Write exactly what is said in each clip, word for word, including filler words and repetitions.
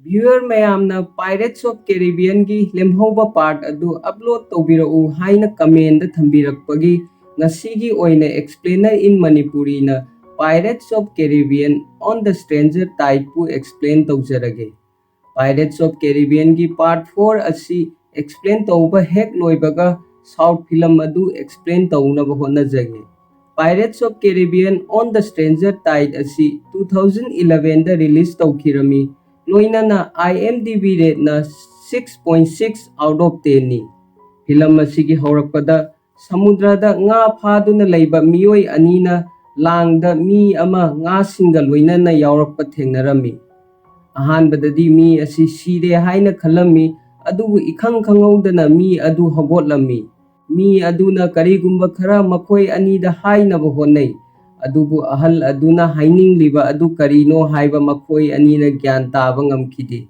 Viewer ꯃꯌꯥꯝꯅ Pirates of Caribbeanꯒꯤ ꯂꯦꯝꯍꯧꯕ part ꯑꯗꯨ upload ꯇꯧꯕꯤꯔꯛꯎ ꯍꯥꯏꯅ commentꯗ ꯊꯝꯕꯤꯔꯛꯄꯒꯤ ꯉꯁꯤꯒꯤ ꯑꯣꯏꯅ Explainer in Manipuriꯅ Pirates of Caribbean on the Stranger Tideꯄꯨ explain ꯇꯧꯖꯔꯒꯦ꯫ Pirates of Caribbeanꯒꯤ part four ꯑꯁꯤ explain ꯇꯧꯕ ꯍꯦꯛ ꯂꯣꯏꯕꯒ short film ꯑꯗꯨ explain ꯇꯧꯅꯕ ꯍꯣꯠꯅꯖꯒꯦ꯫ Pirates of Caribbean on the Stranger Tide ꯑꯁꯤ two thousand elevenꯗ release ꯇꯧꯈꯤꯔꯝꯃꯤ꯫ ꯂꯣꯏꯅꯅ IMDb rateꯅ six point six out of tenꯅꯤ꯫ Film ꯑꯁꯤꯒꯤ ꯍꯧꯔꯛꯄꯗ ꯁꯃꯨꯗ꯭ꯔꯗ ꯉꯥ ꯐꯥꯗꯨꯅ ꯂꯩꯕ ꯃꯤꯑꯣꯏ ꯑꯅꯤꯅ ꯂꯥꯡꯗ ꯃꯤ ꯑꯃ ꯉꯥꯁꯤꯡꯒ ꯂꯣꯏꯅꯅ ꯌꯥꯎꯔꯛꯄ ꯊꯦꯡꯅꯔꯝꯃꯤ꯫ ꯑꯍꯥꯟꯕꯗꯗꯤ ꯃꯤ ꯑꯁꯤ ꯁꯤꯔꯦ ꯍꯥꯏꯅ ꯈꯜꯂꯝꯃꯤ, ꯑꯗꯨꯕꯨ ꯏꯈꯪ ꯈꯪꯍꯧꯗꯅ ꯃꯤ ꯑꯗꯨ ꯍꯧꯒꯠꯂꯝꯃꯤ꯫ ꯃꯤ ꯑꯗꯨꯅ ꯀꯔꯤꯒꯨꯝꯕ ꯈꯔ ꯃꯈꯣꯏ ꯑꯅꯤꯗ ꯍꯥꯏꯅꯕ ꯍꯣꯠꯅꯩ, ꯑꯗꯨꯕꯨ ꯑꯍꯜ ꯑꯗꯨꯅ ꯍꯥꯏꯅꯤꯡꯂꯤꯕ ꯑꯗꯨ ꯀꯔꯤꯅꯣ ꯍꯥꯏꯕ ꯃꯈꯣꯏ ꯑꯅꯤꯅ ꯒ꯭ꯌꯥꯟ ꯇꯥꯕ ꯉꯝꯈꯤꯗꯦ꯫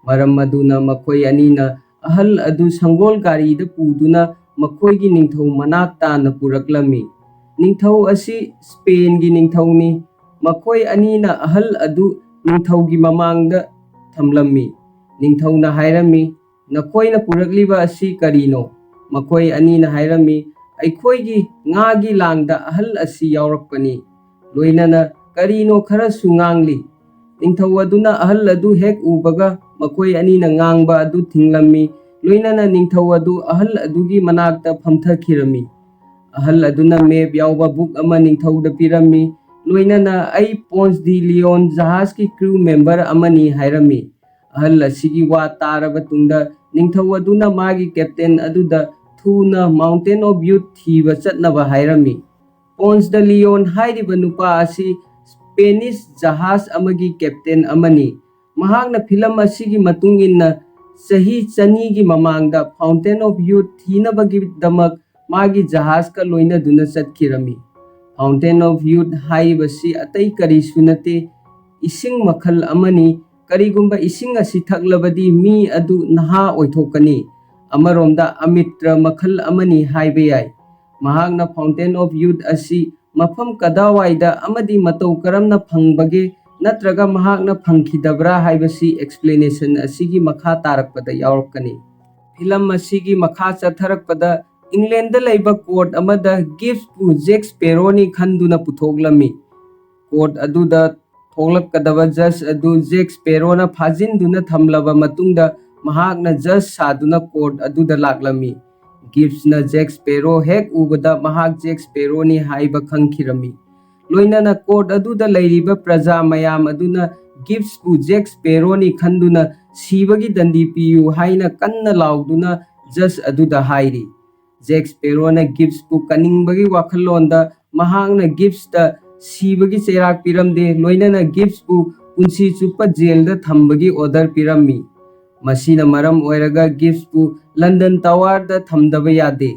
ꯃꯔꯝ ꯑꯗꯨꯅ ꯃꯈꯣꯏ ꯑꯅꯤꯅ ꯑꯍꯜ ꯑꯗꯨ ꯁꯪꯒꯣꯜ ꯒꯥꯔꯤꯗ ꯄꯨꯗꯨꯅ ꯃꯈꯣꯏꯒꯤ ꯅꯤꯡꯊꯧ ꯃꯅꯥꯛ ꯇꯥꯅ ꯄꯨꯔꯛꯂꯝꯃꯤ꯫ ꯅꯤꯡꯊꯧ ꯑꯁꯤ ꯁ꯭ꯄꯦꯟꯒꯤ ꯅꯤꯡꯊꯧꯅꯤ꯫ ꯃꯈꯣꯏ ꯑꯅꯤꯅ ꯑꯍꯜ ꯑꯗꯨ ꯅꯤꯡꯊꯧꯒꯤ ꯃꯃꯥꯡꯗ ꯊꯝꯂꯝꯃꯤ꯫ ꯅꯤꯡꯊꯧꯅ ꯍꯥꯏꯔꯝꯃꯤ, "ꯅꯈꯣꯏꯅ ꯄꯨꯔꯛꯂꯤꯕ ꯑꯁꯤ ꯀꯔꯤꯅꯣ?" ꯃꯈꯣꯏ ꯑꯅꯤꯅ ꯍꯥꯏꯔꯝꯃꯤ, "ꯑꯩꯈꯣꯏꯒꯤ ꯉꯥꯒꯤ ꯂꯥꯡꯗ ꯑꯍꯜ ꯑꯁꯤ ꯌꯥꯎꯔꯛꯄꯅꯤ꯫ ꯂꯣꯏꯅꯅ ꯀꯔꯤꯅꯣ ꯈꯔꯁꯨ ꯉꯥꯡꯂꯤ꯫" ꯅꯤꯡꯊꯧ ꯑꯗꯨꯅ ꯑꯍꯜ ꯑꯗꯨ ꯍꯦꯛ ꯎꯕꯒ ꯃꯈꯣꯏ ꯑꯅꯤꯅ ꯉꯥꯡꯕ ꯑꯗꯨ ꯊꯤꯡꯂꯝꯃꯤ꯫ ꯂꯣꯏꯅꯅ ꯅꯤꯡꯊꯧ ꯑꯗꯨ ꯑꯍꯜ ꯑꯗꯨꯒꯤ ꯃꯅꯥꯛꯇ ꯐꯝꯊꯈꯤꯔꯝꯃꯤ꯫ ꯑꯍꯜ ꯑꯗꯨꯅ map ꯌꯥꯎꯕ book ꯑꯃ ꯅꯤꯡꯊꯧꯗ ꯄꯤꯔꯝꯃꯤ꯫ ꯂꯣꯏꯅꯅ, "ꯑꯩ Ponce de Leon ꯖꯍꯥꯖꯀꯤ crew member ꯑꯃꯅꯤ" ꯍꯥꯏꯔꯝꯃꯤ꯫ ꯑꯍꯜ ꯑꯁꯤꯒꯤ ꯋꯥ ꯇꯥꯔꯕ ꯇꯨꯡꯗ ꯅꯤꯡꯊꯧ ꯑꯗꯨꯅ ꯃꯥꯒꯤ captain ꯑꯗꯨꯗ ꯊꯨꯅ Mountain of Youth ꯊꯤꯕ ꯆꯠꯅꯕ ꯍꯥꯏꯔꯝꯃꯤ꯫ Ponce de Leon ꯍꯥꯏꯔꯤꯕ ꯅꯨꯄꯥ ꯑꯁꯤ Spanish ꯖꯍꯥꯖ ꯑꯃꯒꯤ captain ꯑꯃꯅꯤ꯫ ꯃꯍꯥꯛꯅ film ꯑꯁꯤꯒꯤ ꯃꯇꯨꯡ ꯏꯟꯅ ꯆꯍꯤ ꯆꯅꯤꯒꯤ ꯃꯃꯥꯡꯗ Fountain of Youth ꯊꯤꯅꯕꯒꯤꯗꯃꯛ ꯃꯥꯒꯤ ꯖꯍꯥꯖꯀ ꯂꯣꯏꯅꯗꯨꯅ ꯆꯠꯈꯤꯔꯝꯃꯤ꯫ Fountain of Youth ꯍꯥꯏꯔꯤꯕꯁꯤ ꯑꯇꯩ ꯀꯔꯤꯁꯨ ꯅꯠꯇꯦ, ꯏꯁꯤꯡ ꯃꯈꯜ ꯑꯃꯅꯤ꯫ ꯀꯔꯤꯒꯨꯝꯕ ꯏꯁꯤꯡ ꯑꯁꯤ ꯊꯛꯂꯕꯗꯤ ꯃꯤ ꯑꯗꯨ ꯅꯍꯥ ꯑꯣꯏꯊꯣꯛꯀꯅꯤ꯫ ꯑꯃꯔꯣꯝꯗ ꯑꯃꯤꯇ꯭ꯔ ꯃꯈꯜ ꯑꯃꯅꯤ ꯍꯥꯏꯕ ꯌꯥꯏ꯫ ꯃꯍꯥꯛꯅ Fountain of Youth ꯑꯁꯤ ꯃꯐꯝ ꯀꯗꯥꯋꯥꯏꯗ ꯑꯃꯗꯤ ꯃꯇꯧ ꯀꯔꯝꯅ ꯐꯪꯕꯒꯦ ꯅꯠꯇ꯭ꯔꯒ ꯃꯍꯥꯛꯅ ꯐꯪꯈꯤꯗꯕ꯭ꯔꯥ ꯍꯥꯏꯕꯁꯤ explanation ꯑꯁꯤꯒꯤ ꯃꯈꯥ ꯇꯥꯔꯛꯄꯗ ꯌꯥꯎꯔꯛꯀꯅꯤ꯫ ꯐꯤꯂꯝ ꯑꯁꯤꯒꯤ ꯃꯈꯥ ꯆꯠꯊꯔꯛꯄꯗ ꯏꯪꯂꯦꯟꯗ ꯂꯩꯕ court ꯑꯃꯗ ꯒꯤꯞꯁꯄꯨ ꯖꯦꯛ ꯁ꯭ꯄꯦꯔꯣꯅꯤ ꯈꯟꯗꯨꯅ ꯄꯨꯊꯣꯛꯂꯝꯃꯤ꯫ Court ꯑꯗꯨꯗ ꯊꯣꯛꯂꯛꯀꯗꯕ judge ꯑꯗꯨ ꯖꯦꯛ ꯁ꯭ꯄꯦꯔꯣꯅ ꯐꯥꯖꯤꯟꯗꯨꯅ ꯊꯝꯂꯕ ꯃꯇꯨꯡꯗ ꯃꯍꯥꯛꯅ judge ꯁꯥꯗꯨꯅ court ꯑꯗꯨꯗ ꯂꯥꯛꯂꯝꯃꯤ꯫ ꯒꯤꯞꯁꯅ ꯖꯦꯛ ꯁ꯭ꯄꯦꯔꯣ ꯍꯦꯛ ꯎꯕꯗ ꯃꯍꯥꯛ ꯖꯦꯛ ꯁ꯭ꯄꯦꯔꯣꯅꯤ ꯍꯥꯏꯕ ꯈꯪꯈꯤꯔꯝꯃꯤ꯫ ꯂꯣꯏꯅꯅ court ꯑꯗꯨꯗ ꯂꯩꯔꯤꯕ ꯄ꯭ꯔꯖꯥ ꯃꯌꯥꯝ ꯑꯗꯨꯅ ꯒꯤꯞꯁꯄꯨ ꯖꯦꯛ ꯁ꯭ꯄꯦꯔꯣꯅꯤ ꯈꯟꯗꯨꯅ ꯁꯤꯕꯒꯤ ꯗꯟꯗꯤ ꯄꯤꯌꯨ ꯍꯥꯏꯅ ꯀꯟꯅ ꯂꯥꯎꯗꯨꯅ judge ꯑꯗꯨꯗ ꯍꯥꯏꯔꯤ꯫ ꯖꯦꯛ ꯁ꯭ꯄꯦꯔꯣꯅ ꯒꯤꯞꯁꯄꯨ ꯀꯟꯅꯤꯡꯕꯒꯤ ꯋꯥꯈꯜꯂꯣꯟꯗ ꯃꯍꯥꯛꯅ ꯒꯤꯞꯁꯇ ꯁꯤꯕꯒꯤ ꯆꯩꯔꯥꯛ ꯄꯤꯔꯝꯗꯦ, ꯂꯣꯏꯅꯅ ꯒꯤꯞꯁꯄꯨ ꯄꯨꯟꯁꯤ ꯆꯨꯞꯄ ꯖꯦꯜꯗ ꯊꯝꯕꯒꯤ order ꯄꯤꯔꯝꯃꯤ꯫ ꯃꯁꯤꯅ ꯃꯔꯝ ꯑꯣꯏꯔꯒ ꯒꯤꯞꯁꯄꯨ ꯂꯟꯗꯟ ꯇꯋꯥꯔꯗ ꯊꯝꯗꯕ ꯌꯥꯗꯦ꯫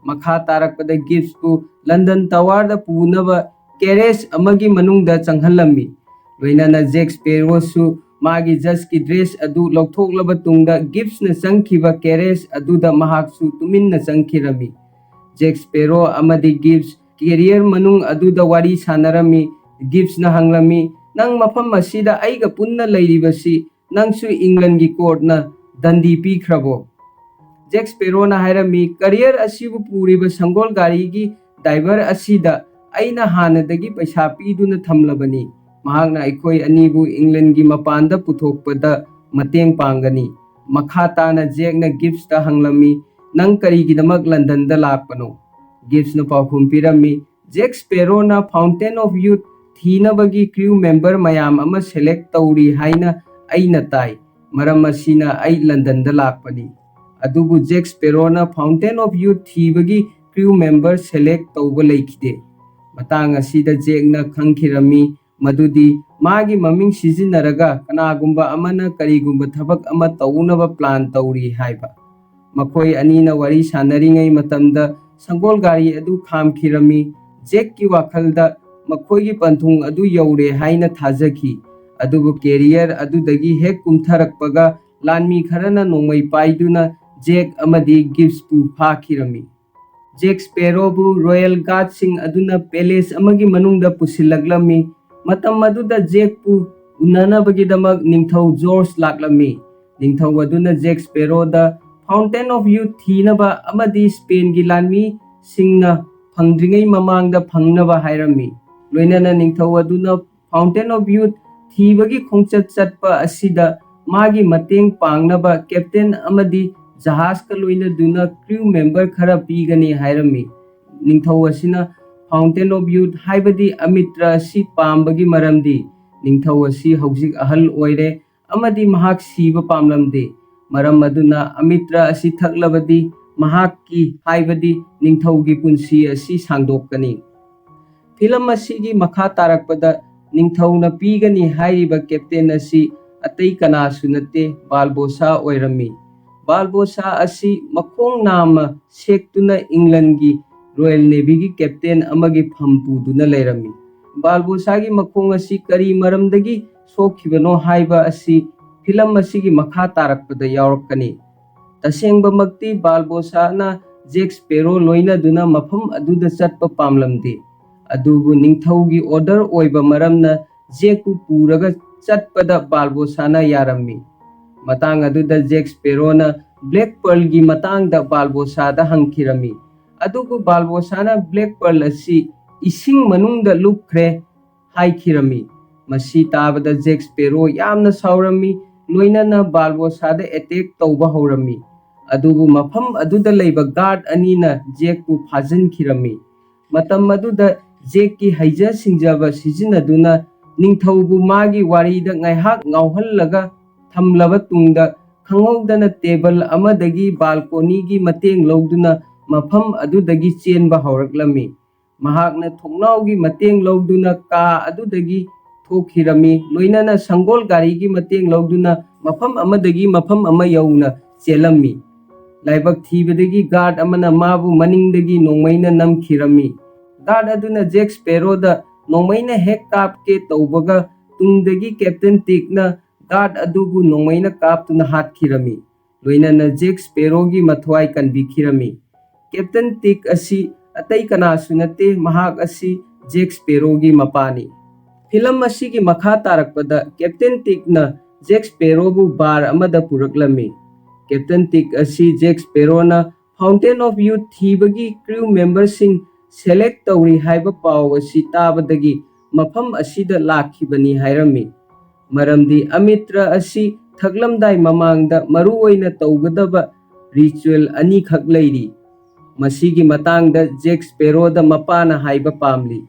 ꯃꯈꯥ ꯇꯥꯔꯛꯄꯗ ꯒꯤꯞꯁꯄꯨ ꯂꯟꯗꯟ ꯇꯋꯥꯔꯗ ꯄꯨꯅꯕ carriage ꯑꯃꯒꯤ ꯃꯅꯨꯡꯗ ꯆꯪꯍꯜꯂꯝꯃꯤ꯫ ꯂꯣꯏꯅꯅ ꯖꯦꯛ ꯁ꯭ꯄꯦꯔꯣꯁꯨ ꯃꯥꯒꯤ judgeꯀꯤ dress ꯑꯗꯨ ꯂꯧꯊꯣꯛꯂꯕ ꯇꯨꯡꯗ ꯒꯤꯞꯁꯅ ꯆꯪꯈꯤꯕ carriage ꯑꯗꯨꯗ ꯃꯍꯥꯛꯁꯨ ꯇꯨꯃꯤꯟꯅ ꯆꯪꯈꯤꯔꯝꯃꯤ꯫ ꯖꯦꯛ ꯁ꯭ꯄꯦꯔꯣ ꯑꯃꯗꯤ ꯒꯤꯞꯁ carrier ꯃꯅꯨꯡ ꯑꯗꯨꯗ ꯋꯥꯔꯤ ꯁꯥꯟꯅꯔꯝꯃꯤ꯫ ꯒꯤꯞꯁꯅ ꯍꯪꯂꯝꯃꯤ, "ꯅꯪ ꯃꯐꯝ ꯑꯁꯤꯗ ꯑꯩꯒ ꯄꯨꯟꯅ ꯂꯩꯔꯤꯕꯁꯤ ꯅꯪꯁꯨ ꯏꯪꯂꯟꯒꯤ courtꯅ ꯗꯟꯗꯤ ꯄꯤꯈ꯭ꯔꯕꯣ?" ꯖꯦꯛ ꯁ꯭ꯄꯦꯔꯣꯅ ꯍꯥꯏꯔꯝꯃꯤ, "Carrier ꯑꯁꯤꯕꯨ ꯄꯨꯔꯤꯕ ꯁꯪꯒꯣꯜ ꯒꯥꯔꯤꯒꯤ driver ꯑꯁꯤꯗ ꯑꯩꯅ ꯍꯥꯟꯅꯗꯒꯤ ꯄꯩꯁꯥ ꯄꯤꯗꯨꯅ ꯊꯝꯂꯕꯅꯤ꯫ ꯃꯍꯥꯛꯅ ꯑꯩꯈꯣꯏ ꯑꯅꯤꯕꯨ ꯏꯪꯂꯦꯟꯒꯤ ꯃꯄꯥꯟꯗ ꯄꯨꯊꯣꯛꯄꯗ ꯃꯇꯦꯡ ꯄꯥꯡꯒꯅꯤ꯫" ꯃꯈꯥ ꯇꯥꯅ ꯖꯦꯛꯅ ꯒꯤꯞꯁꯇ ꯍꯪꯂꯝꯃꯤ, "ꯅꯪ ꯀꯔꯤꯒꯤꯗꯃꯛ ꯂꯟꯗꯟꯗ ꯂꯥꯛꯄꯅꯣ?" ꯒꯤꯞꯁꯅ ꯄꯥꯎꯈꯨꯝ ꯄꯤꯔꯝꯃꯤ, "ꯖꯦꯛ ꯁ꯭ꯄꯦꯔꯣꯅ Fountain of Youth ꯊꯤꯅꯕꯒꯤ crew member ꯃꯌꯥꯝ ꯑꯃ select ꯇꯧꯔꯤ ꯍꯥꯏꯅ ꯑꯩꯅ ꯇꯥꯏ꯫ ꯃꯔꯝ ꯑꯁꯤꯅ ꯑꯩ ꯂꯟꯗꯟꯗ ꯂꯥꯛꯄꯅꯤ꯫" ꯑꯗꯨꯕꯨ ꯖꯦꯛ ꯁ꯭ꯄꯦꯔꯣꯅ Fountain of Youth ꯊꯤꯕꯒꯤ crew member select ꯇꯧꯕ ꯂꯩꯈꯤꯗꯦ꯫ ꯃꯇꯥꯡ ꯑꯁꯤꯗ ꯖꯦꯛꯅ ꯈꯪꯈꯤꯔꯝꯃꯤ ꯃꯗꯨꯗꯤ ꯃꯥꯒꯤ ꯃꯃꯤꯡ ꯁꯤꯖꯤꯟꯅꯔꯒ ꯀꯅꯥꯒꯨꯝꯕ ꯑꯃꯅ ꯀꯔꯤꯒꯨꯝꯕ ꯊꯕꯛ ꯑꯃ ꯇꯧꯅꯕ plan ꯇꯧꯔꯤ ꯍꯥꯏꯕ꯫ ꯃꯈꯣꯏ ꯑꯅꯤꯅ ꯋꯥꯔꯤ ꯁꯥꯟꯅꯔꯤꯉꯩ ꯃꯇꯝꯗ ꯁꯪꯒꯣꯜ ꯒꯥꯔꯤ ꯑꯗꯨ ꯈꯥꯝꯈꯤꯔꯝꯃꯤ꯫ ꯖꯦꯛꯀꯤ ꯋꯥꯈꯜꯗ ꯃꯈꯣꯏꯒꯤ ꯄꯟꯊꯨꯡ ꯑꯗꯨ ꯌꯧꯔꯦ ꯍꯥꯏꯅ ꯊꯥꯖꯈꯤ꯫ ꯑꯗꯨꯕꯨ carrier ꯑꯗꯨꯗꯒꯤ ꯍꯦꯛ ꯀꯨꯝꯊꯔꯛꯄꯒ ꯂꯥꯟꯃꯤ ꯈꯔꯅ ꯅꯣꯡꯃꯩ ꯄꯥꯏꯗꯨꯅ ꯖꯦꯛ ꯑꯃꯗꯤ ꯒꯤꯞꯁꯄꯨ ꯐꯥꯈꯤꯔꯝꯃꯤ꯫ ꯖꯦꯛ ꯁ꯭ꯄꯦꯔꯣꯕꯨ Royal Guardꯁꯤꯡ ꯑꯗꯨꯅ palace ꯑꯃꯒꯤ ꯃꯅꯨꯡꯗ ꯄꯨꯁꯤꯜꯂꯛꯂꯝꯃꯤ꯫ ꯃꯇꯝ ꯑꯗꯨꯗ ꯖꯦꯛꯄꯨ ꯎꯅꯅꯕꯒꯤꯗꯃꯛ ꯅꯤꯡꯊꯧ ꯖꯣꯔꯖ ꯂꯥꯛꯂꯝꯃꯤ꯫ ꯅꯤꯡꯊꯧ ꯑꯗꯨꯅ ꯖꯦꯛ ꯁ꯭ꯄꯦꯔꯣꯗ Fountain of Youth ꯊꯤꯅꯕ ꯑꯃꯗꯤ ꯁ꯭ꯄꯦꯟꯒꯤ ꯂꯥꯟꯃꯤꯁꯤꯡꯅ ꯐꯪꯗ꯭ꯔꯤꯉꯩ ꯃꯃꯥꯡꯗ ꯐꯪꯅꯕ ꯍꯥꯏꯔꯝꯃꯤ꯫ ꯂꯣꯏꯅꯅ ꯅꯤꯡꯊꯧ ꯑꯗꯨꯅ Fountain of Youth ꯊꯤꯕꯒꯤ ꯈꯣꯡꯆꯠ ꯆꯠꯄ ꯑꯁꯤꯗ ꯃꯥꯒꯤ ꯃꯇꯦꯡ ꯄꯥꯡꯅꯕ ꯀꯦꯞꯇꯦꯟ ꯑꯃꯗꯤ ꯖꯍꯥꯖꯀ ꯂꯣꯏꯅꯗꯨꯅ crew member ꯈꯔ ꯄꯤꯒꯅꯤ ꯍꯥꯏꯔꯝꯃꯤ꯫ ꯅꯤꯡꯊꯧ ꯑꯁꯤꯅ Fountain of Youth ꯍꯥꯏꯕꯗꯤ ꯑꯃꯤꯇ꯭ꯔ ꯑꯁꯤ ꯄꯥꯝꯕꯒꯤ ꯃꯔꯝꯗꯤ ꯅꯤꯡꯊꯧ ꯑꯁꯤ ꯍꯧꯖꯤꯛ ꯑꯍꯜ ꯑꯣꯏꯔꯦ ꯑꯃꯗꯤ ꯃꯍꯥꯛ ꯁꯤꯕ ꯄꯥꯝꯂꯝꯗꯦ꯫ ꯃꯔꯝ ꯑꯗꯨꯅ ꯑꯃꯤꯇ꯭ꯔ ꯑꯁꯤ ꯊꯛꯂꯕꯗꯤ ꯃꯍꯥꯛꯀꯤ, ꯍꯥꯏꯕꯗꯤ ꯅꯤꯡꯊꯧꯒꯤ ꯄꯨꯟꯁꯤ ꯑꯁꯤ ꯁꯥꯡꯗꯣꯛꯀꯅꯤ꯫ ꯐꯤꯂꯝ ꯑꯁꯤꯒꯤ ꯃꯈꯥ ꯇꯥꯔꯛꯄꯗ ꯅꯤꯡꯊꯧꯅ ꯄꯤꯒꯅꯤ ꯍꯥꯏꯔꯤꯕ ꯀꯦꯞꯇꯦꯟ ꯑꯁꯤ ꯑꯇꯩ ꯀꯅꯥꯁꯨ ꯅꯠꯇꯦ, ꯕꯥꯜꯕꯣꯁꯥ ꯑꯣꯏꯔꯝꯃꯤ꯫ ꯕꯥꯜꯕꯣꯁꯥ ꯑꯁꯤ ꯃꯈꯣꯡ ꯅꯥꯝꯃ ꯁꯦꯛꯇꯨꯅ ꯏꯪꯂꯟꯒꯤ Royal Navyꯒꯤ ꯀꯦꯞꯇꯦꯟ ꯑꯃꯒꯤ ꯐꯝ ꯄꯨꯗꯨꯅ ꯂꯩꯔꯝꯃꯤ꯫ ꯕꯥꯜꯕꯣꯁꯥꯒꯤ ꯃꯈꯣꯡ ꯑꯁꯤ ꯀꯔꯤ ꯃꯔꯝꯗꯒꯤ ꯁꯣꯛꯈꯤꯕꯅꯣ ꯍꯥꯏꯕ ꯑꯁꯤ ꯐꯤꯂꯝ ꯑꯁꯤꯒꯤ ꯃꯈꯥ ꯇꯥꯔꯛꯄꯗ ꯌꯥꯎꯔꯛꯀꯅꯤ꯫ ꯇꯁꯦꯡꯕꯃꯛꯇꯤ ꯕꯥꯜꯕꯣꯁꯥꯅ ꯖꯦꯛ ꯁ꯭ꯄꯦꯔꯣ ꯂꯣꯏꯅꯗꯨꯅ ꯃꯐꯝ ꯑꯗꯨꯗ ꯆꯠꯄ ꯄꯥꯝꯂꯝꯗꯦ꯫ ꯑꯗꯨꯕꯨ ꯅꯤꯡꯊꯧꯒꯤ order ꯑꯣꯏꯕ ꯃꯔꯝꯅ ꯖꯦꯛꯄꯨ ꯄꯨꯔꯒ ꯆꯠꯄꯗ ꯕꯥꯜꯕꯣꯁꯥꯅ ꯌꯥꯔꯝꯃꯤ꯫ ꯃꯇꯥꯡ ꯑꯗꯨꯗ ꯖꯦꯛ ꯁ꯭ꯄꯦꯔꯣꯅ Black Pearlꯒꯤ ꯃꯇꯥꯡꯗ ꯕꯥꯜꯕꯣꯁꯥꯗ ꯍꯪꯈꯤꯔꯝꯃꯤ꯫ ꯑꯗꯨꯕꯨ ꯕꯥꯜꯕꯣꯁꯥꯅ Black Pearl ꯑꯁꯤ ꯏꯁꯤꯡ ꯃꯅꯨꯡꯗ ꯂꯨꯞꯈ꯭ꯔꯦ ꯍꯥꯏꯈꯤꯔꯝꯃꯤ꯫ ꯃꯁꯤ ꯇꯥꯕꯗ ꯖꯦꯛ ꯁ꯭ꯄꯦꯔꯣ ꯌꯥꯝꯅ ꯁꯥꯎꯔꯝꯃꯤ, ꯂꯣꯏꯅꯅ ꯕꯥꯜꯕꯣꯁꯥꯗ attack ꯇꯧꯕ ꯍꯧꯔꯝꯃꯤ꯫ ꯑꯗꯨꯕꯨ ꯃꯐꯝ ꯑꯗꯨꯗ ꯂꯩꯕ guard ꯑꯅꯤꯅ ꯖꯦꯛꯄꯨ ꯐꯥꯖꯤꯟꯈꯤꯔꯝꯃꯤ꯫ ꯃꯇꯝ ꯑꯗꯨꯗ ꯖꯦꯛꯀꯤ ꯍꯩꯖ ꯁꯤꯡꯖꯕ ꯁꯤꯖꯤꯟꯅꯗꯨꯅ ꯅꯤꯡꯊꯧꯕꯨ ꯃꯥꯒꯤ ꯋꯥꯔꯤꯗ ꯉꯥꯏꯍꯥꯛ ꯉꯥꯎꯍꯜꯂꯒ ꯊꯝꯂꯕ ꯇꯨꯡꯗ ꯈꯪꯍꯧꯗꯅ table ꯑꯃꯗꯒꯤ balconyꯒꯤ ꯃꯇꯦꯡ ꯂꯧꯗꯨꯅ ꯃꯐꯝ ꯑꯗꯨꯗꯒꯤ ꯆꯦꯟꯕ ꯍꯧꯔꯛꯂꯝꯃꯤ꯫ ꯃꯍꯥꯛꯅ ꯊꯣꯡꯅꯥꯎꯒꯤ ꯃꯇꯦꯡ ꯂꯧꯗꯨꯅ ꯀꯥ ꯑꯗꯨꯗꯒꯤ ꯊꯣꯛꯈꯤꯔꯝꯃꯤ, ꯂꯣꯏꯅꯅ ꯁꯪꯒꯣꯜ ꯒꯥꯔꯤꯒꯤ ꯃꯇꯦꯡ ꯂꯧꯗꯨꯅ ꯃꯐꯝ ꯑꯃꯗꯒꯤ ꯃꯐꯝ ꯑꯃ ꯌꯧꯅ ꯆꯦꯜꯂꯝꯃꯤ꯫ ꯂꯥꯏꯕꯛ ꯊꯤꯕꯗꯒꯤ guard ꯑꯃꯅ ꯃꯥꯕꯨ ꯃꯅꯤꯡꯗꯒꯤ ꯅꯣꯡꯃꯩꯅ ꯅꯝꯈꯤꯔꯝꯃꯤ꯫ Guard ꯑꯗꯨꯅ ꯖꯦꯛ ꯁ꯭ꯄꯦꯔꯣꯗ ꯅꯣꯡꯃꯩꯅ ꯍꯦꯛ ꯀꯥꯞꯀꯦ ꯇꯧꯕꯒ ꯇꯨꯡꯗꯒꯤ Captain Tickꯅ guard ꯑꯗꯨꯕꯨ ꯅꯣꯡꯃꯩꯅ ꯀꯥꯞꯇꯨꯅ ꯍꯥꯠꯈꯤꯔꯝꯃꯤ꯫ ꯂꯣꯏꯅꯅ ꯖꯦꯛ ꯁ꯭ꯄꯦꯔꯣꯒꯤ ꯃꯊ꯭ꯋꯥꯏ ꯀꯟꯕꯤꯈꯤꯔꯝꯃꯤ꯫ Captain Tick ꯑꯁꯤ ꯑꯇꯩ ꯀꯅꯥꯁꯨ ꯅꯠꯇꯦ, ꯃꯍꯥꯛ ꯑꯁꯤ ꯖꯦꯛ ꯁ꯭ꯄꯦꯔꯣꯒꯤ ꯃꯄꯥꯅꯤ꯫ ꯐꯤꯂꯝ ꯑꯁꯤꯒꯤ ꯃꯈꯥ ꯇꯥꯔꯛꯄꯗ ꯀꯦꯞꯇꯦꯟ ꯇꯤꯛꯅ ꯖꯦꯛ ꯁ꯭ꯄꯦꯔꯣꯕꯨ ꯕꯥꯔ ꯑꯃꯗ ꯄꯨꯔꯛꯂꯝꯃꯤ꯫ ꯀꯦꯞꯇꯦꯟ ꯇꯤꯛ ꯑꯁꯤ ꯖꯦꯛ ꯁ꯭ꯄꯦꯔꯣꯅ Fountain of Youth ꯊꯤꯕꯒꯤ ꯀ꯭ꯔꯤꯎ ꯃꯦꯝꯕꯔꯁꯤꯡ ꯁꯦꯂꯦꯛ ꯇꯧꯔꯤ ꯍꯥꯏꯕ ꯄꯥꯎ ꯑꯁꯤ ꯇꯥꯕꯗꯒꯤ ꯃꯐꯝ ꯑꯁꯤꯗ ꯂꯥꯛꯈꯤꯕꯅꯤ ꯍꯥꯏꯔꯝꯃꯤ꯫ ꯃꯔꯝꯗꯤ ꯑꯃꯤꯇ꯭ꯔ ꯑꯁꯤ ꯊꯛꯂꯝꯗꯥꯏ ꯃꯃꯥꯡꯗ ꯃꯔꯨꯑꯣꯏꯅ ꯇꯧꯒꯗꯕ ꯔꯤꯆꯨꯑꯦꯜ ꯑꯅꯤꯈꯛ ꯂꯩꯔꯤ꯫ ꯃꯁꯤꯒꯤ ꯃꯇꯥꯡꯗ ꯖꯦꯛ ꯁ꯭ꯄꯦꯔꯣꯗ ꯃꯄꯥꯅ ꯍꯥꯏꯕ ꯄꯥꯝꯂꯤ꯫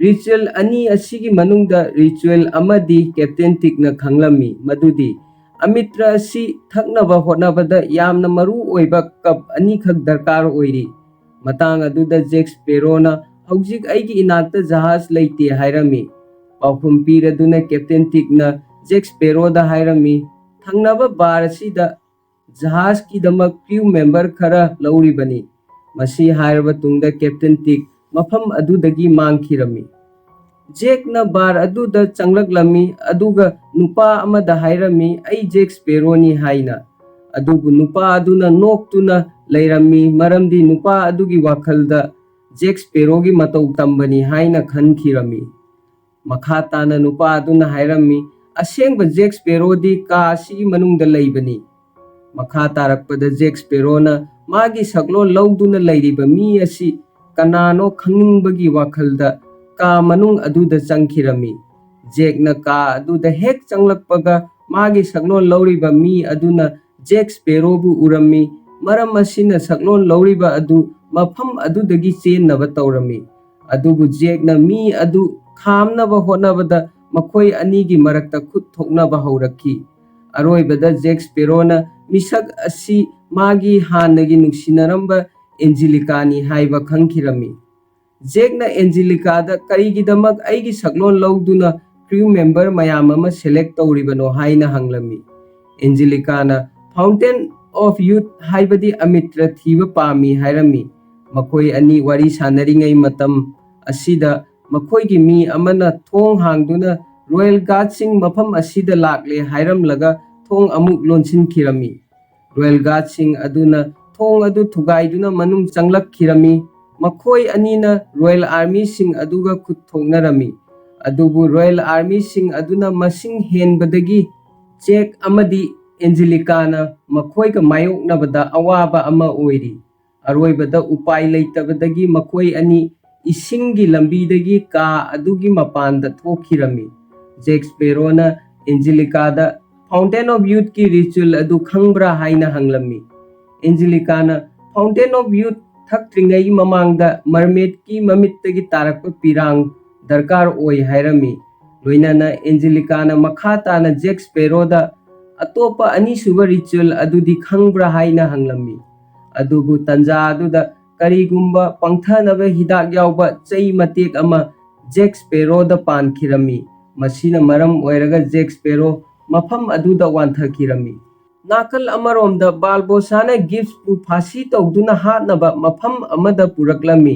ꯔꯤꯆꯨꯑꯦꯜ ꯑꯅꯤ ꯑꯁꯤꯒꯤ ꯃꯅꯨꯡꯗ ꯔꯤꯆꯨꯑꯦꯜ ꯑꯃꯗꯤ ꯀꯦꯞꯇꯦꯟ ꯇꯤꯛꯅ ꯈꯪꯂꯝꯃꯤ, ꯃꯗꯨꯗꯤ ꯑꯃꯤꯇ꯭ꯔ ꯑꯁꯤ ꯊꯛꯅꯕ ꯍꯣꯠꯅꯕꯗ ꯌꯥꯝꯅ ꯃꯔꯨ ꯑꯣꯏꯕ ꯀꯞ ꯑꯅꯤꯈꯛ ꯗꯔꯀꯥꯔ ꯑꯣꯏꯔꯤ꯫ ꯃꯇꯥꯡ ꯑꯗꯨꯗ ꯖꯦꯛ ꯁ꯭ꯄꯦꯔꯣꯅ, "ꯍꯧꯖꯤꯛ ꯑꯩꯒꯤ ꯏꯅꯥꯛꯇ ꯖꯍꯥꯖ ꯂꯩꯇꯦ" ꯍꯥꯏꯔꯝꯃꯤ꯫ ꯄꯥꯎꯈꯨꯝ ꯄꯤꯔꯗꯨꯅ ꯀꯦꯞꯇꯦꯟ ꯇꯤꯛꯅ ꯖꯦꯛ ꯁ꯭ꯄꯦꯔꯣꯗ ꯍꯥꯏꯔꯝꯃꯤ, "ꯊꯪꯅꯕ ꯕꯥꯔ ꯑꯁꯤꯗ ꯖꯍꯥꯖꯀꯤꯗꯃꯛ ꯀ꯭ꯔꯤꯎ ꯃꯦꯝꯕꯔ ꯈꯔ ꯂꯧꯔꯤꯕꯅꯤ"꯫ ꯃꯁꯤ ꯍꯥꯏꯔꯕ ꯇꯨꯡꯗ ꯀꯦꯞꯇꯦꯟ ꯇꯤꯛ ꯃꯐꯝ ꯑꯗꯨꯗꯒꯤ ꯃꯥꯡꯈꯤꯔꯝꯃꯤ꯫ ꯖꯦꯛꯅ ꯕꯥꯔ ꯑꯗꯨꯗ ꯆꯪꯂꯛꯂꯝꯃꯤ, ꯑꯗꯨꯒ ꯅꯨꯄꯥ ꯑꯃꯗ ꯍꯥꯏꯔꯝꯃꯤ, "ꯑꯩ ꯖꯦꯛ ꯁ꯭ꯄꯦꯔꯣꯅꯤ" ꯍꯥꯏꯅ꯫ ꯑꯗꯨꯕꯨ ꯅꯨꯄꯥ ꯑꯗꯨꯅ ꯅꯣꯛꯇꯨꯅ ꯂꯩꯔꯝꯃꯤ, ꯃꯔꯝꯗꯤ ꯅꯨꯄꯥ ꯑꯗꯨꯒꯤ ꯋꯥꯈꯜꯗ ꯖꯦꯛ ꯁ꯭ꯄꯦꯔꯣꯒꯤ ꯃꯇꯧ ꯇꯝꯕꯅꯤ ꯍꯥꯏꯅ ꯈꯟꯈꯤꯔꯝꯃꯤ꯫ ꯃꯈꯥ ꯇꯥꯅ ꯅꯨꯄꯥ ꯑꯗꯨꯅ ꯍꯥꯏꯔꯝꯃꯤ, "ꯑꯁꯦꯡꯕ ꯖꯦꯛ ꯁ꯭ꯄꯦꯔꯣꯗꯤ ꯀꯥ ꯑꯁꯤꯒꯤ ꯃꯅꯨꯡꯗ ꯂꯩꯕꯅꯤ"꯫ ꯃꯈꯥ ꯇꯥꯔꯛꯄꯗ ꯖꯦꯛ ꯁ꯭ꯄꯦꯔꯣꯅ ꯃꯥꯒꯤ ꯁꯛꯂꯣꯟ ꯂꯧꯗꯨꯅ ꯂꯩꯔꯤꯕ ꯃꯤ ꯑꯁꯤ ꯀꯅꯥꯅꯣ ꯈꯪꯅꯤꯡꯕꯒꯤ ꯋꯥꯈꯜꯗ ꯀꯥ ꯃꯅꯨꯡ ꯑꯗꯨꯗ ꯆꯪꯈꯤꯔꯝꯃꯤ꯫ ꯖꯦꯛꯅ ꯀꯥ ꯑꯗꯨꯗ ꯍꯦꯛ ꯆꯪꯂꯛꯄꯒ ꯃꯥꯒꯤ ꯁꯛꯂꯣꯟ ꯂꯧꯔꯤꯕ ꯃꯤ ꯑꯗꯨꯅ ꯖꯦꯛ ꯁ꯭ꯄꯦꯔꯣꯕꯨ ꯎꯔꯝꯃꯤ꯫ ꯃꯔꯝ ꯑꯁꯤꯅ ꯁꯛꯂꯣꯟ ꯂꯧꯔꯤꯕ ꯑꯗꯨ ꯃꯐꯝ ꯑꯗꯨꯗꯒꯤ ꯆꯦꯟꯅꯕ ꯇꯧꯔꯝꯃꯤ꯫ ꯑꯗꯨꯕꯨ ꯖꯦꯛꯅ ꯃꯤ ꯑꯗꯨ ꯈꯥꯝꯅꯕ ꯍꯣꯠꯅꯕꯗ ꯃꯈꯣꯏ ꯑꯅꯤꯒꯤ ꯃꯔꯛꯇ ꯈꯨꯠ ꯊꯣꯛꯅꯕ ꯍꯧꯔꯛꯈꯤ꯫ ꯑꯔꯣꯏꯕꯗ ꯖꯦꯛ ꯁ꯭ꯄꯦꯔꯣꯅ ꯃꯤꯁꯛ ꯑꯁꯤ ꯃꯥꯒꯤ ꯍꯥꯟꯅꯒꯤ ꯅꯨꯡꯁꯤꯅꯔꯝꯕ ꯑꯦꯟꯖꯦꯂꯤꯀꯥꯅꯤ ꯍꯥꯏꯕ ꯈꯪꯈꯤꯔꯝꯃꯤ꯫ ꯖꯦꯛꯅ ꯑꯦꯟꯖꯦꯂꯤꯀꯥꯗ, "ꯀꯔꯤꯒꯤꯗꯃꯛ ꯑꯩꯒꯤ ꯁꯛꯂꯣꯟ ꯂꯧꯗꯨꯅ ꯀ꯭ꯔꯤꯎ ꯃꯦꯝꯕꯔ ꯃꯌꯥꯝ ꯑꯃ ꯁꯦꯂꯦꯛ ꯇꯧꯔꯤꯕꯅꯣ?" ꯍꯥꯏꯅ ꯍꯪꯂꯝꯃꯤ꯫ ꯑꯦꯟꯖꯦꯂꯤꯀꯥꯅ, "Fountain of Youth ꯍꯥꯏꯕꯗꯤ ꯑꯃꯤꯇ꯭ꯔ ꯊꯤꯕ ꯄꯥꯝꯃꯤ" ꯍꯥꯏꯔꯝꯃꯤ꯫ ꯃꯈꯣꯏ ꯑꯅꯤ ꯋꯥꯔꯤ ꯁꯥꯟꯅꯔꯤꯉꯩ ꯃꯇꯝ ꯑꯁꯤꯗ ꯃꯈꯣꯏꯒꯤ ꯃꯤ ꯑꯃꯅ ꯊꯣꯡ ꯍꯥꯡꯗꯨꯅ, "ꯔꯣꯌꯦꯜ ꯒꯥꯔꯗꯁꯤꯡ ꯃꯐꯝ ꯑꯁꯤꯗ ꯂꯥꯛꯂꯦ" ꯍꯥꯏꯔꯝꯂꯒ ꯊꯣꯡ ꯑꯃꯨꯛ ꯂꯣꯟꯁꯤꯟꯈꯤꯔꯝꯃꯤ꯫ ꯔꯣꯌꯦꯜ ꯒꯥꯔꯗꯁꯤꯡ ꯑꯗꯨꯅ ꯊꯣꯡ ꯑꯗꯨ ꯊꯨꯒꯥꯏꯗꯨꯅ ꯃꯅꯨꯡ ꯆꯪꯂꯛꯈꯤꯔꯝꯃꯤ꯫ ꯃꯈꯣꯏ ꯑꯅꯤꯅ ꯔꯣꯌꯦꯜ ꯑꯥꯔꯃꯤꯁꯤꯡ ꯑꯗꯨꯒ ꯈꯨꯠ ꯊꯣꯛꯅꯔꯝꯃꯤ꯫ ꯑꯗꯨꯕꯨ ꯔꯣꯌꯦꯜ ꯑꯥꯔꯃꯤꯁꯤꯡ ꯑꯗꯨꯅ ꯃꯁꯤꯡ ꯍꯦꯟꯕꯗꯒꯤ ꯖꯦꯛ ꯑꯃꯗꯤ ꯑꯦꯟꯖꯦꯂꯤꯀꯥꯅ ꯃꯈꯣꯏꯒ ꯃꯥꯌꯣꯛꯅꯕꯗ ꯑꯋꯥꯕ ꯑꯃ ꯑꯣꯏꯔꯤ꯫ ꯑꯔꯣꯏꯕꯗ ꯎꯄꯥꯏ ꯂꯩꯇꯕꯗꯒꯤ ꯃꯈꯣꯏ ꯑꯅꯤ ꯏꯁꯤꯡꯒꯤ ꯂꯝꯕꯤꯗꯒꯤ ꯀꯥ ꯑꯗꯨꯒꯤ ꯃꯄꯥꯟꯗ ꯊꯣꯛꯈꯤꯔꯝꯃꯤ꯫ ꯖꯦꯛ ꯁ꯭ꯄꯦꯔꯣꯅ ꯑꯦꯟꯖꯦꯂꯤꯀꯥꯗ Fountain of Youthꯀꯤ ritual ꯑꯗꯨ ꯈꯪꯕ꯭ꯔꯥ ꯍꯥꯏꯅ ꯍꯪꯂꯝꯃꯤ꯫ ꯑꯦꯟꯖꯦꯂꯤꯀꯥꯅ Fountain of Youth ꯊꯛꯇ꯭ꯔꯤꯉꯩ ꯃꯃꯥꯡꯗ ꯃꯔꯃꯦꯗꯀꯤ ꯃꯃꯤꯠꯇꯒꯤ ꯇꯥꯔꯛꯄ ꯄꯤꯔꯥꯡ ꯗꯔꯀꯥꯔ ꯑꯣꯏ ꯍꯥꯏꯔꯝꯃꯤ꯫ ꯂꯣꯏꯅꯅ ꯑꯦꯟꯖꯦꯂꯤꯀꯥꯅ ꯃꯈꯥ ꯇꯥꯅ ꯖꯦꯛ ꯁ꯭ꯄꯦꯔꯣꯗ ꯑꯇꯣꯞꯄ ꯑꯅꯤꯁꯨꯕ ritual ꯑꯗꯨꯗꯤ ꯈꯪꯕ꯭ꯔꯥ ꯍꯥꯏꯅ ꯍꯪꯂꯝꯃꯤ꯫ ꯑꯗꯨꯕꯨ ꯇꯟꯖꯥ ꯑꯗꯨꯗ ꯀꯔꯤꯒꯨꯝꯕ ꯄꯪꯊꯅꯕ ꯍꯤꯗꯥꯛ ꯌꯥꯎꯕ ꯆꯩ ꯃꯇꯦꯛ ꯑꯃ ꯖꯦꯛ ꯁ꯭ꯄꯦꯔꯣꯗ ꯄꯥꯟꯈꯤꯔꯝꯃꯤ꯫ ꯃꯁꯤꯅ ꯃꯔꯝ ꯑꯣꯏꯔꯒ ꯖꯦꯛ ꯁ꯭ꯄꯦꯔꯣ ꯃꯐꯝ ꯑꯗꯨꯗ ꯋꯥꯟꯊꯈꯤꯔꯝꯃꯤ꯫ ꯅꯥꯀꯜ ꯑꯃꯔꯣꯝꯗ ꯕꯥꯜꯕꯣꯁꯥꯅ ꯒꯤꯕꯁꯄꯨ ꯐꯥꯁꯤ ꯇꯧꯗꯨꯅ ꯍꯥꯠꯅꯕ ꯃꯐꯝ ꯑꯃꯗ ꯄꯨꯔꯛꯂꯝꯃꯤ꯫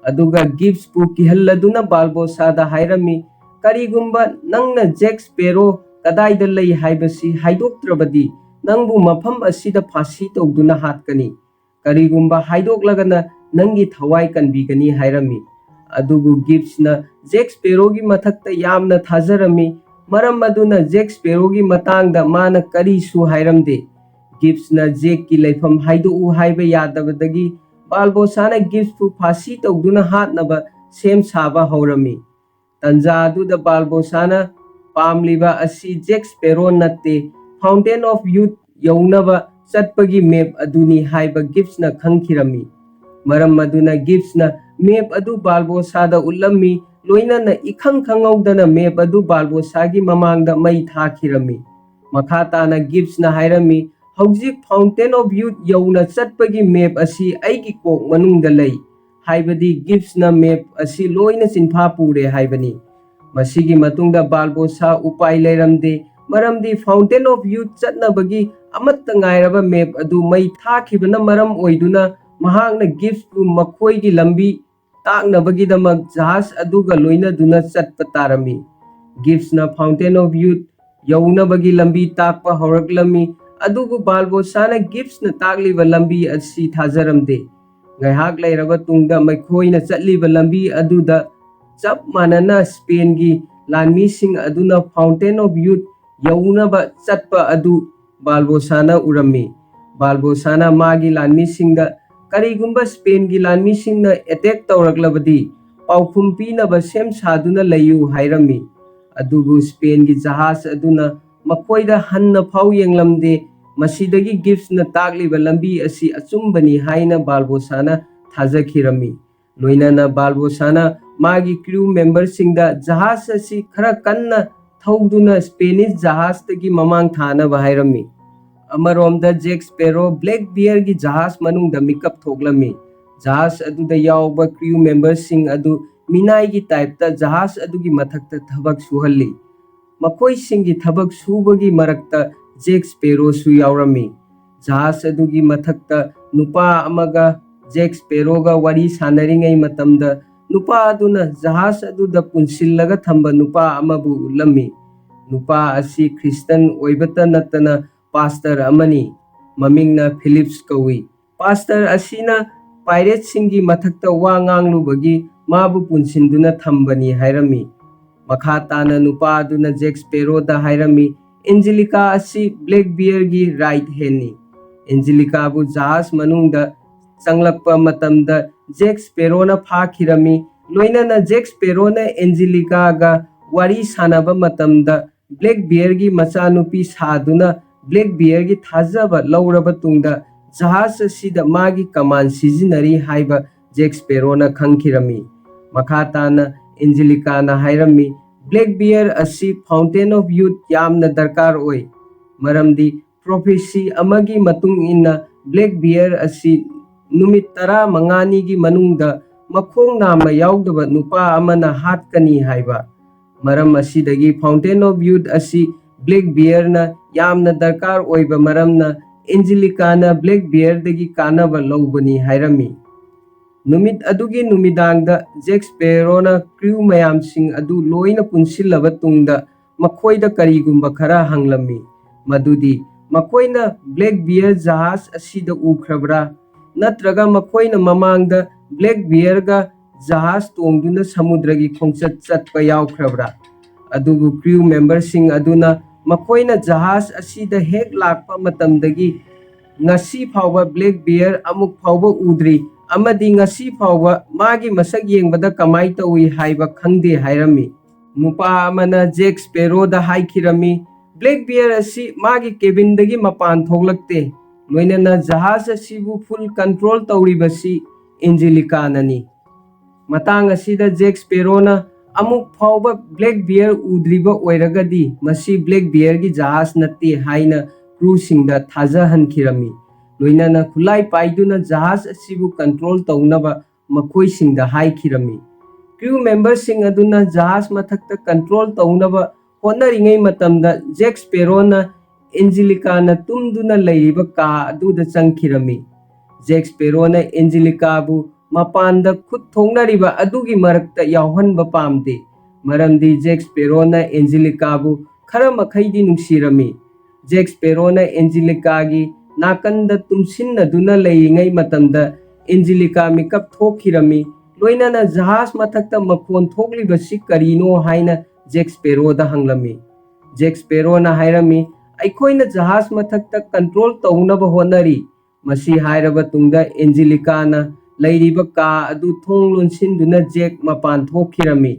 ꯑꯗꯨꯒ ꯒꯤꯕꯁꯄꯨ ꯀꯤꯍꯜꯂꯗꯨꯅ ꯕꯥꯜꯕꯣꯁꯥꯗ ꯍꯥꯏꯔꯝꯃꯤ, "ꯀꯔꯤꯒꯨꯝꯕ ꯅꯪꯅ ꯖꯦꯛ ꯁ꯭ꯄꯦꯔꯣ ꯀꯗꯥꯏꯗ ꯂꯩ ꯍꯥꯏꯕꯁꯤ ꯍꯥꯏꯗꯣꯛꯇ꯭ꯔꯕꯗꯤ ꯅꯪꯕꯨ ꯃꯐꯝ ꯑꯁꯤꯗ ꯐꯥꯁꯤ ꯇꯧꯗꯨꯅ ꯍꯥꯠꯀꯅꯤ꯫ ꯀꯔꯤꯒꯨꯝꯕ ꯍꯥꯏꯗꯣꯛꯂꯒꯅ ꯅꯪꯒꯤ ꯊꯋꯥꯏ ꯀꯟꯕꯤꯒꯅꯤ" ꯍꯥꯏꯔꯝꯃꯤ꯫ ꯑꯗꯨꯕꯨ ꯒꯤꯕꯁꯅ ꯖꯦꯛ ꯁ꯭ꯄꯦꯔꯣꯒꯤ ꯃꯊꯛꯇ ꯌꯥꯝꯅ ꯊꯥꯖꯔꯝꯃꯤ꯫ ꯃꯔꯝ ꯑꯗꯨꯅ ꯖꯦꯛ ꯁ꯭ꯄꯦꯔꯣꯒꯤ ꯃꯇꯥꯡꯗ ꯃꯥꯅ ꯀꯔꯤꯁꯨ ꯍꯥꯏꯔꯝꯗꯦ꯫ ꯒꯤꯕꯁꯅ ꯖꯦꯛꯀꯤ ꯂꯩꯐꯝ ꯍꯥꯏꯗꯣꯛꯎ ꯍꯥꯏꯕ ꯌꯥꯗꯕꯗꯒꯤ ꯕꯥꯜꯕꯣꯁꯥꯅ ꯒꯤꯕꯁꯄꯨ ꯐꯥꯁꯤ ꯇꯧꯗꯨꯅ ꯍꯥꯠꯅꯕ ꯁꯦꯝ ꯁꯥꯕ ꯍꯧꯔꯝꯃꯤ꯫ ꯇꯟꯖꯥ ꯑꯗꯨꯗ ꯕꯥꯜꯕꯣꯁꯥꯅ ꯄꯥꯝꯂꯤꯕ ꯑꯁꯤ ꯖꯦꯛ ꯁ꯭ꯄꯦꯔꯣ ꯅꯠꯇꯦ, Fountain of Youth ꯌꯧꯅꯕ ꯆꯠꯄꯒꯤ ꯃꯦꯞ ꯑꯗꯨꯅꯤ ꯍꯥꯏꯕ ꯒꯤꯕꯁꯅ ꯈꯪꯈꯤꯔꯝꯃꯤ꯫ ꯃꯔꯝ ꯑꯗꯨꯅ ꯒꯤꯕꯁꯅ ꯃꯦꯞ ꯑꯗꯨ ꯕꯥꯜꯕꯣꯁꯥꯗ ꯎꯠꯂꯝꯃꯤ, ꯂꯣꯏꯅꯅ ꯏꯈꯪ ꯈꯪꯍꯧꯗꯅ ꯃꯦꯞ ꯑꯗꯨ ꯕꯥꯜꯕꯣꯁꯥꯒꯤ ꯃꯃꯥꯡꯗ ꯃꯩ ꯊꯥꯈꯤꯔꯝꯃꯤ꯫ ꯃꯈꯥ ꯇꯥꯅ ꯒꯤꯕꯁꯅ ꯍꯥꯏꯔꯝꯃꯤ, "ꯍꯧꯖꯤꯛ Fountain of Youth ꯌꯧꯅ ꯆꯠꯄꯒꯤ ꯃꯦꯞ ꯑꯁꯤ ꯑꯩꯒꯤ ꯀꯣꯛ ꯃꯅꯨꯡꯗ ꯂꯩ", ꯍꯥꯏꯕꯗꯤ ꯒꯤꯕꯁꯅ ꯃꯦꯞ ꯑꯁꯤ ꯂꯣꯏꯅ ꯆꯤꯟꯐꯥ ꯄꯨꯔꯦ ꯍꯥꯏꯕꯅꯤ꯫ ꯃꯁꯤꯒꯤ ꯃꯇꯨꯡꯗ ꯕꯥꯜꯕꯣꯁꯥ ꯎꯄꯥꯏ ꯂꯩꯔꯝꯗꯦ, ꯃꯔꯝꯗꯤ Fountain of Youth ꯆꯠꯅꯕꯒꯤ ꯑꯃꯠꯇ ꯉꯥꯏꯔꯕ ꯃꯦꯞ ꯑꯗꯨ ꯃꯩ ꯊꯥꯈꯤꯕꯅ ꯃꯔꯝ ꯑꯣꯏꯗꯨꯅ ꯃꯍꯥꯛꯅ ꯒꯤꯕꯁꯄꯨ ꯃꯈꯣꯏꯒꯤ ꯂꯝꯕꯤ ꯇꯥꯛꯅꯕꯒꯤꯗꯃꯛ ꯖꯍꯥꯖ ꯑꯗꯨꯒ ꯂꯣꯏꯅꯗꯨꯅ ꯆꯠꯄ ꯇꯥꯔꯝꯃꯤ꯫ ꯒꯤꯕꯁꯅ Fountain of Youth ꯌꯧꯅꯕꯒꯤ ꯂꯝꯕꯤ ꯇꯥꯛꯄ ꯍꯧꯔꯛꯂꯝꯃꯤ, ꯑꯗꯨꯕꯨ ꯕꯥꯜꯕꯣꯁꯥꯅ ꯒꯤꯕꯁꯅ ꯇꯥꯛꯂꯤꯕ ꯂꯝꯕꯤ ꯑꯁꯤ ꯊꯥꯖꯔꯝꯗꯦ꯫ ꯉꯥꯏꯍꯥꯛ ꯂꯩꯔꯕ ꯇꯨꯡꯗ ꯃꯈꯣꯏꯅ ꯆꯠꯂꯤꯕ ꯂꯝꯕꯤ ꯑꯗꯨꯗ ꯆꯞ ꯃꯥꯟꯅꯅ ꯁ꯭ꯄꯦꯟꯒꯤ ꯂꯥꯟꯃꯤꯁꯤꯡ ꯑꯗꯨꯅ Fountain of Youth ꯌꯧꯅꯕ ꯆꯠꯄ ꯑꯗꯨ ꯕꯥꯜꯕꯣꯁꯥꯅ ꯎꯔꯝꯃꯤ꯫ ꯕꯥꯜꯕꯣꯁꯥꯅ ꯃꯥꯒꯤ ꯂꯥꯟꯃꯤꯁꯤꯡꯗ ꯀꯔꯤꯒꯨꯝꯕ ꯁ꯭ꯄꯦꯟꯒꯤ ꯂꯥꯟꯃꯤꯁꯤꯡꯅ ꯑꯦꯇꯦꯛ ꯇꯧꯔꯛꯂꯕꯗꯤ ꯄꯥꯎꯈꯨꯝ ꯄꯤꯅꯕ ꯁꯦꯝ ꯁꯥꯗꯨꯅ ꯂꯩꯌꯨ ꯍꯥꯏꯔꯝꯃꯤ꯫ ꯑꯗꯨꯕꯨ ꯁ꯭ꯄꯦꯟꯒꯤ ꯖꯍꯥꯖ ꯑꯗꯨꯅ ꯃꯈꯣꯏꯗ ꯍꯟꯅ ꯐꯥꯎ ꯌꯦꯡꯂꯝꯗꯦ꯫ ꯃꯁꯤꯗꯒꯤ ꯒꯤꯕꯁꯅ ꯇꯥꯛꯂꯤꯕ ꯂꯝꯕꯤ ꯑꯁꯤ ꯑꯆꯨꯝꯕꯅꯤ ꯍꯥꯏꯅ ꯕꯥꯜꯕꯣꯁꯥꯅ ꯊꯥꯖꯈꯤꯔꯝꯃꯤ꯫ ꯂꯣꯏꯅꯅ ꯕꯥꯜꯕꯣꯁꯥꯅ ꯃꯥꯒꯤ ꯀ꯭ꯔꯤꯎ ꯃꯦꯝꯕꯔꯁꯤꯡꯗ ꯖꯍꯥꯖ ꯑꯁꯤ ꯈꯔ ꯀꯟꯅ ꯊꯧꯗꯨꯅ ꯁ꯭ꯄꯦꯅꯤꯁ ꯖꯍꯥꯖꯇꯒꯤ ꯃꯃꯥꯡ ꯊꯥꯅꯕ ꯍꯥꯏꯔꯝꯃꯤ꯫ ꯑꯃꯔꯣꯝꯗ ꯖꯦꯛ ꯁ꯭ꯄꯦꯔꯣ ꯕ꯭ꯂꯦꯛ ꯕꯤꯌꯔꯒꯤ ꯖꯍꯥꯖ ꯃꯅꯨꯡꯗ ꯃꯤꯀꯞ ꯊꯣꯛꯂꯝꯃꯤ꯫ ꯖꯍꯥꯖ ꯑꯗꯨꯗ ꯌꯥꯎꯕ ꯀ꯭ꯔꯤꯎ ꯃꯦꯝꯕꯔꯁꯤꯡ ꯑꯗꯨ ꯃꯤꯅꯥꯏꯒꯤ ꯇꯥꯏꯞꯇ ꯖꯍꯥꯖ ꯑꯗꯨꯒꯤ ꯃꯊꯛꯇ ꯊꯕꯛ ꯁꯨꯍꯜꯂꯤ꯫ ꯃꯈꯣꯏꯁꯤꯡꯒꯤ ꯊꯕꯛ ꯁꯨꯕꯒꯤ ꯃꯔꯛꯇ ꯖꯦꯛ ꯁ꯭ꯄꯦꯔꯣꯁꯨ ꯌꯥꯎꯔꯝꯃꯤ꯫ ꯖꯍꯥꯖ ꯑꯗꯨꯒꯤ ꯃꯊꯛꯇ ꯅꯨꯄꯥ ꯑꯃꯒ ꯖꯦꯛ ꯁ꯭ꯄꯦꯔꯣꯒ ꯋꯥꯔꯤ ꯁꯥꯟꯅꯔꯤꯉꯩ ꯃꯇꯝꯗ ꯅꯨꯄꯥ ꯑꯗꯨꯅ ꯖꯍꯥꯖ ꯑꯗꯨꯗ ꯄꯨꯟꯁꯤꯜꯂꯒ ꯊꯝꯕ ꯅꯨꯄꯥ ꯑꯃꯕꯨ ꯎꯠꯂꯝꯃꯤ꯫ ꯅꯨꯄꯥ ꯑꯁꯤ ꯈ꯭ꯔꯤꯁꯇꯟ ꯑꯣꯏꯕꯇ ꯅꯠꯇꯅ ꯄꯥꯁꯇꯔ ꯑꯃꯅꯤ꯫ ꯃꯃꯤꯡꯅ ꯐꯤꯂꯤꯞꯁ ꯀꯧꯏ꯫ ꯄꯥꯁꯇꯔ ꯑꯁꯤꯅ ꯄꯥꯏꯔꯦꯠꯁꯤꯡꯒꯤ ꯃꯊꯛꯇ ꯋꯥ ꯉꯥꯡꯂꯨꯕꯒꯤ ꯃꯥꯕꯨ ꯄꯨꯟꯁꯤꯟꯗꯨꯅ ꯊꯝꯕꯅꯤ ꯍꯥꯏꯔꯝꯃꯤ꯫ ꯃꯈꯥ ꯇꯥꯅ ꯅꯨꯄꯥ ꯑꯗꯨꯅ ꯖꯦꯛ ꯁ꯭ꯄꯦꯔꯣꯗ ꯍꯥꯏꯔꯝꯃꯤ, "ꯑꯦꯟꯖꯦꯂꯤꯀꯥ ꯑꯁꯤ ꯕ꯭ꯂꯦꯛ ꯕꯤꯌꯔꯒꯤ ꯔꯥꯏꯠ ꯍꯦꯟꯅꯤ꯫" ꯑꯦꯟꯖꯦꯂꯤꯀꯥꯕꯨ ꯖꯍꯥꯖ ꯃꯅꯨꯡꯗ ꯆꯪꯂꯛꯄ ꯃꯇꯝꯗ ꯖꯦꯛ ꯁ꯭ꯄꯦꯔꯣꯅ ꯐꯥꯈꯤꯔꯝꯃꯤ꯫ ꯂꯣꯏꯅꯅ ꯖꯦꯛ ꯁ꯭ꯄꯦꯔꯣꯅ ꯑꯦꯟꯖꯦꯂꯤꯀꯥꯒ ꯋꯥꯔꯤ ꯁꯥꯟꯅꯕ ꯃꯇꯝꯗ ꯕ꯭ꯂꯦꯛ ꯕꯤꯌꯔꯒꯤ ꯃꯆꯥꯅꯨꯄꯤ ꯁꯥꯗꯨꯅ ꯕ꯭ꯂꯦꯛ ꯕꯤꯌꯔꯒꯤ ꯊꯥꯖꯕ ꯂꯧꯔꯕ ꯇꯨꯡꯗ ꯖꯍꯥꯖ ꯑꯁꯤꯗ ꯃꯥꯒꯤ ꯀꯃꯥꯟ ꯁꯤꯖꯤꯟꯅꯔꯤ ꯍꯥꯏꯕ ꯖꯦꯛ ꯁ꯭ꯄꯦꯔꯣꯅ ꯈꯪꯈꯤꯔꯝꯃꯤ꯫ ꯃꯈꯥ ꯇꯥꯅ ꯑꯦꯟꯖꯦꯂꯤꯀꯥꯅ ꯍꯥꯏꯔꯝꯃꯤ, "ꯕ꯭ꯂꯦꯛ ꯕꯤꯌꯔ ꯑꯁꯤ Fountain of Youth ꯌꯥꯝꯅ ꯗꯔꯀꯥꯔ ꯑꯣꯏ, ꯃꯔꯝꯗꯤ ꯄ꯭ꯔꯣꯐꯦꯁꯤ ꯑꯃꯒꯤ ꯃꯇꯨꯡ ꯏꯟꯅ ꯕ꯭ꯂꯦꯛ ꯕꯤꯌꯔ ꯑꯁꯤ ꯅꯨꯃꯤꯠ ꯇꯔꯥꯃꯉꯥꯅꯤꯒꯤ ꯃꯅꯨꯡꯗ ꯃꯈꯣꯡ ꯅꯥꯝꯃ ꯌꯥꯎꯗꯕ ꯅꯨꯄꯥ ꯑꯃꯅ ꯍꯥꯠꯀꯅꯤ ꯍꯥꯏꯕ꯫ ꯃꯔꯝ ꯑꯁꯤꯗꯒꯤ Fountain of Youth ꯑꯁꯤ ꯕ꯭ꯂꯦꯛ ꯕꯤꯌꯔꯅ ꯌꯥꯝꯅ ꯗꯔꯀꯥꯔ ꯑꯣꯏꯕ ꯃꯔꯝꯅ ꯑꯦꯟꯖꯦꯂꯤꯀꯥꯅ ꯕ꯭ꯂꯦꯛ ꯕꯤꯌꯔꯗꯒꯤ ꯀꯥꯟꯅꯕ ꯂꯧꯕꯅꯤ" ꯍꯥꯏꯔꯝꯃꯤ꯫ ꯅꯨꯃꯤꯠ ꯑꯗꯨꯒꯤ ꯅꯨꯃꯤꯗꯥꯡꯗ ꯖꯦꯛ ꯁ꯭ꯄꯦꯔꯣꯅ ꯀ꯭ꯔꯤꯎ ꯃꯌꯥꯝꯁꯤꯡ ꯑꯗꯨ ꯂꯣꯏꯅ ꯄꯨꯟꯁꯤꯜꯂꯕ ꯇꯨꯡꯗ ꯃꯈꯣꯏꯗ ꯀꯔꯤꯒꯨꯝꯕ ꯈꯔ ꯍꯪꯂꯝꯃꯤ, ꯃꯗꯨꯗꯤ ꯃꯈꯣꯏꯅ ꯕ꯭ꯂꯦꯛ ꯕꯤꯌꯔ ꯖꯍꯥꯖ ꯑꯁꯤꯗ ꯎꯈ꯭ꯔꯕ꯭ꯔꯥ? ꯅꯠꯇ꯭ꯔꯒ ꯃꯈꯣꯏꯅ ꯃꯃꯥꯡꯗ ꯕ꯭ꯂꯦꯛ ꯕꯤꯌꯔꯒ ꯖꯍꯥꯖ ꯇꯣꯡꯗꯨꯅ ꯁꯃꯨꯗ꯭ꯔꯒꯤ ꯈꯣꯡꯆꯠ ꯆꯠꯄ ꯌꯥꯎꯈ꯭ꯔꯕ꯭ꯔꯥ? ꯑꯗꯨꯕꯨ crew memberꯁꯤꯡ ꯑꯗꯨꯅ ꯃꯈꯣꯏꯅ ꯖꯍꯥꯖ ꯑꯁꯤꯗ ꯍꯦꯛ ꯂꯥꯛꯄ ꯃꯇꯝꯗꯒꯤ ꯉꯁꯤ ꯐꯥꯎꯕ Black Bear ꯑꯃꯨꯛ ꯐꯥꯎꯕ ꯎꯗ꯭ꯔꯤ ꯑꯃꯗꯤ ꯉꯁꯤ ꯐꯥꯎꯕ ꯃꯥꯒꯤ ꯃꯁꯛ ꯌꯦꯡꯕꯗ ꯀꯃꯥꯏ ꯇꯧꯏ ꯍꯥꯏꯕ ꯈꯪꯗꯦ ꯍꯥꯏꯔꯝꯃꯤ꯫ ꯅꯨꯄꯥ ꯑꯃꯅ ꯖꯦꯛ ꯁ꯭ꯄꯦꯔꯣꯗ ꯍꯥꯏꯈꯤꯔꯝꯃꯤ, "Black Bear ꯑꯁꯤ ꯃꯥꯒꯤ cabinꯗꯒꯤ ꯃꯄꯥꯟ ꯊꯣꯛꯂꯛꯇꯦ, ꯂꯣꯏꯅꯅ ꯖꯍꯥꯖ ꯑꯁꯤꯕꯨ full control ꯇꯧꯔꯤꯕꯁꯤ ꯑꯦꯟꯖꯦꯂꯤꯀꯥꯅꯅꯤ"꯫ ꯃꯇꯥꯡ ꯑꯁꯤꯗ ꯖꯦꯛ ꯁ꯭ꯄꯦꯔꯣꯅ ꯑꯃꯨꯛ ꯐꯥꯎꯕ Black Bear ꯎꯗ꯭ꯔꯤꯕ ꯑꯣꯏꯔꯒꯗꯤ ꯃꯁꯤ Black Bearꯒꯤ ꯖꯍꯥꯖ ꯅꯠꯇꯦ ꯍꯥꯏꯅ crewꯁꯤꯡꯗ ꯊꯥꯖꯍꯟꯈꯤꯔꯝꯃꯤ꯫ ꯂꯣꯏꯅꯅ ꯈꯨꯠꯂꯥꯏ ꯄꯥꯏꯗꯨꯅ ꯖꯍꯥꯖ ꯑꯁꯤꯕꯨ control ꯇꯧꯅꯕ ꯃꯈꯣꯏꯁꯤꯡꯗ ꯍꯥꯏꯈꯤꯔꯝꯃꯤ꯫ Crew memberꯁꯤꯡ ꯑꯗꯨꯅ ꯖꯍꯥꯖ ꯃꯊꯛꯇ control ꯇꯧꯅꯕ ꯍꯣꯠꯅꯔꯤꯉꯩ ꯃꯇꯝꯗ ꯖꯦꯛ ꯁ꯭ꯄꯦꯔꯣꯅ ꯑꯦꯟꯖꯦꯂꯤꯀꯥꯅ ꯇꯨꯝꯗꯨꯅ ꯂꯩꯔꯤꯕ ꯀꯥ ꯑꯗꯨꯗ ꯆꯪꯈꯤꯔꯝꯃꯤ꯫ ꯖꯦꯛ ꯁ꯭ꯄꯦꯔꯣꯅ ꯑꯦꯟꯖꯦꯂꯤꯀꯥꯕꯨ ꯃꯄꯥꯟꯗ ꯈꯨꯠ ꯊꯣꯛꯅꯔꯤꯕ ꯑꯗꯨꯒꯤ ꯃꯔꯛꯇ ꯌꯥꯎꯍꯟꯕ ꯄꯥꯝꯗꯦ, ꯃꯔꯝꯗꯤ ꯖꯦꯛ ꯁ꯭ꯄꯦꯔꯣꯅ ꯑꯦꯟꯖꯦꯂꯤꯀꯥꯕꯨ ꯈꯔ ꯃꯈꯩꯗꯤ ꯅꯨꯡꯁꯤꯔꯝꯃꯤ꯫ ꯖꯦꯛ ꯁ꯭ꯄꯦꯔꯣꯅ ꯑꯦꯟꯖꯦꯂꯤꯀꯥꯒꯤ ꯅꯥꯀꯟꯗ ꯇꯨꯝꯁꯤꯟꯅꯗꯨꯅ ꯂꯩꯔꯤꯉꯩ ꯃꯇꯝꯗ ꯑꯦꯟꯖꯦꯂꯤꯀꯥ ꯃꯤꯀꯞ ꯊꯣꯛꯈꯤꯔꯝꯃꯤ, ꯂꯣꯏꯅꯅ ꯖꯍꯥꯖ ꯃꯊꯛꯇ ꯃꯈꯣꯟ ꯊꯣꯛꯂꯤꯕꯁꯤ ꯀꯔꯤꯅꯣ ꯍꯥꯏꯅ ꯖꯦꯛ ꯁ꯭ꯄꯦꯔꯣꯗ ꯍꯪꯂꯝꯃꯤ꯫ ꯖꯦꯛ ꯁ꯭ꯄꯦꯔꯣꯅ ꯍꯥꯏꯔꯝꯃꯤ, "ꯑꯩꯈꯣꯏꯅ ꯖꯍꯥꯖ ꯃꯊꯛꯇ control ꯇꯧꯅꯕ ꯍꯣꯠꯅꯔꯤ"꯫ ꯃꯁꯤ ꯍꯥꯏꯔꯕ ꯇꯨꯡꯗ ꯑꯦꯟꯖꯦꯂꯤꯀꯥꯅ ꯂꯩꯔꯤꯕ ꯀꯥ ꯑꯗꯨ ꯊꯣꯡ ꯂꯣꯟꯁꯤꯟꯗꯨꯅ ꯖꯦꯛ ꯃꯄꯥꯟ ꯊꯣꯛꯈꯤꯔꯝꯃꯤ꯫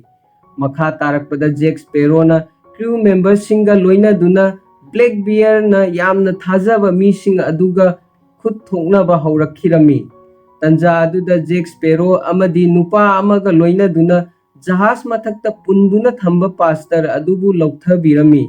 ꯃꯈꯥ ꯇꯥꯔꯛꯄꯗ ꯖꯦꯛ ꯁ꯭ꯄꯦꯔꯣꯅ crew memberꯁꯤꯡꯒ ꯂꯣꯏꯅꯗꯨꯅ Black Bearꯅ ꯌꯥꯝꯅ ꯊꯥꯖꯕ ꯃꯤꯁꯤꯡ ꯑꯗꯨꯒ ꯈꯨꯠ ꯊꯣꯛꯅꯕ ꯍꯧꯔꯛꯈꯤꯔꯝꯃꯤ꯫ ꯇꯟꯖꯥ ꯑꯗꯨꯗ ꯖꯦꯛ ꯁ꯭ꯄꯦꯔꯣ ꯑꯃꯗꯤ ꯅꯨꯄꯥ ꯑꯃꯒ ꯂꯣꯏꯅꯗꯨꯅ ꯖꯍꯥꯖ ꯃꯊꯛꯇ ꯄꯨꯟꯗꯨꯅ ꯊꯝꯕ ꯄꯥꯁꯇꯔ ꯑꯗꯨꯕꯨ ꯂꯧꯊꯕꯤꯔꯝꯃꯤ꯫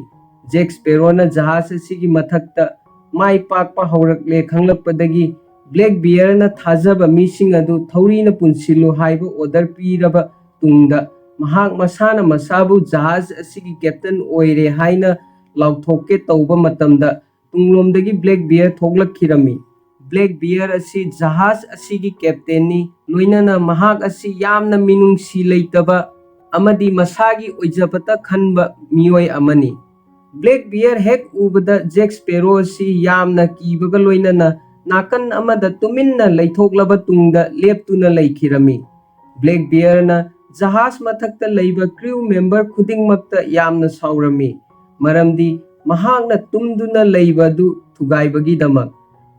ꯖꯦꯛ ꯁ꯭ꯄꯦꯔꯣꯅ ꯖꯍꯥꯖ ꯑꯁꯤꯒꯤ ꯃꯊꯛꯇ ꯃꯥꯏ ꯄꯥꯛꯄ ꯍꯧꯔꯛꯂꯦ ꯈꯪꯂꯛꯄꯗꯒꯤ Black Bearꯅ ꯊꯥꯖꯕ ꯃꯤꯁꯤꯡ ꯑꯗꯨ ꯊꯧꯔꯤꯅ ꯄꯨꯟꯁꯤꯜꯂꯨ ꯍꯥꯏꯕ order ꯄꯤꯔꯕ ꯇꯨꯡꯗ ꯃꯍꯥꯛ ꯃꯁꯥꯅ ꯃꯁꯥꯕꯨ ꯖꯍꯥꯖ ꯑꯁꯤꯒꯤ captain ꯑꯣꯏꯔꯦ ꯍꯥꯏꯅ ꯂꯥꯎꯊꯣꯛꯀꯦ ꯇꯧꯕ ꯃꯇꯝꯗ ꯇꯨꯡꯂꯣꯝꯗꯒꯤ Black Bear ꯊꯣꯛꯂꯛꯈꯤꯔꯝꯃꯤ꯫ Black Bear ꯑꯁꯤ ꯖꯍꯥꯖ ꯑꯁꯤꯒꯤ captainꯅꯤ, ꯂꯣꯏꯅꯅ ꯃꯍꯥꯛ ꯑꯁꯤ ꯌꯥꯝꯅ ꯃꯤꯅꯨꯡꯁꯤ ꯂꯩꯇꯕ ꯑꯃꯗꯤ ꯃꯁꯥꯒꯤ ꯑꯣꯏꯖꯕꯇ ꯈꯟꯕ ꯃꯤꯑꯣꯏ ꯑꯃꯅꯤ꯫ Black Bear ꯍꯦꯛ ꯎꯕꯗ ꯖꯦꯛ ꯁ꯭ꯄꯦꯔꯣ ꯑꯁꯤ ꯌꯥꯝꯅ ꯀꯤꯕꯒ ꯂꯣꯏꯅꯅ ꯅꯥꯀꯟ ꯑꯃꯗ ꯇꯨꯃꯤꯟꯅ ꯂꯩꯊꯣꯛꯂꯕ ꯇꯨꯡꯗ ꯂꯦꯞꯇꯨꯅ ꯂꯩꯈꯤꯔꯝꯃꯤ꯫ ꯕ꯭ꯂꯦꯛ ꯕꯤꯌꯔꯅ ꯖꯍꯥꯖ ꯃꯊꯛꯇ ꯂꯩꯕ ꯀ꯭ꯔꯤꯎ ꯃꯦꯝꯕꯔ ꯈꯨꯗꯤꯡꯃꯛꯇ ꯌꯥꯝꯅ ꯁꯥꯎꯔꯝꯃꯤ, ꯃꯔꯝꯗꯤ ꯃꯍꯥꯛꯅ ꯇꯨꯝꯗꯨꯅ ꯂꯩꯕ ꯑꯗꯨ ꯊꯨꯒꯥꯏꯕꯒꯤꯗꯃꯛ꯫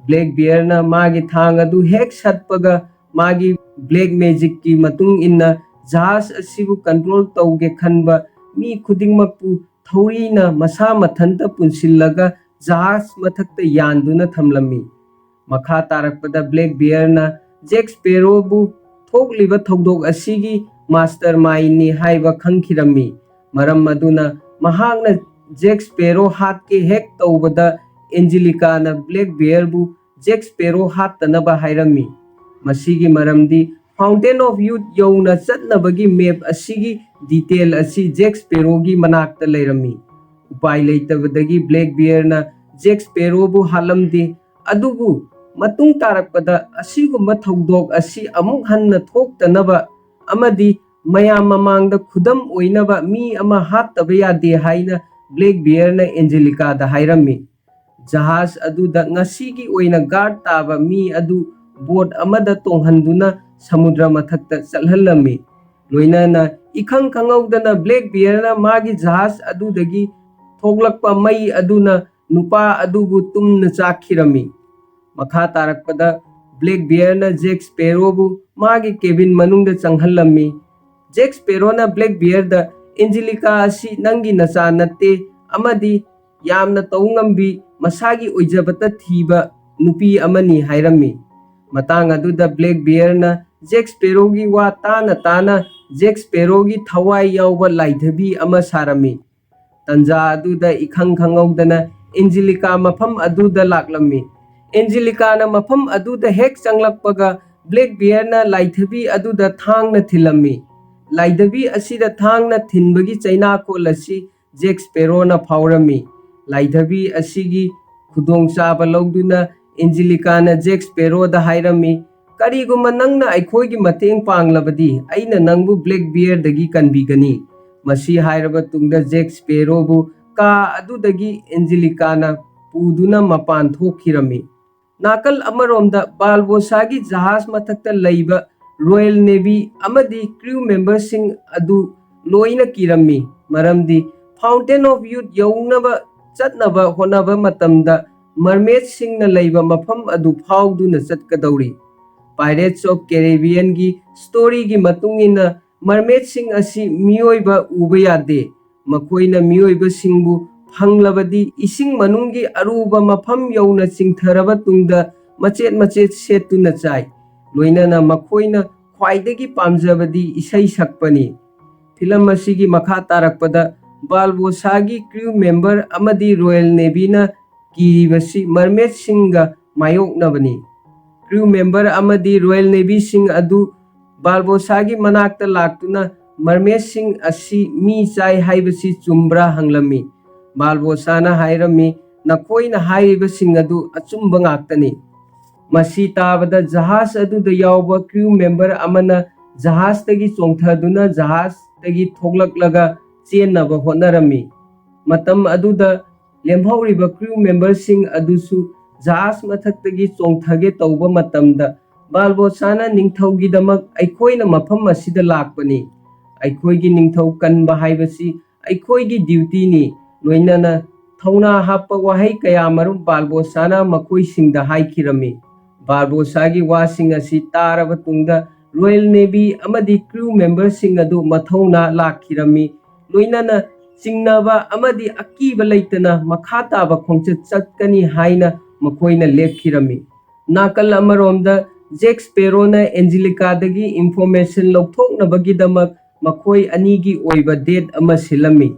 ꯕ꯭ꯂꯦꯛ ꯕꯤꯌꯔꯅ ꯃꯥꯒꯤ ꯊꯥꯡ ꯑꯗꯨ ꯍꯦꯛ ꯁꯠꯄꯒ, ꯃꯥꯒꯤ ꯕ꯭ꯂꯦꯛ ꯃꯦꯖꯤꯛꯀꯤ ꯃꯇꯨꯡ ꯏꯟꯅ ꯖꯍꯥꯖ ꯑꯁꯤꯕꯨ ꯀꯟꯇ꯭ꯔꯣꯜ ꯇꯧꯒꯦ ꯈꯟꯕ ꯃꯤ ꯈꯨꯗꯤꯡꯃꯛꯄꯨ ꯊꯧꯔꯤꯅ ꯃꯁꯥ ꯃꯊꯟꯇ ꯄꯨꯟꯁꯤꯜꯂꯒ ꯖꯍꯥꯖ ꯃꯊꯛꯇ ꯌꯥꯟꯗꯨꯅ ꯊꯝꯂꯝꯃꯤ꯫ ꯃꯈꯥ ꯇꯥꯔꯛꯄꯗ ꯕ꯭ꯂꯦꯛ ꯕꯤꯌꯔꯅ ꯖꯦꯛ ꯁ꯭ꯄꯦꯔꯣꯕꯨ ꯊꯣꯛꯂꯤꯕ ꯊꯧꯗꯣꯛ ꯑꯁꯤꯒꯤ ꯃꯥꯁꯇꯔ ꯃꯥꯏꯟꯅꯤ ꯍꯥꯏꯕ ꯈꯪꯈꯤꯔꯝꯃꯤ꯫ ꯃꯔꯝ ꯑꯗꯨꯅ ꯃꯍꯥꯛꯅ ꯖꯦꯛ ꯁ꯭ꯄꯦꯔꯣ ꯍꯥꯠꯀꯦ ꯍꯦꯛ ꯇꯧꯕꯗ, ꯑꯦꯟꯖꯦꯂꯤꯀꯥꯅ ꯕ꯭ꯂꯦꯛ ꯕꯤꯌꯔꯕꯨ ꯖꯦꯛ ꯁ꯭ꯄꯦꯔꯣ ꯍꯥꯠꯇꯅꯕ ꯍꯥꯏꯔꯝꯃꯤ꯫ ꯃꯁꯤꯒꯤ ꯃꯔꯝꯗꯤ Fountain of Youth ꯌꯧꯅ ꯆꯠꯅꯕꯒꯤ ꯃꯦꯞ ꯑꯁꯤꯒꯤ ꯗꯤꯇꯦꯜ ꯑꯁꯤ ꯖꯦꯛ ꯁ꯭ꯄꯦꯔꯣꯒꯤ ꯃꯅꯥꯛꯇ ꯂꯩꯔꯝꯃꯤ꯫ ꯎꯄꯥꯏ ꯂꯩꯇꯕꯗꯒꯤ ꯕ꯭ꯂꯦꯛ ꯕꯤꯌꯔꯅ ꯖꯦꯛ ꯁ꯭ꯄꯦꯔꯣꯕꯨ ꯍꯥꯠꯂꯝꯗꯦ, ꯑꯗꯨꯕꯨ ꯃꯇꯨꯡ ꯇꯥꯔꯛꯄꯗ ꯑꯁꯤꯒꯨꯝꯕ ꯊꯧꯗꯣꯛ ꯑꯁꯤ ꯑꯃꯨꯛ ꯍꯟꯅ ꯊꯣꯛꯇꯅꯕ ꯑꯃꯗꯤ ꯃꯌꯥꯝ ꯃꯃꯥꯡꯗ ꯈꯨꯗꯝ ꯑꯣꯏꯅꯕ ꯃꯤ ꯑꯃ ꯍꯥꯠꯇꯕ ꯌꯥꯗꯦ ꯍꯥꯏꯅ ꯕ꯭ꯂꯦꯛ ꯕꯤꯌꯔꯅ ꯑꯦꯟꯖꯦꯂꯤꯀꯥꯗ ꯍꯥꯏꯔꯝꯃꯤ꯫ ꯖꯍꯥꯖ ꯑꯗꯨꯗ ꯉꯁꯤꯒꯤ ꯑꯣꯏꯅ ꯒꯥꯔꯗ ꯇꯥꯕ ꯃꯤ ꯑꯗꯨ ꯕꯣꯠ ꯑꯃꯗ ꯇꯣꯡꯍꯟꯗꯨꯅ ꯁꯃꯨꯗ꯭ꯔ ꯃꯊꯛꯇ ꯆꯠꯍꯜꯂꯝꯃꯤ꯫ ꯂꯣꯏꯅꯅ ꯏꯈꯪ ꯈꯪꯍꯧꯗꯅ ꯕ꯭ꯂꯦꯛ ꯕꯤꯌꯔꯅ ꯃꯥꯒꯤ ꯖꯍꯥꯖ ꯑꯗꯨꯗꯒꯤ ꯊꯣꯛꯂꯛꯄ ꯃꯩ ꯑꯗꯨꯅ ꯅꯨꯄꯥ ꯑꯗꯨꯕꯨ ꯇꯨꯝꯅ ꯆꯥꯛꯈꯤꯔꯝꯃꯤ꯫ ꯃꯈꯥ ꯇꯥꯔꯛꯄꯗ ꯕ꯭ꯂꯦꯛ ꯕꯤꯌꯔꯅ ꯖꯦꯛ ꯁ꯭ꯄꯦꯔꯣꯕꯨ ꯃꯥꯒꯤ ꯀꯦꯕꯤꯟ ꯃꯅꯨꯡꯗ ꯆꯪꯍꯜꯂꯝꯃꯤ꯫ ꯖꯦꯛ ꯁ꯭ꯄꯦꯔꯣꯅ ꯕ꯭ꯂꯦꯛ ꯕꯤꯌꯔꯗ, "ꯑꯦꯟꯖꯦꯂꯤꯀꯥ ꯑꯁꯤ ꯅꯪꯒꯤ ꯅꯆꯥ ꯅꯠꯇꯦ ꯑꯃꯗꯤ ꯌꯥꯝꯅ ꯇꯧ ꯉꯝꯕꯤ, ꯃꯁꯥꯒꯤ ꯑꯣꯏꯖꯕꯇ ꯊꯤꯕ ꯅꯨꯄꯤ ꯑꯃꯅꯤ" ꯍꯥꯏꯔꯝꯃꯤ꯫ ꯃꯇꯥꯡ ꯑꯗꯨꯗ ꯕ꯭ꯂꯦꯛ ꯕꯤꯌꯔꯅ ꯖꯦꯛ ꯁ꯭ꯄꯦꯔꯣꯒꯤ ꯋꯥ ꯇꯥꯅ ꯇꯥꯅ ꯖꯦꯛ ꯁ꯭ꯄꯦꯔꯣꯒꯤ ꯊꯋꯥꯏ ꯌꯥꯎꯕ ꯂꯥꯏꯙꯕꯤ ꯑꯃ ꯁꯥꯔꯝꯃꯤ꯫ ꯇꯟꯖꯥ ꯑꯗꯨꯗ ꯏꯈꯪ ꯈꯪꯍꯧꯗꯅ ꯑꯦꯟꯖꯦꯂꯤꯀꯥ ꯃꯐꯝ ꯑꯗꯨꯗ ꯂꯥꯛꯂꯝꯃꯤ꯫ ꯑꯦꯟꯖꯦꯂꯤꯀꯥꯅ ꯃꯐꯝ ꯑꯗꯨꯗ ꯍꯦꯛ ꯆꯪꯂꯛꯄꯒ ꯕ꯭ꯂꯦꯛ ꯕꯤꯌꯔꯅ ꯂꯥꯏꯙꯕꯤ ꯑꯗꯨꯗ ꯊꯥꯡꯅ ꯊꯤꯜꯂꯝꯃꯤ꯫ ꯂꯥꯏꯙꯕꯤ ꯑꯁꯤꯗ ꯊꯥꯡꯅ ꯊꯤꯟꯕꯒꯤ ꯆꯩꯅꯥꯀꯣꯜ ꯑꯁꯤ ꯖꯦꯛ ꯁ꯭ꯄꯦꯔꯣꯅ ꯐꯥꯎꯔꯝꯃꯤ꯫ ꯂꯥꯏꯙꯕꯤ ꯑꯁꯤꯒꯤ ꯈꯨꯗꯣꯡꯆꯥꯕ ꯂꯧꯗꯨꯅ ꯑꯦꯟꯖꯦꯂꯤꯀꯥꯅ ꯖꯦꯛ ꯁ꯭ꯄꯦꯔꯣꯗ ꯍꯥꯏꯔꯝꯃꯤ, "ꯀꯔꯤꯒꯨꯝꯕ ꯅꯪꯅ ꯑꯩꯈꯣꯏꯒꯤ ꯃꯇꯦꯡ ꯄꯥꯡꯂꯕꯗꯤ ꯑꯩꯅ ꯅꯪꯕꯨ ꯕ꯭ꯂꯦꯛ ꯕꯤꯌꯔꯗꯒꯤ ꯀꯟꯕꯤꯒꯅꯤ꯫" ꯃꯁꯤ ꯍꯥꯏꯔꯕ ꯇꯨꯡꯗ ꯖꯦꯛ ꯁ꯭ꯄꯦꯔꯣꯕꯨ ꯀꯥ ꯑꯗꯨꯗꯒꯤ ꯑꯦꯟꯖꯦꯂꯤꯀꯥꯅ ꯄꯨꯗꯨꯅ ꯃꯄꯥꯟ ꯊꯣꯛꯈꯤꯔꯝꯃꯤ꯫ ꯅꯥꯀꯜ ꯑꯃꯔꯣꯝꯗ ꯕꯥꯔꯕꯣꯁꯥꯒꯤ ꯖꯍꯥꯖ ꯃꯊꯛꯇ ꯂꯩꯕ Royal Navy ꯑꯃꯗꯤ crew memberꯁꯤꯡ ꯑꯗꯨ ꯂꯣꯏꯅ ꯀꯤꯔꯝꯃꯤ, ꯃꯔꯝꯗꯤ Fountain of Youth ꯌꯧꯅꯕ ꯆꯠꯅꯕ ꯍꯣꯠꯅꯕ ꯃꯇꯝꯗ mermaidꯁꯤꯡꯅ ꯂꯩꯕ ꯃꯐꯝ ꯑꯗꯨ ꯐꯥꯎꯗꯨꯅ ꯆꯠꯀꯗꯧꯔꯤ꯫ Pirates of Caribbeanꯒꯤ storyꯒꯤ ꯃꯇꯨꯡ ꯏꯟꯅ mermaidꯁꯤꯡ ꯑꯁꯤ ꯃꯤꯑꯣꯏꯕ ꯎꯕ ꯌꯥꯗꯦ꯫ ꯃꯈꯣꯏꯅ ꯃꯤꯑꯣꯏꯕꯁꯤꯡꯕꯨ ꯐꯪꯂꯕꯗꯤ ꯏꯁꯤꯡ ꯃꯅꯨꯡꯒꯤ ꯑꯔꯨꯕ ꯃꯐꯝ ꯌꯧꯅ ꯆꯤꯡꯊꯔꯕ ꯇꯨꯡꯗ ꯃꯆꯦꯠ ꯃꯆꯦꯠ ꯁꯦꯠꯇꯨꯅ ꯆꯥꯏ꯫ ꯂꯣꯏꯅꯅ ꯃꯈꯣꯏꯅ ꯈ꯭ꯋꯥꯏꯗꯒꯤ ꯄꯥꯝꯖꯕꯗꯤ ꯏꯁꯩ ꯁꯛꯄꯅꯤ꯫ ꯐꯤꯂꯝ ꯑꯁꯤꯒꯤ ꯃꯈꯥ ꯇꯥꯔꯛꯄꯗ ꯕꯥꯔꯕꯣꯁꯥꯒꯤ crew member ꯑꯃꯗꯤ Royal Navyꯅ ꯀꯤꯔꯤꯕꯁꯤ mermaidꯁꯤꯡꯒ ꯃꯥꯌꯣꯛꯅꯕꯅꯤ꯫ Crew member ꯑꯃꯗꯤ Royal Navyꯁꯤꯡ ꯑꯗꯨ ꯕꯥꯔꯕꯣꯁꯥꯒꯤ ꯃꯅꯥꯛꯇ ꯂꯥꯛꯇꯨꯅ mermaidꯁꯤꯡ ꯑꯁꯤ ꯃꯤ ꯆꯥꯏ ꯍꯥꯏꯕꯁꯤ ꯆꯨꯝꯕ꯭ꯔꯥ ꯍꯪꯂꯝꯃꯤ꯫ ꯕꯥꯔꯕꯣꯁꯥꯅ ꯍꯥꯏꯔꯝꯃꯤ, "ꯅꯈꯣꯏꯅ ꯍꯥꯏꯔꯤꯕꯁꯤꯡ ꯑꯗꯨ ꯑꯆꯨꯝꯕ ꯉꯥꯛꯇꯅꯤ꯫" ꯃꯁꯤ ꯇꯥꯕꯗ ꯖꯍꯥꯖ ꯑꯗꯨꯗ ꯌꯥꯎꯕ crew member ꯑꯃꯅ ꯖꯍꯥꯖꯇꯒꯤ ꯆꯣꯡꯊꯗꯨꯅ ꯖꯍꯥꯖꯇꯒꯤ ꯊꯣꯛꯂꯛꯂꯒ ꯆꯦꯟꯅꯕ ꯍꯣꯠꯅꯔꯝꯃꯤ꯫ ꯃꯇꯝ ꯑꯗꯨꯗ ꯂꯦꯝꯍꯧꯔꯤꯕ crew memberꯁꯤꯡ ꯑꯗꯨꯁꯨ ꯖꯍꯥꯖ ꯃꯊꯛꯇꯒꯤ ꯆꯣꯡꯊꯒꯦ ꯇꯧꯕ ꯃꯇꯝꯗ ꯕꯥꯔꯕꯣꯁꯥꯅ ꯅꯤꯡꯊꯧꯒꯤꯗꯃꯛ ꯑꯩꯈꯣꯏꯅ ꯃꯐꯝ ꯑꯁꯤꯗ ꯂꯥꯛꯄꯅꯤ꯫ ꯑꯩꯈꯣꯏꯒꯤ ꯅꯤꯡꯊꯧ ꯀꯟꯕ ꯍꯥꯏꯕꯁꯤ ꯑꯩꯈꯣꯏꯒꯤ dutyꯅꯤ꯫ ꯂꯣꯏꯅꯅ ꯊꯧꯅꯥ ꯍꯥꯞꯄ ꯋꯥꯍꯩ ꯀꯌꯥ ꯃꯔꯨꯝ ꯕꯥꯔꯕꯣꯁꯥꯅ ꯃꯈꯣꯏꯁꯤꯡꯗ ꯍꯥꯏꯈꯤꯔꯝꯃꯤ꯫ ꯕꯥꯔꯕꯣꯁꯥꯒꯤ ꯋꯥꯁꯤꯡ ꯑꯁꯤ ꯇꯥꯔꯕ ꯇꯨꯡꯗ Royal Navy ꯑꯃꯗꯤ crew memberꯁꯤꯡ ꯑꯗꯨ ꯃꯊꯧꯅꯥ ꯂꯥꯛꯈꯤꯔꯝꯃꯤ꯫ ꯂꯣꯏꯅꯅ ꯆꯤꯡꯅꯕ ꯑꯃꯗꯤ ꯑꯀꯤꯕ ꯂꯩꯇꯅ ꯃꯈꯥ ꯇꯥꯕ ꯈꯣꯡꯆꯠ ꯆꯠꯀꯅꯤ ꯍꯥꯏꯅ ꯃꯈꯣꯏꯅ ꯂꯦꯞꯈꯤꯔꯝꯃꯤ꯫ ꯅꯥꯀꯜ ꯑꯃꯔꯣꯝꯗ ꯖꯦꯛ ꯁ꯭ꯄꯦꯔꯣꯅ ꯑꯦꯟꯖꯦꯂꯤꯀꯥꯗꯒꯤ information ꯂꯧꯊꯣꯛꯅꯕꯒꯤꯗꯃꯛ ꯃꯈꯣꯏ ꯑꯅꯤꯒꯤ ꯑꯣꯏꯕ date ꯑꯃ ꯁꯤꯜꯂꯝꯃꯤ꯫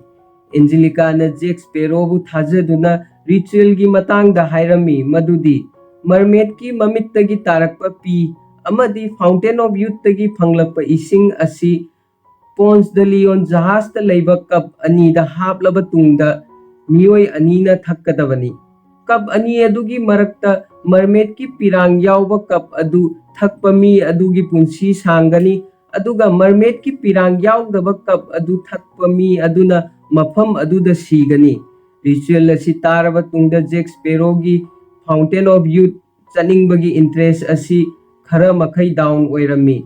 ꯑꯦꯟꯖꯦꯂꯤꯀꯥꯅ ꯖꯦꯛ ꯁ꯭ꯄꯦꯔꯣꯕꯨ ꯊꯥꯖꯗꯨꯅ ritualꯒꯤ ꯃꯇꯥꯡꯗ ꯍꯥꯏꯔꯝꯃꯤ, ꯃꯗꯨꯗꯤ mermaidꯀꯤ ꯃꯃꯤꯠꯇꯒꯤ ꯇꯥꯔꯛꯄ ꯄꯤ ꯑꯃꯗꯤ Fountain of Youthꯇꯒꯤ ꯐꯪꯂꯛꯄ ꯏꯁꯤꯡ ꯑꯁꯤ Ponce de Leon ꯖꯍꯥꯖꯇ ꯂꯩꯕ cup ꯑꯅꯤꯗ ꯍꯥꯞꯂꯕ ꯇꯨꯡꯗ ꯃꯤꯑꯣꯏ ꯑꯅꯤꯅ ꯊꯛꯀꯗꯕꯅꯤ꯫ Cup ꯑꯅꯤ ꯑꯗꯨꯒꯤ ꯃꯔꯛꯇ mermaidꯀꯤ ꯄꯤꯔꯥꯡ ꯌꯥꯎꯕ cup ꯑꯗꯨ ꯊꯛꯄ ꯃꯤ ꯑꯗꯨꯒꯤ ꯄꯨꯟꯁꯤ ꯁꯥꯡꯒꯅꯤ, ꯑꯗꯨꯒ mermaidꯀꯤ ꯄꯤꯔꯥꯡ ꯌꯥꯎꯗꯕ cup ꯑꯗꯨ ꯊꯛꯄ ꯃꯤ ꯑꯗꯨꯅ ꯃꯐꯝ ꯑꯗꯨꯗ ꯁꯤꯒꯅꯤ꯫ Ritual ꯑꯁꯤ ꯇꯥꯔꯕ ꯇꯨꯡꯗ ꯖꯦꯛ ꯁ꯭ꯄꯦꯔꯣꯒꯤ Fountain of Youth ꯆꯠꯅꯤꯡꯕꯒꯤ interest ꯑꯁꯤ ꯈꯔ ꯃꯈꯩ down ꯑꯣꯏꯔꯝꯃꯤ꯫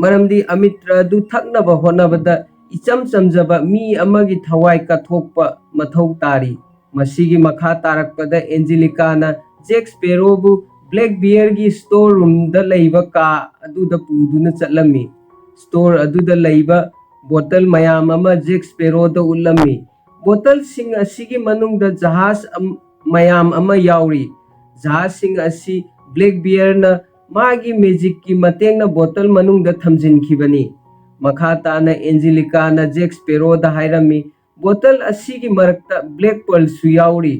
ꯃꯔꯝꯗꯤ ꯑꯃꯤꯇ꯭ꯔ ꯑꯗꯨ ꯊꯛꯅꯕ ꯍꯣꯠꯅꯕꯗ ꯏꯆꯝ ꯆꯝꯖꯕ ꯃꯤ ꯑꯃꯒꯤ ꯊꯋꯥꯏ ꯀꯠꯊꯣꯛꯄ ꯃꯊꯧ ꯇꯥꯔꯤ꯫ ꯃꯁꯤꯒꯤ ꯃꯈꯥ ꯇꯥꯔꯛꯄꯗ ꯑꯦꯟꯖꯦꯂꯤꯀꯥꯅ ꯖꯦꯛ ꯁ꯭ꯄꯦꯔꯣꯕꯨ ꯕ꯭ꯂꯦꯛ ꯕꯤꯌꯔꯒꯤ store roomꯗ ꯂꯩꯕ ꯀꯥ ꯑꯗꯨꯗ ꯄꯨꯗꯨꯅ ꯆꯠꯂꯝꯃꯤ꯫ Store ꯑꯗꯨꯗ ꯂꯩꯕ ꯕꯣꯇꯜ ꯃꯌꯥꯝ ꯑꯃ ꯖꯦꯛ ꯁ꯭ꯄꯦꯔꯣꯗ ꯎꯠꯂꯝꯃꯤ꯫ ꯕꯣꯇꯜꯁꯤꯡ ꯑꯁꯤꯒꯤ ꯃꯅꯨꯡꯗ ꯖꯍꯥꯖ ꯑꯝ-, ꯃꯌꯥꯝ ꯑꯃ ꯌꯥꯎꯔꯤ꯫ ꯖꯍꯥꯖꯁꯤꯡ ꯑꯁꯤ ꯕ꯭ꯂꯦꯛ ꯕꯤꯌꯔꯅ ꯃꯥꯒꯤ ꯃꯦꯖꯤꯛꯀꯤ ꯃꯇꯦꯡꯅ ꯕꯣꯇꯜ ꯃꯅꯨꯡꯗ ꯊꯝꯖꯤꯟꯈꯤꯕꯅꯤ꯫ ꯃꯈꯥ ꯇꯥꯅ ꯑꯦꯟꯖꯦꯂꯤꯀꯥꯅ ꯖꯦꯛ ꯁ꯭ꯄꯦꯔꯣꯗ ꯍꯥꯏꯔꯝꯃꯤ, "ꯕꯣꯇꯜ ꯑꯁꯤꯒꯤ ꯃꯔꯛꯇ ꯕ꯭ꯂꯦꯛ ꯄꯔꯜꯁꯨ ꯌꯥꯎꯔꯤ꯫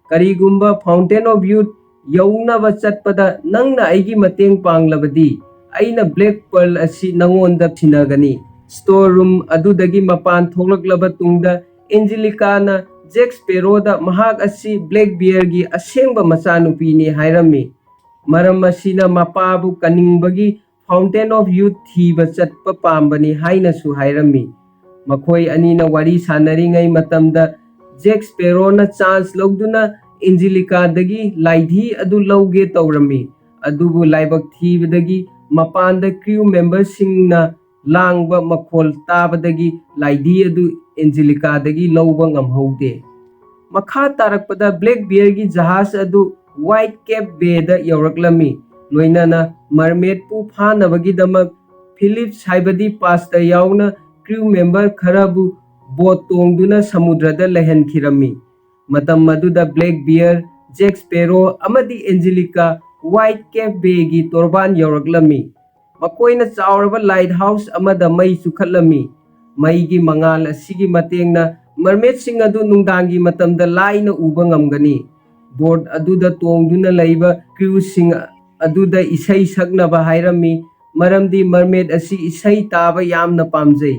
ꯀꯔꯤꯒꯨꯝꯕ Fountain of Youth ꯌꯧꯅꯕ ꯆꯠꯄꯗ ꯅꯪꯅ ꯑꯩꯒꯤ ꯃꯇꯦꯡ ꯄꯥꯡꯂꯕꯗꯤ, ꯑꯩꯅ ꯕ꯭ꯂꯦꯛ ꯄꯔꯜ ꯑꯁꯤ ꯅꯉꯣꯟꯗ ꯁꯤꯟꯅꯒꯅꯤ꯫" Store room ꯑꯗꯨꯗꯒꯤ ꯃꯄꯥꯟ ꯊꯣꯛꯂꯛꯂꯕ ꯇꯨꯡꯗ, ꯑꯦꯟꯖꯦꯂꯤꯀꯥꯅ ꯖꯦꯛ ꯁ꯭ꯄꯦꯔꯣꯗ ꯃꯍꯥꯛ ꯑꯁꯤ ꯕ꯭ꯂꯦꯛ ꯕꯤꯌꯔꯒꯤ ꯑꯁꯦꯡꯕ ꯃꯆꯥꯅꯨꯄꯤꯅꯤ ꯍꯥꯏꯔꯝꯃꯤ꯫ ꯃꯔꯝ ꯑꯁꯤꯅ ꯃꯄꯥꯕꯨ ꯀꯟꯅꯤꯡꯕꯒꯤ Fountain of Youth ꯊꯤꯕ ꯆꯠꯄ ꯄꯥꯝꯕꯅꯤ ꯍꯥꯏꯅꯁꯨ ꯍꯥꯏꯔꯝꯃꯤ꯫ ꯃꯈꯣꯏ ꯑꯅꯤꯅ ꯋꯥꯔꯤ ꯁꯥꯟꯅꯔꯤꯉꯩ ꯃꯇꯝꯗ ꯖꯦꯛ ꯁ꯭ꯄꯦꯔꯣꯅ chance ꯂꯧꯗꯨꯅ ꯑꯦꯟꯖꯦꯂꯤꯀꯥꯗꯒꯤ ꯂꯥꯏꯙꯤ ꯑꯗꯨ ꯂꯧꯒꯦ ꯇꯧꯔꯝꯃꯤ꯫ ꯑꯗꯨꯕꯨ ꯂꯥꯏꯕꯛ ꯊꯤꯕꯗꯒꯤ ꯃꯄꯥꯟꯗ crew memberꯁꯤꯡꯅ ꯂꯥꯡꯕ ꯃꯈꯣꯜ ꯇꯥꯕꯗꯒꯤ ꯂꯥꯏꯙꯤ ꯑꯗꯨ ꯑꯦꯟꯖꯦꯂꯤꯀꯥꯗꯒꯤ ꯂꯧꯕ ꯉꯝꯍꯧꯗꯦ꯫ ꯃꯈꯥ ꯇꯥꯔꯛꯄꯗ ꯕ꯭ꯂꯦꯛ ꯕꯤꯌꯔꯒꯤ ꯖꯍꯥꯖ ꯑꯗꯨ White Cap Bayꯗ ꯌꯧꯔꯛꯂꯝꯃꯤ꯫ ꯂꯣꯏꯅꯅ ꯃꯔꯃꯦꯗꯄꯨ ꯐꯥꯅꯕꯒꯤꯗꯃꯛ ꯐꯤꯂꯤꯞꯁ ꯍꯥꯏꯕꯗꯤ ꯄꯥꯁꯇꯔ ꯌꯥꯎꯅ crew member ꯈꯔꯕꯨ ꯕꯣꯠ ꯇꯣꯡꯗꯨꯅ ꯁꯃꯨꯗ꯭ꯔꯗ ꯂꯩꯍꯟꯈꯤꯔꯝꯃꯤ꯫ ꯃꯇꯝ ꯑꯗꯨꯗ ꯕ꯭ꯂꯦꯛ ꯕꯤꯌꯔ, ꯖꯦꯛ ꯁ꯭ꯄꯦꯔꯣ ꯑꯃꯗꯤ ꯑꯦꯟꯖꯦꯂꯤꯀꯥ White Cap Bayꯒꯤ ꯇꯣꯔꯕꯥꯟ ꯌꯧꯔꯛꯂꯝꯃꯤ꯫ ꯃꯈꯣꯏꯅ ꯆꯥꯎꯔꯕ ꯂꯥꯏꯠ ꯍꯥꯎꯁ ꯑꯃꯗ ꯃꯩ ꯆꯨꯈꯠꯂꯝꯃꯤ꯫ ꯃꯩꯒꯤ ꯃꯉꯥꯜ ꯑꯁꯤꯒꯤ ꯃꯇꯦꯡꯅ ꯃꯔꯃꯦꯗꯁꯤꯡ ꯑꯗꯨ ꯅꯨꯡꯗꯥꯡꯒꯤ ꯃꯇꯝꯗ ꯂꯥꯏꯅ ꯎꯕ ꯉꯝꯒꯅꯤ꯫ ꯕꯣꯠ ꯑꯗꯨꯗ ꯇꯣꯡꯗꯨꯅ ꯂꯩꯕ crew ꯁꯤꯡ ꯑꯗꯨꯗ ꯏꯁꯩ ꯁꯛꯅꯕ ꯍꯥꯏꯔꯝꯃꯤ, ꯃꯔꯝꯗꯤ ꯃꯔꯃꯦꯗ ꯑꯁꯤ ꯏꯁꯩ ꯇꯥꯕ ꯌꯥꯝꯅ ꯄꯥꯝꯖꯩ꯫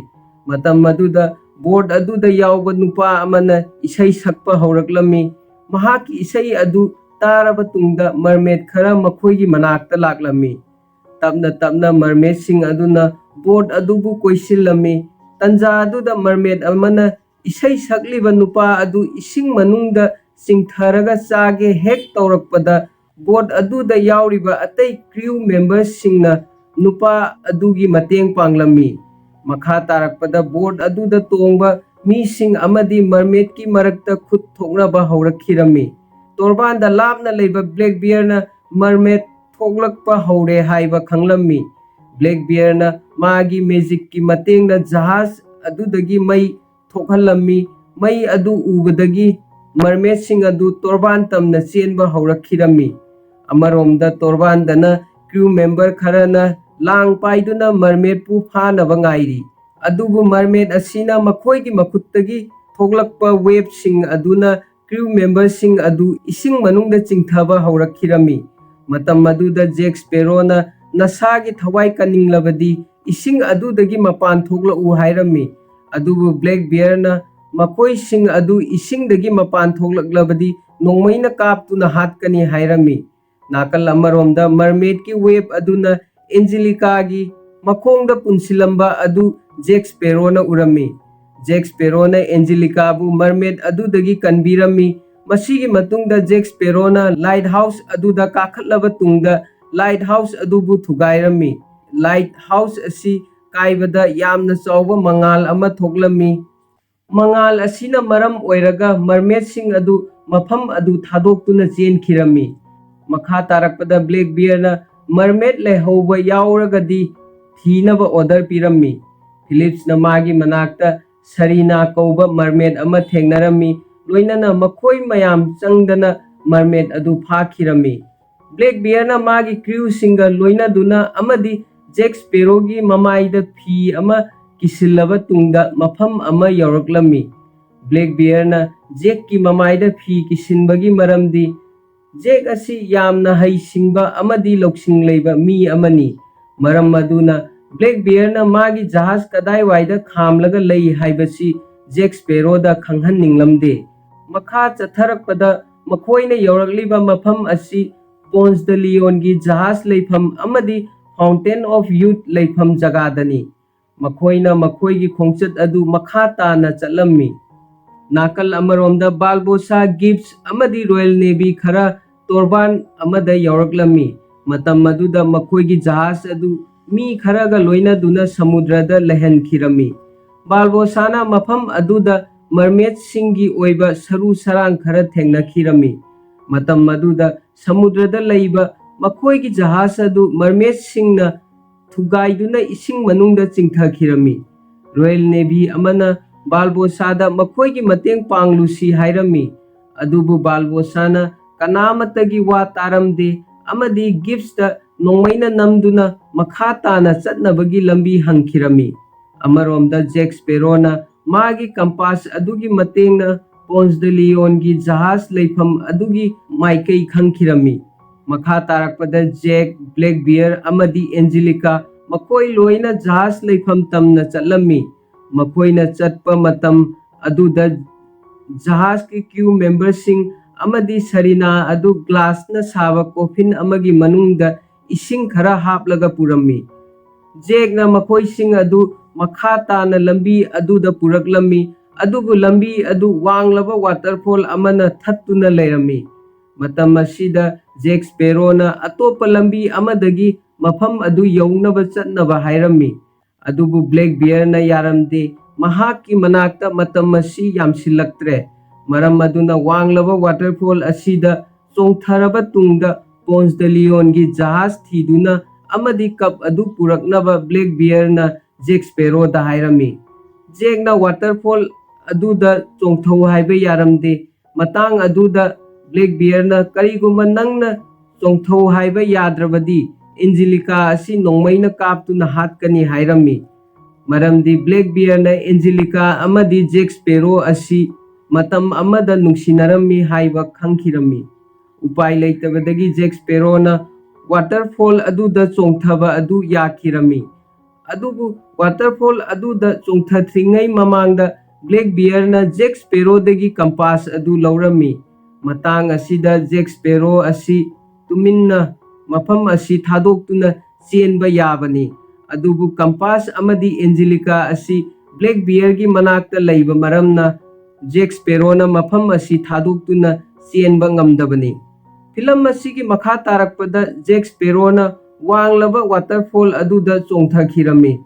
ꯃꯇꯝ ꯑꯗꯨꯗ ꯕꯣꯠ ꯑꯗꯨꯗ ꯌꯥꯎꯕ ꯅꯨꯄꯥ ꯑꯃꯅ ꯏꯁꯩ ꯁꯛꯄ ꯍꯧꯔꯛꯂꯝꯃꯤ꯫ ꯃꯍꯥꯛꯀꯤ ꯏꯁꯩ ꯑꯗꯨ ꯇꯥꯔꯕ ꯇꯨꯡꯗ ꯃꯔꯃꯦꯗ ꯈꯔ ꯃꯈꯣꯏꯒꯤ ꯃꯅꯥꯛꯇ ꯂꯥꯛꯂꯝꯃꯤ꯫ ꯇꯞꯅ ꯇꯞꯅ ꯃꯔꯃꯦꯗꯁꯤꯡ ꯑꯗꯨꯅ ꯕꯣꯠ ꯑꯗꯨꯕꯨ ꯀꯣꯏꯁꯤꯜꯂꯝꯃꯤ꯫ ꯇꯟꯖꯥ ꯑꯗꯨꯗ ꯃꯔꯃꯦꯗ ꯑꯃꯅ ꯏꯁꯩ ꯁꯛꯂꯤꯕ ꯅꯨꯄꯥ ꯑꯗꯨ ꯏꯁꯤꯡ ꯃꯅꯨꯡꯗ ꯆꯤꯡꯊꯔꯒ ꯆꯥꯒꯦ ꯍꯦꯛ ꯇꯧꯔꯛꯄꯗ, ꯕꯣꯠ ꯑꯗꯨꯗ ꯌꯥꯎꯔꯤꯕ ꯑꯇꯩ ꯀ꯭ꯔꯤꯎ ꯃꯦꯝꯕꯔꯁꯤꯡꯅ ꯅꯨꯄꯥ ꯑꯗꯨꯒꯤ ꯃꯇꯦꯡ ꯄꯥꯡꯂꯝꯃꯤ꯫ ꯃꯈꯥ ꯇꯥꯔꯛꯄꯗ ꯕꯣꯠ ꯑꯗꯨꯗ ꯇꯣꯡꯕ ꯃꯤꯁꯤꯡ ꯑꯃꯗꯤ ꯃꯔꯃꯦꯠꯀꯤ ꯃꯔꯛꯇ ꯈꯨꯠ ꯊꯣꯛꯅꯕ ꯍꯧꯔꯛꯈꯤꯔꯝꯃꯤ꯫ ꯇꯣꯔꯕꯥꯟꯗ ꯂꯥꯞꯅ ꯂꯩꯕ ꯕ꯭ꯂꯦꯛ ꯕꯤꯌꯔꯅ ꯃꯔꯃꯦꯠ ꯊꯣꯛꯂꯛꯄ ꯍꯧꯔꯦ ꯍꯥꯏꯕ ꯈꯪꯂꯝꯃꯤ꯫ ꯕ꯭ꯂꯦꯛ ꯕꯤꯌꯔꯅ ꯃꯥꯒꯤ ꯃꯦꯖꯤꯛꯀꯤ ꯃꯇꯦꯡꯅ ꯖꯍꯥꯖ ꯑꯗꯨꯗꯒꯤ ꯃꯩ ꯊꯣꯛꯍꯜꯂꯝꯃꯤ꯫ ꯃꯩ ꯑꯗꯨ ꯎꯕꯗꯒꯤ ꯃꯔꯃꯦꯠꯁꯤꯡ ꯑꯗꯨ ꯇꯣꯔꯕꯥꯟ ꯇꯝꯅ ꯆꯦꯟꯕ ꯍꯧꯔꯛꯈꯤꯔꯝꯃꯤ꯫ ꯑꯃꯔꯣꯝꯗ ꯇꯣꯔꯕꯥꯟꯗꯅ ꯀ꯭ꯔꯤꯎ ꯃꯦꯝꯕꯔ ꯈꯔꯅ ꯂꯥꯡ ꯄꯥꯏꯗꯨꯅ ꯃꯔꯃꯦꯠꯄꯨ ꯐꯥꯅꯕ ꯉꯥꯏꯔꯤ꯫ ꯑꯗꯨꯕꯨ ꯃꯔꯃꯦꯠ ꯑꯁꯤꯅ ꯃꯈꯣꯏꯒꯤ ꯃꯈꯨꯠꯇꯒꯤ ꯊꯣꯛꯂꯛꯄ ꯋꯦꯕꯁꯤꯡ ꯑꯗꯨꯅ ꯀ꯭ꯔꯤꯎ ꯃꯦꯝꯕꯔꯁꯤꯡ ꯑꯗꯨ ꯏꯁꯤꯡ ꯃꯅꯨꯡꯗ ꯆꯤꯡꯊꯕ ꯍꯧꯔꯛꯈꯤꯔꯝꯃꯤ꯫ ꯃꯇꯝ ꯑꯗꯨꯗ ꯖꯦꯛ ꯁ꯭ꯄꯦꯔꯣꯅ ꯅꯁꯥꯒꯤ ꯊꯋꯥꯏ ꯀꯟꯅꯤꯡꯂꯕꯗꯤ ꯏꯁꯤꯡ ꯑꯗꯨꯗꯒꯤ ꯃꯄꯥꯟ ꯊꯣꯛꯂꯛꯎ ꯍꯥꯏꯔꯝꯃꯤ꯫ ꯑꯗꯨꯕꯨ ꯕ꯭ꯂꯦꯛ ꯕꯤꯌꯔꯅ ꯃꯈꯣꯏꯁꯤꯡ ꯑꯗꯨ ꯏꯁꯤꯡꯗꯒꯤ ꯃꯄꯥꯟ ꯊꯣꯛꯂꯛꯂꯕꯗꯤ ꯅꯣꯡꯃꯩꯅ ꯀꯥꯞꯇꯨꯅ ꯍꯥꯠꯀꯅꯤ ꯍꯥꯏꯔꯝꯃꯤ꯫ ꯅꯥꯀꯜ ꯑꯃꯔꯣꯝꯗ ꯃꯔꯃꯦꯠꯀꯤ ꯋꯦꯕ ꯑꯗꯨꯅ ꯑꯦꯟꯖꯦꯂꯤꯀꯥꯒꯤ ꯃꯈꯣꯡꯗ ꯄꯨꯟꯁꯤꯜꯂꯝꯕ ꯑꯗꯨ ꯖꯦꯛ ꯁ꯭ꯄꯦꯔꯣꯅ ꯎꯔꯝꯃꯤ꯫ ꯖꯦꯛ ꯁ꯭ꯄꯦꯔꯣꯅ ꯑꯦꯟꯖꯦꯂꯤꯀꯥꯕꯨ ꯃꯔꯃꯦꯠ ꯑꯗꯨꯗꯒꯤ ꯀꯟꯕꯤꯔꯝꯃꯤ꯫ ꯃꯁꯤꯒꯤ ꯃꯇꯨꯡꯗ ꯖꯦꯛ ꯁ꯭ꯄꯦꯔꯣꯅ ꯂꯥꯏꯠ ꯍꯥꯎꯁ ꯑꯗꯨꯗ ꯀꯥꯈꯠꯂꯕ ꯇꯨꯡꯗ ꯂꯥꯏꯠ ꯍꯥꯎꯁ ꯑꯗꯨꯕꯨ ꯊꯨꯒꯥꯏꯔꯝꯃꯤ꯫ ꯂꯥꯏꯠ ꯍꯥꯎꯁ ꯑꯁꯤ ꯀꯥꯏꯕꯗ ꯌꯥꯝꯅ ꯆꯥꯎꯕ ꯃꯉꯥꯜ ꯑꯃ ꯊꯣꯛꯂꯝꯃꯤ꯫ ꯃꯉꯥꯜ ꯑꯁꯤꯅ ꯃꯔꯝ ꯑꯣꯏꯔꯒ ꯃꯔꯃꯦꯠꯁꯤꯡ ꯑꯗꯨ ꯃꯐꯝ ꯑꯗꯨ ꯊꯥꯗꯣꯛꯇꯨꯅ ꯆꯦꯟꯈꯤꯔꯝꯃꯤ꯫ ꯃꯈꯥ ꯇꯥꯔꯛꯄꯗ ꯕ꯭ꯂꯦꯛ ꯕꯤꯌꯔꯅ ꯃꯔꯃꯦꯠ ꯂꯩꯍꯧꯕ ꯌꯥꯎꯔꯒꯗꯤ ꯊꯤꯅꯕ ꯑꯣꯔꯗꯔ ꯄꯤꯔꯝꯃꯤ꯫ ꯐꯤꯂꯤꯞꯁꯅ ꯃꯥꯒꯤ ꯃꯅꯥꯛꯇ ꯁꯔꯤꯅꯥ ꯀꯧꯕ ꯃꯔꯃꯦꯠ ꯑꯃ ꯊꯦꯡꯅꯔꯝꯃꯤ, ꯂꯣꯏꯅꯅ ꯃꯈꯣꯏ ꯃꯌꯥꯝ ꯆꯪꯗꯅ ꯃꯔꯃꯦꯠ ꯑꯗꯨ ꯐꯥꯈꯤꯔꯝꯃꯤ꯫ ꯕ꯭ꯂꯦꯛ ꯕꯤꯌꯔꯅ ꯃꯥꯒꯤ ꯀ꯭ꯔꯤꯎꯁꯤꯡꯒ ꯂꯣꯏꯅꯗꯨꯅ ꯑꯃꯗꯤ ꯖꯦꯛ ꯁ꯭ꯄꯦꯔꯣꯒꯤ ꯃꯃꯥꯏꯗ ꯐꯤ ꯑꯃ ꯀꯤꯁꯤꯜꯂꯕ ꯇꯨꯡꯗ ꯃꯐꯝ ꯑꯃ ꯌꯧꯔꯛꯂꯝꯃꯤ꯫ ꯕ꯭ꯂꯦꯛ ꯕꯤꯌꯔꯅ ꯖꯦꯛꯀꯤ ꯃꯃꯥꯏꯗ ꯐꯤ ꯀꯤꯁꯤꯟꯕꯒꯤ ꯃꯔꯝꯗꯤ ꯖꯦꯛ ꯑꯁꯤ ꯌꯥꯝꯅ ꯍꯩꯁꯤꯡꯕ ꯑꯃꯗꯤ ꯂꯧꯁꯤꯡ ꯂꯩꯕ ꯃꯤ ꯑꯃꯅꯤ꯫ ꯃꯔꯝ ꯑꯗꯨꯅ ꯕ꯭ꯂꯦꯛ ꯕꯤꯌꯔꯅ ꯃꯥꯒꯤ ꯖꯍꯥꯖ ꯀꯗꯥꯏꯋꯥꯏꯗ ꯈꯥꯝꯂꯒ ꯂꯩ ꯍꯥꯏꯕꯁꯤ ꯖꯦꯛ ꯁ꯭ꯄꯦꯔꯣꯗ ꯈꯪꯍꯟꯅꯤꯡꯂꯝꯗꯦ꯫ ꯃꯈꯥ ꯆꯠꯊꯔꯛꯄꯗ ꯃꯈꯣꯏꯅ ꯌꯧꯔꯛꯂꯤꯕ ꯃꯐꯝ ꯑꯁꯤ ꯄꯣꯟꯁ ꯗ ꯂꯤꯌꯣꯟꯒꯤ ꯖꯍꯥꯖ ꯂꯩꯐꯝ ꯑꯃꯗꯤ ꯐꯥꯎꯟꯇꯦꯟ ꯑꯣꯐ ꯌꯨꯠ ꯂꯩꯐꯝ ꯖꯒꯥꯗꯅꯤ꯫ ꯃꯈꯣꯏꯅ ꯃꯈꯣꯏꯒꯤ ꯈꯣꯡꯆꯠ ꯑꯗꯨ ꯃꯈꯥ ꯇꯥꯅ ꯆꯠꯂꯝꯃꯤ꯫ ꯅꯥꯀꯜ ꯑꯃꯔꯣꯝꯗ ꯕꯥꯜꯕꯣꯁꯥ, ꯒꯤꯕꯁ ꯑꯃꯗꯤ ꯔꯣꯌꯦꯜ ꯅꯦꯚꯤ ꯈꯔ ꯇꯣꯔꯕꯥꯟ ꯑꯃꯗ ꯌꯧꯔꯛꯂꯝꯃꯤ꯫ ꯃꯇꯝ ꯑꯗꯨꯗ ꯃꯈꯣꯏꯒꯤ ꯖꯍꯥꯖ ꯑꯗꯨ ꯃꯤ ꯈꯔꯒ ꯂꯣꯏꯅꯗꯨꯅ ꯁꯃꯨꯗ꯭ꯔꯗ ꯂꯩꯍꯟꯈꯤꯔꯝꯃꯤ꯫ ꯕꯥꯔꯕꯣꯁꯥꯅ ꯃꯐꯝ ꯑꯗꯨꯗ ꯃꯔꯃꯦꯠꯁꯤꯡꯒꯤ ꯑꯣꯏꯕ ꯁꯔꯨ ꯁꯔꯥꯡ ꯈꯔ ꯊꯦꯡꯅꯈꯤꯔꯝꯃꯤ꯫ ꯃꯇꯝ ꯑꯗꯨꯗ ꯁꯃꯨꯗ꯭ꯔꯗ ꯂꯩꯕ ꯃꯈꯣꯏꯒꯤ ꯖꯍꯥꯖ ꯑꯗꯨ ꯃꯔꯃꯦꯠꯁꯤꯡꯅ ꯊꯨꯒꯥꯏꯗꯨꯅ ꯏꯁꯤꯡ ꯃꯅꯨꯡꯗ ꯆꯤꯡꯊꯈꯤꯔꯝꯃꯤ꯫ ꯔꯣꯌꯦꯜ ꯅꯦꯚꯤ ꯑꯃꯅ ꯕꯥꯔꯕꯣꯁꯥꯗ ꯃꯈꯣꯏꯒꯤ ꯃꯇꯦꯡ ꯄꯥꯡꯂꯨꯁꯤ ꯍꯥꯏꯔꯝꯃꯤ꯫ ꯑꯗꯨꯕꯨ ꯕꯥꯔꯕꯣꯁꯥꯅ ꯀꯅꯥꯃꯠꯇꯒꯤ ꯋꯥ ꯇꯥꯔꯝꯗꯦ ꯑꯃꯗꯤ ꯒꯤꯞꯁꯇ ꯅꯣꯡꯃꯩꯅ ꯅꯝꯗꯨꯅ ꯃꯈꯥ ꯇꯥꯅ ꯆꯠꯅꯕꯒꯤ ꯂꯝꯕꯤ ꯍꯪꯈꯤꯔꯝꯃꯤ꯫ ꯑꯃꯔꯣꯝꯗ ꯖꯦꯛ ꯁ꯭ꯄꯦꯔꯣꯅ ꯃꯥꯒꯤ ꯀꯝꯄꯥꯁ ꯑꯗꯨꯒꯤ ꯃꯇꯦꯡꯅ ꯄꯣꯟꯁ ꯗ ꯂꯤꯌꯣꯟꯒꯤ ꯖꯍꯥꯖ ꯂꯩꯐꯝ ꯑꯗꯨꯒꯤ ꯃꯥꯏꯀꯩ ꯈꯪꯈꯤꯔꯝꯃꯤ꯫ ꯃꯈꯥ ꯇꯥꯔꯛꯄꯗ ꯖꯦꯛ, ꯕ꯭ꯂꯦꯛ ꯕꯤꯌꯔ ꯑꯃꯗꯤ ꯑꯦꯟꯖꯦꯂꯤꯀꯥ ꯃꯈꯣꯏ ꯂꯣꯏꯅ ꯖꯍꯥꯖ ꯂꯩꯐꯝ ꯇꯝꯅ ꯆꯠꯂꯝꯃꯤ꯫ ꯃꯈꯣꯏꯅ ꯆꯠꯄ ꯃꯇꯝ ꯑꯗꯨꯗ ꯖꯍꯥꯖꯀꯤ ꯀ꯭ꯔꯨ ꯃꯦꯝꯕꯔꯁꯤꯡ ꯑꯃꯗꯤ ꯁꯔꯤꯅꯥ ꯑꯗꯨ ꯒ꯭ꯂꯥꯁꯅ ꯁꯥꯕ ꯀꯣꯐꯤꯟ ꯑꯃꯒꯤ ꯃꯅꯨꯡꯗ ꯏꯁꯤꯡ ꯈꯔ ꯍꯥꯞꯂꯒ ꯄꯨꯔꯝꯃꯤ꯫ ꯖꯦꯛꯅ ꯃꯈꯣꯏꯁꯤꯡ ꯑꯗꯨ ꯃꯈꯥ ꯇꯥꯅ ꯂꯝꯕꯤ ꯑꯗꯨꯗ ꯄꯨꯔꯛꯂꯝꯃꯤ, ꯑꯗꯨꯕꯨ ꯂꯝꯕꯤ ꯑꯗꯨ ꯋꯥꯡꯂꯕ ꯋꯥꯇꯔꯐꯣꯜ ꯑꯃꯅ ꯊꯠꯇꯨꯅ ꯂꯩꯔꯝꯃꯤ꯫ ꯃꯇꯝ ꯑꯁꯤꯗ ꯖꯦꯛ ꯁ꯭ꯄꯦꯔꯣꯅ ꯑꯇꯣꯞꯄ ꯂꯝꯕꯤ ꯑꯃꯗꯒꯤ ꯃꯐꯝ ꯑꯗꯨ ꯌꯧꯅꯕ ꯆꯠꯅꯕ ꯍꯥꯏꯔꯝꯃꯤ꯫ ꯑꯗꯨꯕꯨ ꯕ꯭ꯂꯦꯛ ꯕꯤꯌꯔꯅ ꯌꯥꯔꯝꯗꯦ꯫ ꯃꯍꯥꯛꯀꯤ ꯃꯅꯥꯛꯇ ꯃꯇꯝ ꯑꯁꯤ ꯌꯥꯝꯁꯤꯜꯂꯛꯇ꯭ꯔꯦ꯫ ꯃꯔꯝ ꯑꯗꯨꯅ ꯋꯥꯡꯂꯕ ꯋꯥꯇꯔꯐꯣꯜ ꯑꯁꯤꯗ ꯆꯣꯡꯊꯔꯕ ꯇꯨꯡꯗ ꯄꯣꯟꯁ ꯗ ꯂꯤꯌꯣꯟꯒꯤ ꯖꯍꯥꯖ ꯊꯤꯗꯨꯅ ꯑꯃꯗꯤ ꯀꯞ ꯑꯗꯨ ꯄꯨꯔꯛꯅꯕ ꯕ꯭ꯂꯦꯛ ꯕꯤꯌꯔꯅ ꯖꯦꯛ ꯁ꯭ꯄꯦꯔꯣꯗ ꯍꯥꯏꯔꯝꯃꯤ꯫ ꯖꯦꯛꯅ ꯋꯥꯇꯔꯐꯣꯜ ꯑꯗꯨꯗ ꯆꯣꯡꯊꯧ ꯍꯥꯏꯕ ꯌꯥꯔꯝꯗꯦ꯫ ꯃꯇꯥꯡ ꯑꯗꯨꯗ ꯕ꯭ꯂꯦꯛ ꯕꯤꯌꯔꯅ, "ꯀꯔꯤꯒꯨꯝꯕ ꯅꯪꯅ ꯆꯣꯡꯊꯧ ꯍꯥꯏꯕ ꯌꯥꯗ꯭ꯔꯕꯗꯤ, ꯑꯦꯟꯖꯦꯂꯤꯀꯥ ꯑꯁꯤ ꯅꯣꯡꯃꯩꯅ ꯀꯥꯞꯇꯨꯅ ꯍꯥꯠꯀꯅꯤ" ꯍꯥꯏꯔꯝꯃꯤ꯫ ꯃꯔꯝꯗꯤ ꯕ꯭ꯂꯦꯛ ꯕꯤꯌꯔꯅ ꯑꯦꯟꯖꯦꯂꯤꯀꯥ ꯑꯃꯗꯤ ꯖꯦꯛ ꯁ꯭ꯄꯦꯔꯣ ꯑꯁꯤ ꯃꯇꯝ ꯑꯃꯗ ꯅꯨꯡꯁꯤꯅꯔꯝꯃꯤ ꯍꯥꯏꯕ ꯈꯪꯈꯤꯔꯝꯃꯤ꯫ ꯎꯄꯥꯏ ꯂꯩꯇꯕꯗꯒꯤ ꯖꯦꯛ ꯁ꯭ꯄꯦꯔꯣꯅ ꯋꯥꯇꯔꯐꯣꯜ ꯑꯗꯨꯗ ꯆꯣꯡꯊꯕ ꯑꯗꯨ ꯌꯥꯈꯤꯔꯝꯃꯤ꯫ ꯑꯗꯨꯕꯨ ꯋꯥꯇꯔꯐꯣꯜ ꯑꯗꯨꯗ ꯆꯣꯡꯊꯗ꯭ꯔꯤꯉꯩ ꯃꯃꯥꯡꯗ ꯕ꯭ꯂꯦꯛ ꯕꯤꯌꯔꯅ ꯖꯦꯛ ꯁ꯭ꯄꯦꯔꯣꯗꯒꯤ ꯀꯝꯄꯥꯁ ꯑꯗꯨ ꯂꯧꯔꯝꯃꯤ꯫ ꯃꯇꯥꯡ ꯑꯁꯤꯗ ꯖꯦꯛ ꯁ꯭ꯄꯦꯔꯣ ꯑꯁꯤ ꯇꯨꯃꯤꯟꯅ ꯃꯐꯝ ꯑꯁꯤ ꯊꯥꯗꯣꯛꯇꯨꯅ ꯆꯦꯟꯕ ꯌꯥꯕꯅꯤ꯫ ꯑꯗꯨꯕꯨ ꯀꯝꯄꯥꯁ ꯑꯃꯗꯤ ꯑꯦꯟꯖꯦꯂꯤꯀꯥ ꯑꯁꯤ ꯕ꯭ꯂꯦꯛ ꯕꯤꯌꯔꯒꯤ ꯃꯅꯥꯛꯇ ꯂꯩꯕ ꯃꯔꯝꯅ ꯖꯦꯛ ꯁ꯭ꯄꯦꯔꯣꯅ ꯃꯐꯝ ꯑꯁꯤ ꯊꯥꯗꯣꯛꯇꯨꯅ ꯆꯦꯟꯕ ꯉꯝꯗꯕꯅꯤ꯫ ꯐꯤꯂꯝ ꯑꯁꯤꯒꯤ ꯃꯈꯥ ꯇꯥꯔꯛꯄꯗ ꯖꯦꯛ ꯁ꯭ꯄꯦꯔꯣꯅ ꯋꯥꯡꯂꯕ ꯋꯥꯇꯔꯐꯣꯜ ꯑꯗꯨꯗ ꯆꯣꯡꯊꯈꯤꯔꯝꯃꯤ,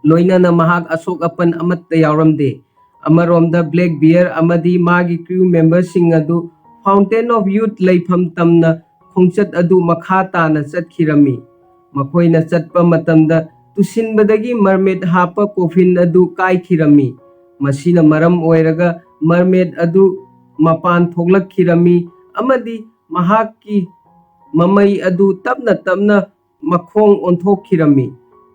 ꯂꯣꯏꯅꯅ ꯃꯍꯥꯛ ꯑꯁꯣꯛ ꯑꯄꯟ ꯑꯃꯠꯇ ꯌꯥꯎꯔꯝꯗꯦ꯫ ꯑꯃꯔꯣꯝꯗ, ꯕ꯭ꯂꯦꯛ ꯕꯤꯌꯔ ꯑꯃꯗꯤ ꯃꯥꯒꯤ ꯀ꯭ꯔꯤꯎ ꯃꯦꯝꯕꯔꯁꯤꯡ ꯑꯗꯨ ꯐꯥꯎꯟꯇꯦꯟ ꯑꯣꯐ ꯌꯨꯊ ꯂꯩꯐꯝ ꯇꯝꯅ ꯈꯣꯡꯆꯠ ꯑꯗꯨ ꯃꯈꯥ ꯇꯥꯅ ꯆꯠꯈꯤꯔꯝꯃꯤ꯫ ꯃꯈꯣꯏꯅ ꯆꯠꯄ ꯃꯇꯝꯗ ꯇꯨꯁꯤꯟꯕꯗꯒꯤ ꯃꯔꯃꯦꯗ ꯍꯥꯞꯄ ꯀꯣꯐꯤꯟ ꯑꯗꯨ ꯀꯥꯏꯈꯤꯔꯝꯃꯤ꯫ ꯃꯁꯤꯅ ꯃꯔꯝ ꯑꯣꯏꯔꯒ ꯃꯔꯃꯦꯗ ꯑꯗꯨ ꯃꯄꯥꯟ ꯊꯣꯛꯂꯛꯈꯤꯔꯝꯃꯤ ꯑꯃꯗꯤ ꯃꯍꯥꯛꯀꯤ ꯃꯃꯩ ꯑꯗꯨ ꯇꯞꯅ ꯇꯞꯅ ꯃꯈꯣꯡ ꯑꯣꯟꯊꯣꯛꯈꯤꯔꯝꯃꯤ꯫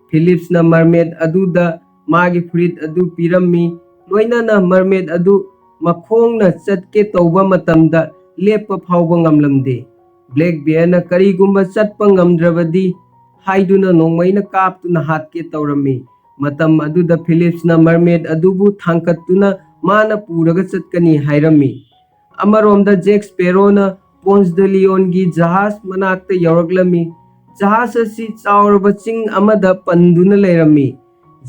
ꯐꯤꯂꯤꯞꯁꯅ ꯃꯔꯃꯦꯗ ꯑꯗꯨꯗ ꯃꯥꯒꯤ ꯐꯨꯔꯤꯠ ꯑꯗꯨ ꯄꯤꯔꯝꯃꯤ, ꯂꯣꯏꯅꯅ ꯃꯔꯃꯦꯗ ꯑꯗꯨ ꯃꯈꯣꯡꯅ ꯆꯠꯀꯦ ꯇꯧꯕ ꯃꯇꯝꯗ ꯂꯦꯞꯄ ꯐꯥꯎꯕ ꯉꯝꯂꯝꯗꯦ꯫ ꯕ꯭ꯂꯦꯛ ꯕꯤꯌꯔꯅ ꯀꯔꯤꯒꯨꯝꯕ ꯆꯠꯄ ꯉꯝꯗ꯭ꯔꯕꯗꯤ ꯍꯥꯏꯗꯨꯅ ꯅꯣꯡꯃꯩꯅ ꯀꯥꯞꯇꯨꯅ ꯍꯥꯠꯀꯦ ꯇꯧꯔꯝꯃꯤ꯫ ꯃꯇꯝ ꯑꯗꯨꯗ ꯐꯤꯂꯤꯞꯁꯅ ꯃꯔꯃꯦꯗ ꯑꯗꯨꯕꯨ ꯊꯥꯡꯀꯠꯇꯨꯅ ꯃꯥꯅ ꯄꯨꯔꯒ ꯆꯠꯀꯅꯤ ꯍꯥꯏꯔꯝꯃꯤ꯫ ꯑꯃꯔꯣꯝꯗ ꯖꯦꯛ ꯁ꯭ꯄꯦꯔꯣꯅ ꯄꯣꯟꯁ ꯗ ꯂꯤꯌꯣꯟꯒꯤ ꯖꯍꯥꯖ ꯃꯅꯥꯛꯇ ꯌꯧꯔꯛꯂꯝꯃꯤ꯫ ꯖꯍꯥꯖ ꯑꯁꯤ ꯆꯥꯎꯔꯕ ꯆꯤꯡ ꯑꯃꯗ ꯄꯟꯗꯨꯅ ꯂꯩꯔꯝꯃꯤ꯫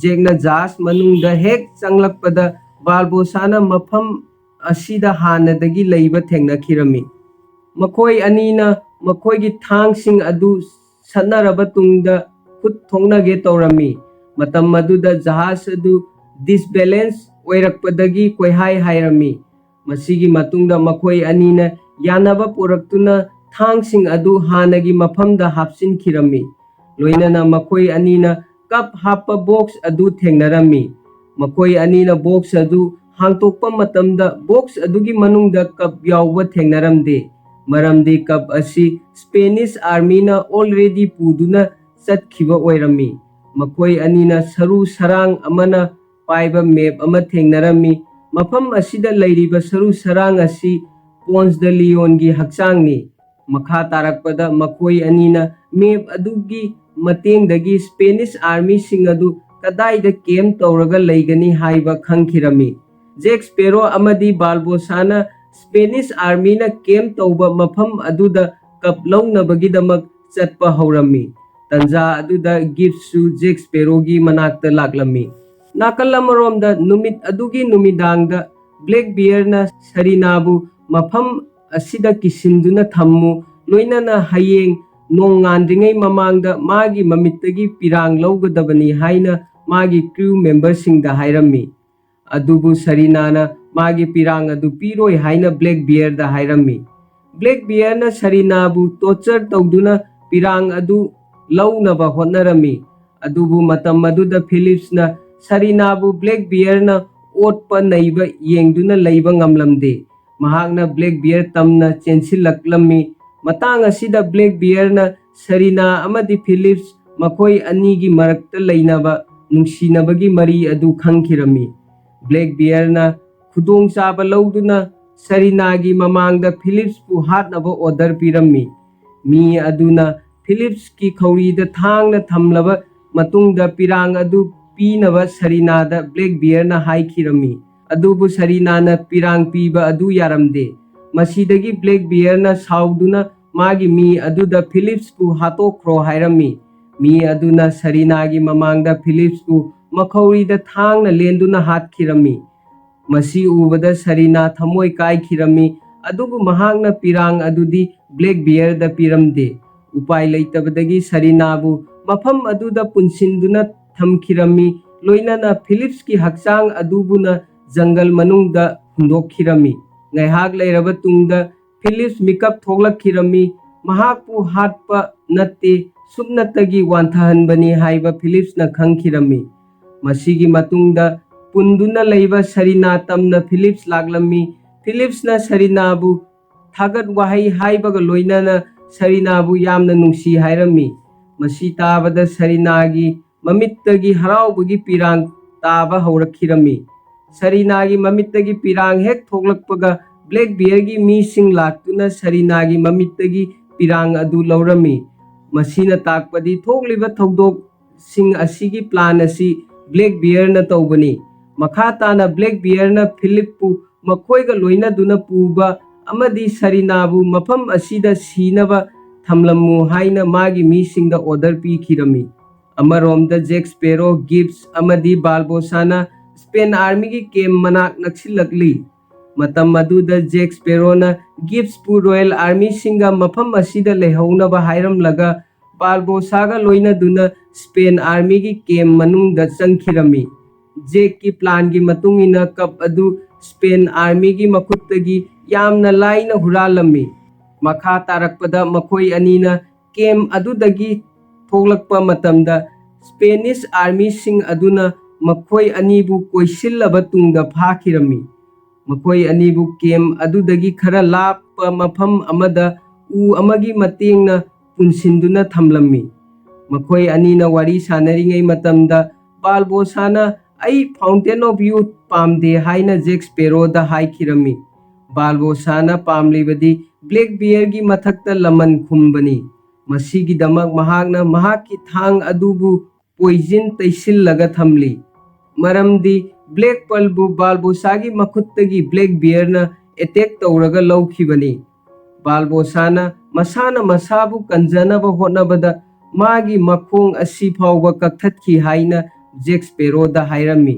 ꯖꯦꯛꯅ ꯖꯍꯥꯖ ꯃꯅꯨꯡꯗ ꯍꯦꯛ ꯆꯪꯂꯛꯄꯗ ꯕꯥꯔꯕꯣꯁꯥꯅ ꯃꯐꯝ ꯑꯁꯤꯗ ꯍꯥꯟꯅꯗꯒꯤ ꯂꯩꯕ ꯊꯦꯡꯅꯈꯤꯔꯝꯃꯤ꯫ ꯃꯈꯣꯏ ꯑꯅꯤꯅ ꯃꯈꯣꯏꯒꯤ ꯊꯥꯡꯁꯤꯡ ꯑꯗꯨ ꯁꯠꯅꯔꯕ ꯇꯨꯡꯗ ꯈꯨꯠ ꯊꯣꯛꯅꯒꯦ ꯇꯧꯔꯝꯃꯤ꯫ ꯃꯇꯝ ꯑꯗꯨꯗ ꯖꯍꯥꯖ ꯑꯗꯨ ꯗꯤꯁꯕꯦꯂꯦꯟꯁ ꯑꯣꯏꯔꯛꯄꯗꯒꯤ ꯀꯣꯏꯍꯥꯏ ꯍꯥꯏꯔꯝꯃꯤ꯫ ꯃꯁꯤꯒꯤ ꯃꯇꯨꯡꯗ ꯃꯈꯣꯏ ꯑꯅꯤꯅ ꯌꯥꯅꯕ ꯄꯨꯔꯛꯇꯨꯅ ꯊꯥꯡꯁꯤꯡ ꯑꯗꯨ ꯍꯥꯟꯅꯒꯤ ꯃꯐꯝꯗ ꯍꯥꯞꯆꯤꯟꯈꯤꯔꯝꯃꯤ꯫ ꯂꯣꯏꯅꯅ ꯃꯈꯣꯏ ꯑꯅꯤꯅ ꯀꯞ ꯍꯥꯞꯄ ꯕꯣꯛꯁ ꯑꯗꯨ ꯊꯦꯡꯅꯔꯝꯃꯤ꯫ ꯃꯈꯣꯏ ꯑꯅꯤꯅ ꯕꯣꯛꯁ ꯑꯗꯨ ꯍꯥꯡꯇꯣꯛꯄ ꯃꯇꯝꯗ ꯕꯣꯛꯁ ꯑꯗꯨꯒꯤ ꯃꯅꯨꯡꯗ ꯀꯞ ꯌꯥꯎꯕ ꯊꯦꯡꯅꯔꯝꯗꯦ, ꯃꯔꯝꯗꯤ ꯀꯞ ꯑꯁꯤ ꯁ꯭ꯄꯦꯅꯤꯁ ꯑꯥꯔꯃꯤꯅ ꯑꯣꯜꯔꯦꯗꯤ ꯄꯨꯗꯨꯅ ꯆꯠꯈꯤꯕ ꯑꯣꯏꯔꯝꯃꯤ꯫ ꯃꯈꯣꯏ ꯑꯅꯤꯅ ꯁꯔꯨ ꯁꯔꯥꯡ ꯑꯃꯅ ꯄꯥꯏꯕ ꯃꯦꯞ ꯑꯃ ꯊꯦꯡꯅꯔꯝꯃꯤ꯫ ꯃꯐꯝ ꯑꯁꯤꯗ ꯂꯩꯔꯤꯕ ꯁꯔꯨ ꯁꯔꯥꯡ ꯑꯁꯤ ꯄꯣꯟꯁ ꯗ ꯂꯤꯌꯣꯟꯒꯤ ꯍꯛꯆꯥꯡꯅꯤ꯫ ꯃꯈꯥ ꯇꯥꯔꯛꯄꯗ ꯃꯈꯣꯏ ꯑꯅꯤꯅ ꯃꯦꯞ ꯑꯗꯨꯒꯤ ꯃꯇꯦꯡꯗꯒꯤ ꯁ꯭ꯄꯦꯅꯤꯁ ꯑꯥꯔꯃꯤꯁꯤꯡ ꯑꯗꯨ ꯀꯗꯥꯏꯗ ꯀꯦꯝꯞ ꯇꯧꯔꯒ ꯂꯩꯒꯅꯤ ꯍꯥꯏꯕ ꯈꯪꯈꯤꯔꯝꯃꯤ꯫ ꯖꯦꯛ ꯁ꯭ꯄꯦꯔꯣ ꯑꯃꯗꯤ ꯕꯥꯜꯕꯣꯁꯥꯅ ꯁ꯭ꯄꯦꯅꯤꯁ ꯑꯥꯔꯃꯤꯅ ꯀꯦꯝꯞ ꯇꯧꯕ ꯃꯐꯝ ꯑꯗꯨꯗ ꯀꯞ ꯂꯧꯅꯕꯒꯤꯗꯃꯛ ꯆꯠꯄ ꯍꯧꯔꯝꯃꯤ꯫ ꯇꯟꯖꯥ ꯑꯗꯨꯗ ꯒꯤꯐꯁꯨ ꯖꯦꯛ ꯁ꯭ꯄꯦꯔꯣꯒꯤ ꯃꯅꯥꯛꯇ ꯂꯥꯛꯂꯝꯃꯤ꯫ ꯅꯥꯀꯜ ꯑꯃꯔꯣꯝꯗ ꯅꯨꯃꯤꯠ ꯑꯗꯨꯒꯤ ꯅꯨꯃꯤꯗꯥꯡꯗ ꯕ꯭ꯂꯦꯛ ꯕꯤꯌꯔꯅ ꯁꯔꯤꯅꯥꯕꯨ ꯃꯐꯝ ꯑꯁꯤꯗ ꯀꯤꯁꯤꯟꯗꯨꯅ ꯊꯝꯃꯨ, ꯂꯣꯏꯅꯅ ꯍꯌꯦꯡ ꯅꯣꯡꯉꯥꯟꯗ꯭ꯔꯤꯉꯩ ꯃꯃꯥꯡꯗ ꯃꯥꯒꯤ ꯃꯃꯤꯠꯇꯒꯤ ꯄꯤꯔꯥꯡ ꯂꯧꯒꯗꯕꯅꯤ" ꯍꯥꯏꯅ ꯃꯥꯒꯤ crew memberꯁꯤꯡꯗ ꯍꯥꯏꯔꯝꯃꯤ꯫ ꯑꯗꯨꯕꯨ ꯁꯔꯤꯅꯥꯅ ꯃꯥꯒꯤ ꯄꯤꯔꯥꯡ ꯑꯗꯨ ꯄꯤꯔꯣꯏ ꯍꯥꯏꯅ ꯕ꯭ꯂꯦꯛ ꯕꯤꯌꯔꯗ ꯍꯥꯏꯔꯝꯃꯤ꯫ ꯕ꯭ꯂꯦꯛ ꯕꯤꯌꯔꯅ ꯁꯔꯤꯅꯥꯕꯨ torture ꯇꯧꯗꯨꯅ ꯄꯤꯔꯥꯡ ꯑꯗꯨ ꯂꯧꯅꯕ ꯍꯣꯠꯅꯔꯝꯃꯤ꯫ ꯑꯗꯨꯕꯨ ꯃꯇꯝ ꯑꯗꯨꯗ ꯐꯤꯂꯤꯞꯁꯅ ꯁꯔꯤꯅꯥꯕꯨ ꯕ꯭ꯂꯦꯛ ꯕꯤꯌꯔꯅ ꯑꯣꯠꯄ ꯅꯩꯕ ꯌꯦꯡꯗꯨꯅ ꯂꯩꯕ ꯉꯝꯂꯝꯗꯦ꯫ ꯃꯍꯥꯛꯅ ꯕ꯭ꯂꯦꯛ ꯕꯤꯌꯔ ꯇꯝꯅ ꯆꯦꯟꯁꯤꯜꯂꯛꯂꯝꯃꯤ꯫ ꯃꯇꯥꯡ ꯑꯁꯤꯗ ꯕ꯭ꯂꯦꯛ ꯕꯤꯌꯔꯅ ꯁꯔꯤꯅꯥ ꯑꯃꯗꯤ ꯐꯤꯂꯤꯞꯁ ꯃꯈꯣꯏ ꯑꯅꯤꯒꯤ ꯃꯔꯛꯇ ꯂꯩꯅꯕ ꯅꯨꯡꯁꯤꯅꯕꯒꯤ ꯃꯔꯤ ꯑꯗꯨ ꯈꯪꯈꯤꯔꯝꯃꯤ꯫ ꯕ꯭ꯂꯦꯛ ꯕꯤꯌꯔꯅ ꯈꯨꯗꯣꯡꯆꯥꯕ ꯂꯧꯗꯨꯅ ꯁꯔꯤꯅꯥꯒꯤ ꯃꯃꯥꯡꯗ ꯐꯤꯂꯤꯞꯁꯄꯨ ꯍꯥꯠꯅꯕ order ꯄꯤꯔꯝꯃꯤ꯫ ꯃꯤ ꯑꯗꯨꯅ ꯐꯤꯂꯤꯞꯁꯀꯤ ꯈꯧꯔꯤꯗ ꯊꯥꯡꯅ ꯊꯝꯂꯕ ꯃꯇꯨꯡꯗ ꯄꯤꯔꯥꯡ ꯑꯗꯨ ꯄꯤꯅꯕ ꯁꯔꯤꯅꯥꯗ ꯕ꯭ꯂꯦꯛ ꯕꯤꯌꯔꯅ ꯍꯥꯏꯈꯤꯔꯝꯃꯤ꯫ ꯑꯗꯨꯕꯨ ꯁꯔꯤꯅꯥꯅ ꯄꯤꯔꯥꯡ ꯄꯤꯕ ꯑꯗꯨ ꯌꯥꯔꯝꯗꯦ꯫ ꯃꯁꯤꯗꯒꯤ ꯕ꯭ꯂꯦꯛ ꯕꯤꯌꯔꯅ ꯁꯥꯎꯗꯨꯅ ꯃꯥꯒꯤ ꯃꯤ ꯑꯗꯨꯗ ꯐꯤꯂꯤꯞꯁꯄꯨ ꯍꯥꯠꯇꯣꯛꯈ꯭ꯔꯣ ꯍꯥꯏꯔꯝꯃꯤ꯫ ꯃꯤ ꯑꯗꯨꯅ ꯁꯔꯤꯅꯥꯒꯤ ꯃꯃꯥꯡꯗ ꯐꯤꯂꯤꯞꯁꯄꯨ ꯃꯈꯧꯔꯤꯗ ꯊꯥꯡꯅ ꯂꯦꯟꯗꯨꯅ ꯍꯥꯠꯈꯤꯔꯝꯃꯤ꯫ ꯃꯁꯤ ꯎꯕꯗ ꯁꯔꯤꯅꯥ ꯊꯃꯣꯏ ꯀꯥꯏꯈꯤꯔꯝꯃꯤ, ꯑꯗꯨꯕꯨ ꯃꯍꯥꯛꯅ ꯄꯤꯔꯥꯡ ꯑꯗꯨꯗꯤ ꯕ꯭ꯂꯦꯛ ꯕꯤꯌꯔꯗ ꯄꯤꯔꯝꯗꯦ꯫ ꯎꯄꯥꯏ ꯂꯩꯇꯕꯗꯒꯤ ꯁꯔꯤꯅꯥꯕꯨ ꯃꯐꯝ ꯑꯗꯨꯗ ꯄꯨꯟꯁꯤꯟꯗꯨꯅ ꯊꯝꯈꯤꯔꯝꯃꯤ, ꯂꯣꯏꯅꯅ ꯐꯤꯂꯤꯞꯁꯀꯤ ꯍꯛꯆꯥꯡ ꯑꯗꯨꯕꯨꯅ ꯖꯪꯒꯜ ꯃꯅꯨꯡꯗ ꯍꯨꯟꯗꯣꯛꯈꯤꯔꯝꯃꯤ꯫ ꯉꯥꯏꯍꯥꯛ ꯂꯩꯔꯕ ꯇꯨꯡꯗ ꯐꯤꯂꯤꯞꯁ ꯃꯤꯀꯞ ꯊꯣꯛꯂꯛꯈꯤꯔꯝꯃꯤ꯫ ꯃꯍꯥꯛꯄꯨ ꯍꯥꯠꯄ ꯅꯠꯇꯦ, ꯁꯨꯞꯅꯇꯒꯤ ꯋꯥꯟꯊꯍꯟꯕꯅꯤ ꯍꯥꯏꯕ ꯐꯤꯂꯤꯞꯁꯅ ꯈꯪꯈꯤꯔꯝꯃꯤ꯫ ꯃꯁꯤꯒꯤ ꯃꯇꯨꯡꯗ ꯄꯨꯟꯗꯨꯅ ꯂꯩꯕ ꯁꯔꯤꯅꯥ ꯇꯝꯅ ꯐꯤꯂꯤꯞꯁ ꯂꯥꯛꯂꯝꯃꯤ꯫ ꯐꯤꯂꯤꯞꯁꯅ ꯁꯔꯤꯅꯥꯕꯨ ꯊꯥꯒꯠ ꯋꯥꯍꯩ ꯍꯥꯏꯕꯒ ꯂꯣꯏꯅꯅ ꯁꯔꯤꯅꯥꯕꯨ ꯌꯥꯝꯅ ꯅꯨꯡꯁꯤ ꯍꯥꯏꯔꯝꯃꯤ꯫ ꯃꯁꯤ ꯇꯥꯕꯗ ꯁꯔꯤꯅꯥꯒꯤ ꯃꯃꯤꯠꯇꯒꯤ ꯍꯔꯥꯎꯕꯒꯤ ꯄꯤꯔꯥꯡ ꯇꯥꯕ ꯍꯧꯔꯛꯈꯤꯔꯝꯃꯤ꯫ ꯁꯔꯤꯅꯥꯒꯤ ꯃꯃꯤꯠꯇꯒꯤ ꯄꯤꯔꯥꯡ ꯍꯦꯛ ꯊꯣꯛꯂꯛꯄꯒ ꯕ꯭ꯂꯦꯛ ꯕꯤꯌꯔꯒꯤ ꯃꯤꯁꯤꯡ ꯂꯥꯛꯇꯨꯅ ꯁꯔꯤꯅꯥꯒꯤ ꯃꯃꯤꯠꯇꯒꯤ ꯄꯤꯔꯥꯡ ꯑꯗꯨ ꯂꯧꯔꯝꯃꯤ꯫ ꯃꯁꯤꯅ ꯇꯥꯛꯄꯗꯤ ꯊꯣꯛꯂꯤꯕ ꯊꯧꯗꯣꯛꯁꯤꯡ ꯑꯁꯤꯒꯤ plan ꯑꯁꯤ ꯕ꯭ꯂꯦꯛ ꯕꯤꯌꯔꯅ ꯇꯧꯕꯅꯤ꯫ ꯃꯈꯥ ꯇꯥꯅ ꯕ꯭ꯂꯦꯛ ꯕꯤꯌꯔꯅ ꯐꯤꯂꯤꯞꯄꯨ ꯃꯈꯣꯏꯒ ꯂꯣꯏꯅꯗꯨꯅ ꯄꯨꯕ ꯑꯃꯗꯤ ꯁꯔꯤꯅꯥꯕꯨ ꯃꯐꯝ ꯑꯁꯤꯗ ꯁꯤꯅꯕ ꯊꯝꯂꯝꯃꯨ ꯍꯥꯏꯅ ꯃꯥꯒꯤ ꯃꯤꯁꯤꯡꯗ order ꯄꯤꯈꯤꯔꯝꯃꯤ꯫ ꯑꯃꯔꯣꯝꯗ ꯖꯦꯛ ꯁ꯭ꯄꯦꯔꯣ, ꯒꯤꯕꯁ ꯑꯃꯗꯤ ꯕꯥꯔꯕꯣꯁꯥꯅ ꯁ꯭ꯄꯦꯟ armyꯒꯤ camp ꯃꯅꯥꯛ ꯅꯛꯁꯤꯜꯂꯛꯂꯤ꯫ ꯃꯇꯝ ꯑꯗꯨꯗ ꯖꯦꯛ ꯁ꯭ꯄꯦꯔꯣꯅ ꯒꯤꯕꯁꯄꯨ ꯔꯣꯌꯦꯜ ꯑꯥꯔꯃꯤꯁꯤꯡꯒ ꯃꯐꯝ ꯑꯁꯤꯗ ꯂꯩꯍꯧꯅꯕ ꯍꯥꯏꯔꯝꯂꯒ, ꯕꯥꯔꯕꯣꯁꯥꯒ ꯂꯣꯏꯅꯗꯨꯅ ꯁ꯭ꯄꯦꯟ ꯑꯥꯔꯃꯤꯒꯤ ꯀꯦꯝ ꯃꯅꯨꯡꯗ ꯆꯪꯈꯤꯔꯝꯃꯤ꯫ ꯖꯦꯛꯀꯤ ꯄ꯭ꯂꯥꯟꯒꯤ ꯃꯇꯨꯡ ꯏꯟꯅ ꯀꯞ ꯑꯗꯨ ꯁ꯭ꯄꯦꯟ ꯑꯥꯔꯃꯤꯒꯤ ꯃꯈꯨꯠꯇꯒꯤ ꯌꯥꯝꯅ ꯂꯥꯏꯅ ꯍꯨꯔꯥꯜꯂꯝꯃꯤ꯫ ꯃꯈꯥ ꯇꯥꯔꯛꯄꯗ ꯃꯈꯣꯏ ꯑꯅꯤꯅ ꯀꯦꯝ ꯑꯗꯨꯗꯒꯤ ꯊꯣꯛꯂꯛꯄ ꯃꯇꯝꯗ, ꯁ꯭ꯄꯦꯅꯤꯁ ꯑꯥꯔꯃꯤꯁꯤꯡ ꯑꯗꯨꯅ ꯃꯈꯣꯏ ꯑꯅꯤꯕꯨ ꯀꯣꯏꯁꯤꯜꯂꯕ ꯇꯨꯡꯗ ꯐꯥꯈꯤꯔꯝꯃꯤ꯫ ꯃꯈꯣꯏ ꯑꯅꯤꯕꯨ ꯀꯦꯝ ꯑꯗꯨꯗꯒꯤ ꯈꯔ ꯂꯥꯞꯄ ꯃꯐꯝ ꯑꯃꯗ ꯎ ꯑꯃꯒꯤ ꯃꯇꯦꯡꯅ ꯄꯨꯟꯁꯤꯟꯗꯨꯅ ꯊꯝꯂꯝꯃꯤ꯫ ꯃꯈꯣꯏ ꯑꯅꯤꯅ ꯋꯥꯔꯤ ꯁꯥꯟꯅꯔꯤꯉꯩ ꯃꯇꯝꯗ, ꯕꯥꯜꯕꯣꯁꯥꯅ "ꯑꯩ ꯐꯥꯎꯟꯇꯦꯟ ꯑꯣꯐ ꯌꯨꯊ ꯄꯥꯝꯗꯦ" ꯍꯥꯏꯅ ꯖꯦꯛ ꯁ꯭ꯄꯦꯔꯣꯗ ꯍꯥꯏꯈꯤꯔꯝꯃꯤ꯫ ꯕꯥꯜꯕꯣꯁꯥꯅ ꯄꯥꯝꯂꯤꯕꯗꯤ ꯕ꯭ꯂꯦꯛ ꯕꯤꯌꯔꯒꯤ ꯃꯊꯛꯇ ꯂꯃꯟ ꯈꯨꯝꯕꯅꯤ꯫ ꯃꯁꯤꯒꯤꯗꯃꯛ ꯃꯍꯥꯛꯅ ꯃꯍꯥꯛꯀꯤ ꯊꯥꯡ ꯑꯗꯨꯕꯨ ꯄꯣꯏꯖꯟ ꯇꯩꯁꯤꯜꯂꯒ ꯊꯝꯂꯤ, ꯃꯔꯝꯗꯤ ꯕ꯭ꯂꯦꯛ ꯄꯔꯜꯕꯨ ꯕꯥꯜꯕꯣꯁꯥꯒꯤ ꯃꯈꯨꯠꯇꯒꯤ ꯕ꯭ꯂꯦꯛ ꯕꯤꯌꯔꯅ ꯑꯦꯇꯦꯛ ꯇꯧꯔꯒ ꯂꯧꯈꯤꯕꯅꯤ꯫ ꯕꯥꯜꯕꯣꯁꯥꯅ ꯃꯁꯥꯅ ꯃꯁꯥꯕꯨ ꯀꯟꯖꯅꯕ ꯍꯣꯠꯅꯕꯗ ꯃꯥꯒꯤ ꯃꯈꯣꯡ ꯑꯁꯤ ꯐꯥꯎꯕ ꯀꯛꯊꯠꯈꯤ ꯍꯥꯏꯅ ꯖꯦꯛ ꯁ꯭ꯄꯦꯔꯣꯗ ꯍꯥꯏꯔꯝꯃꯤ꯫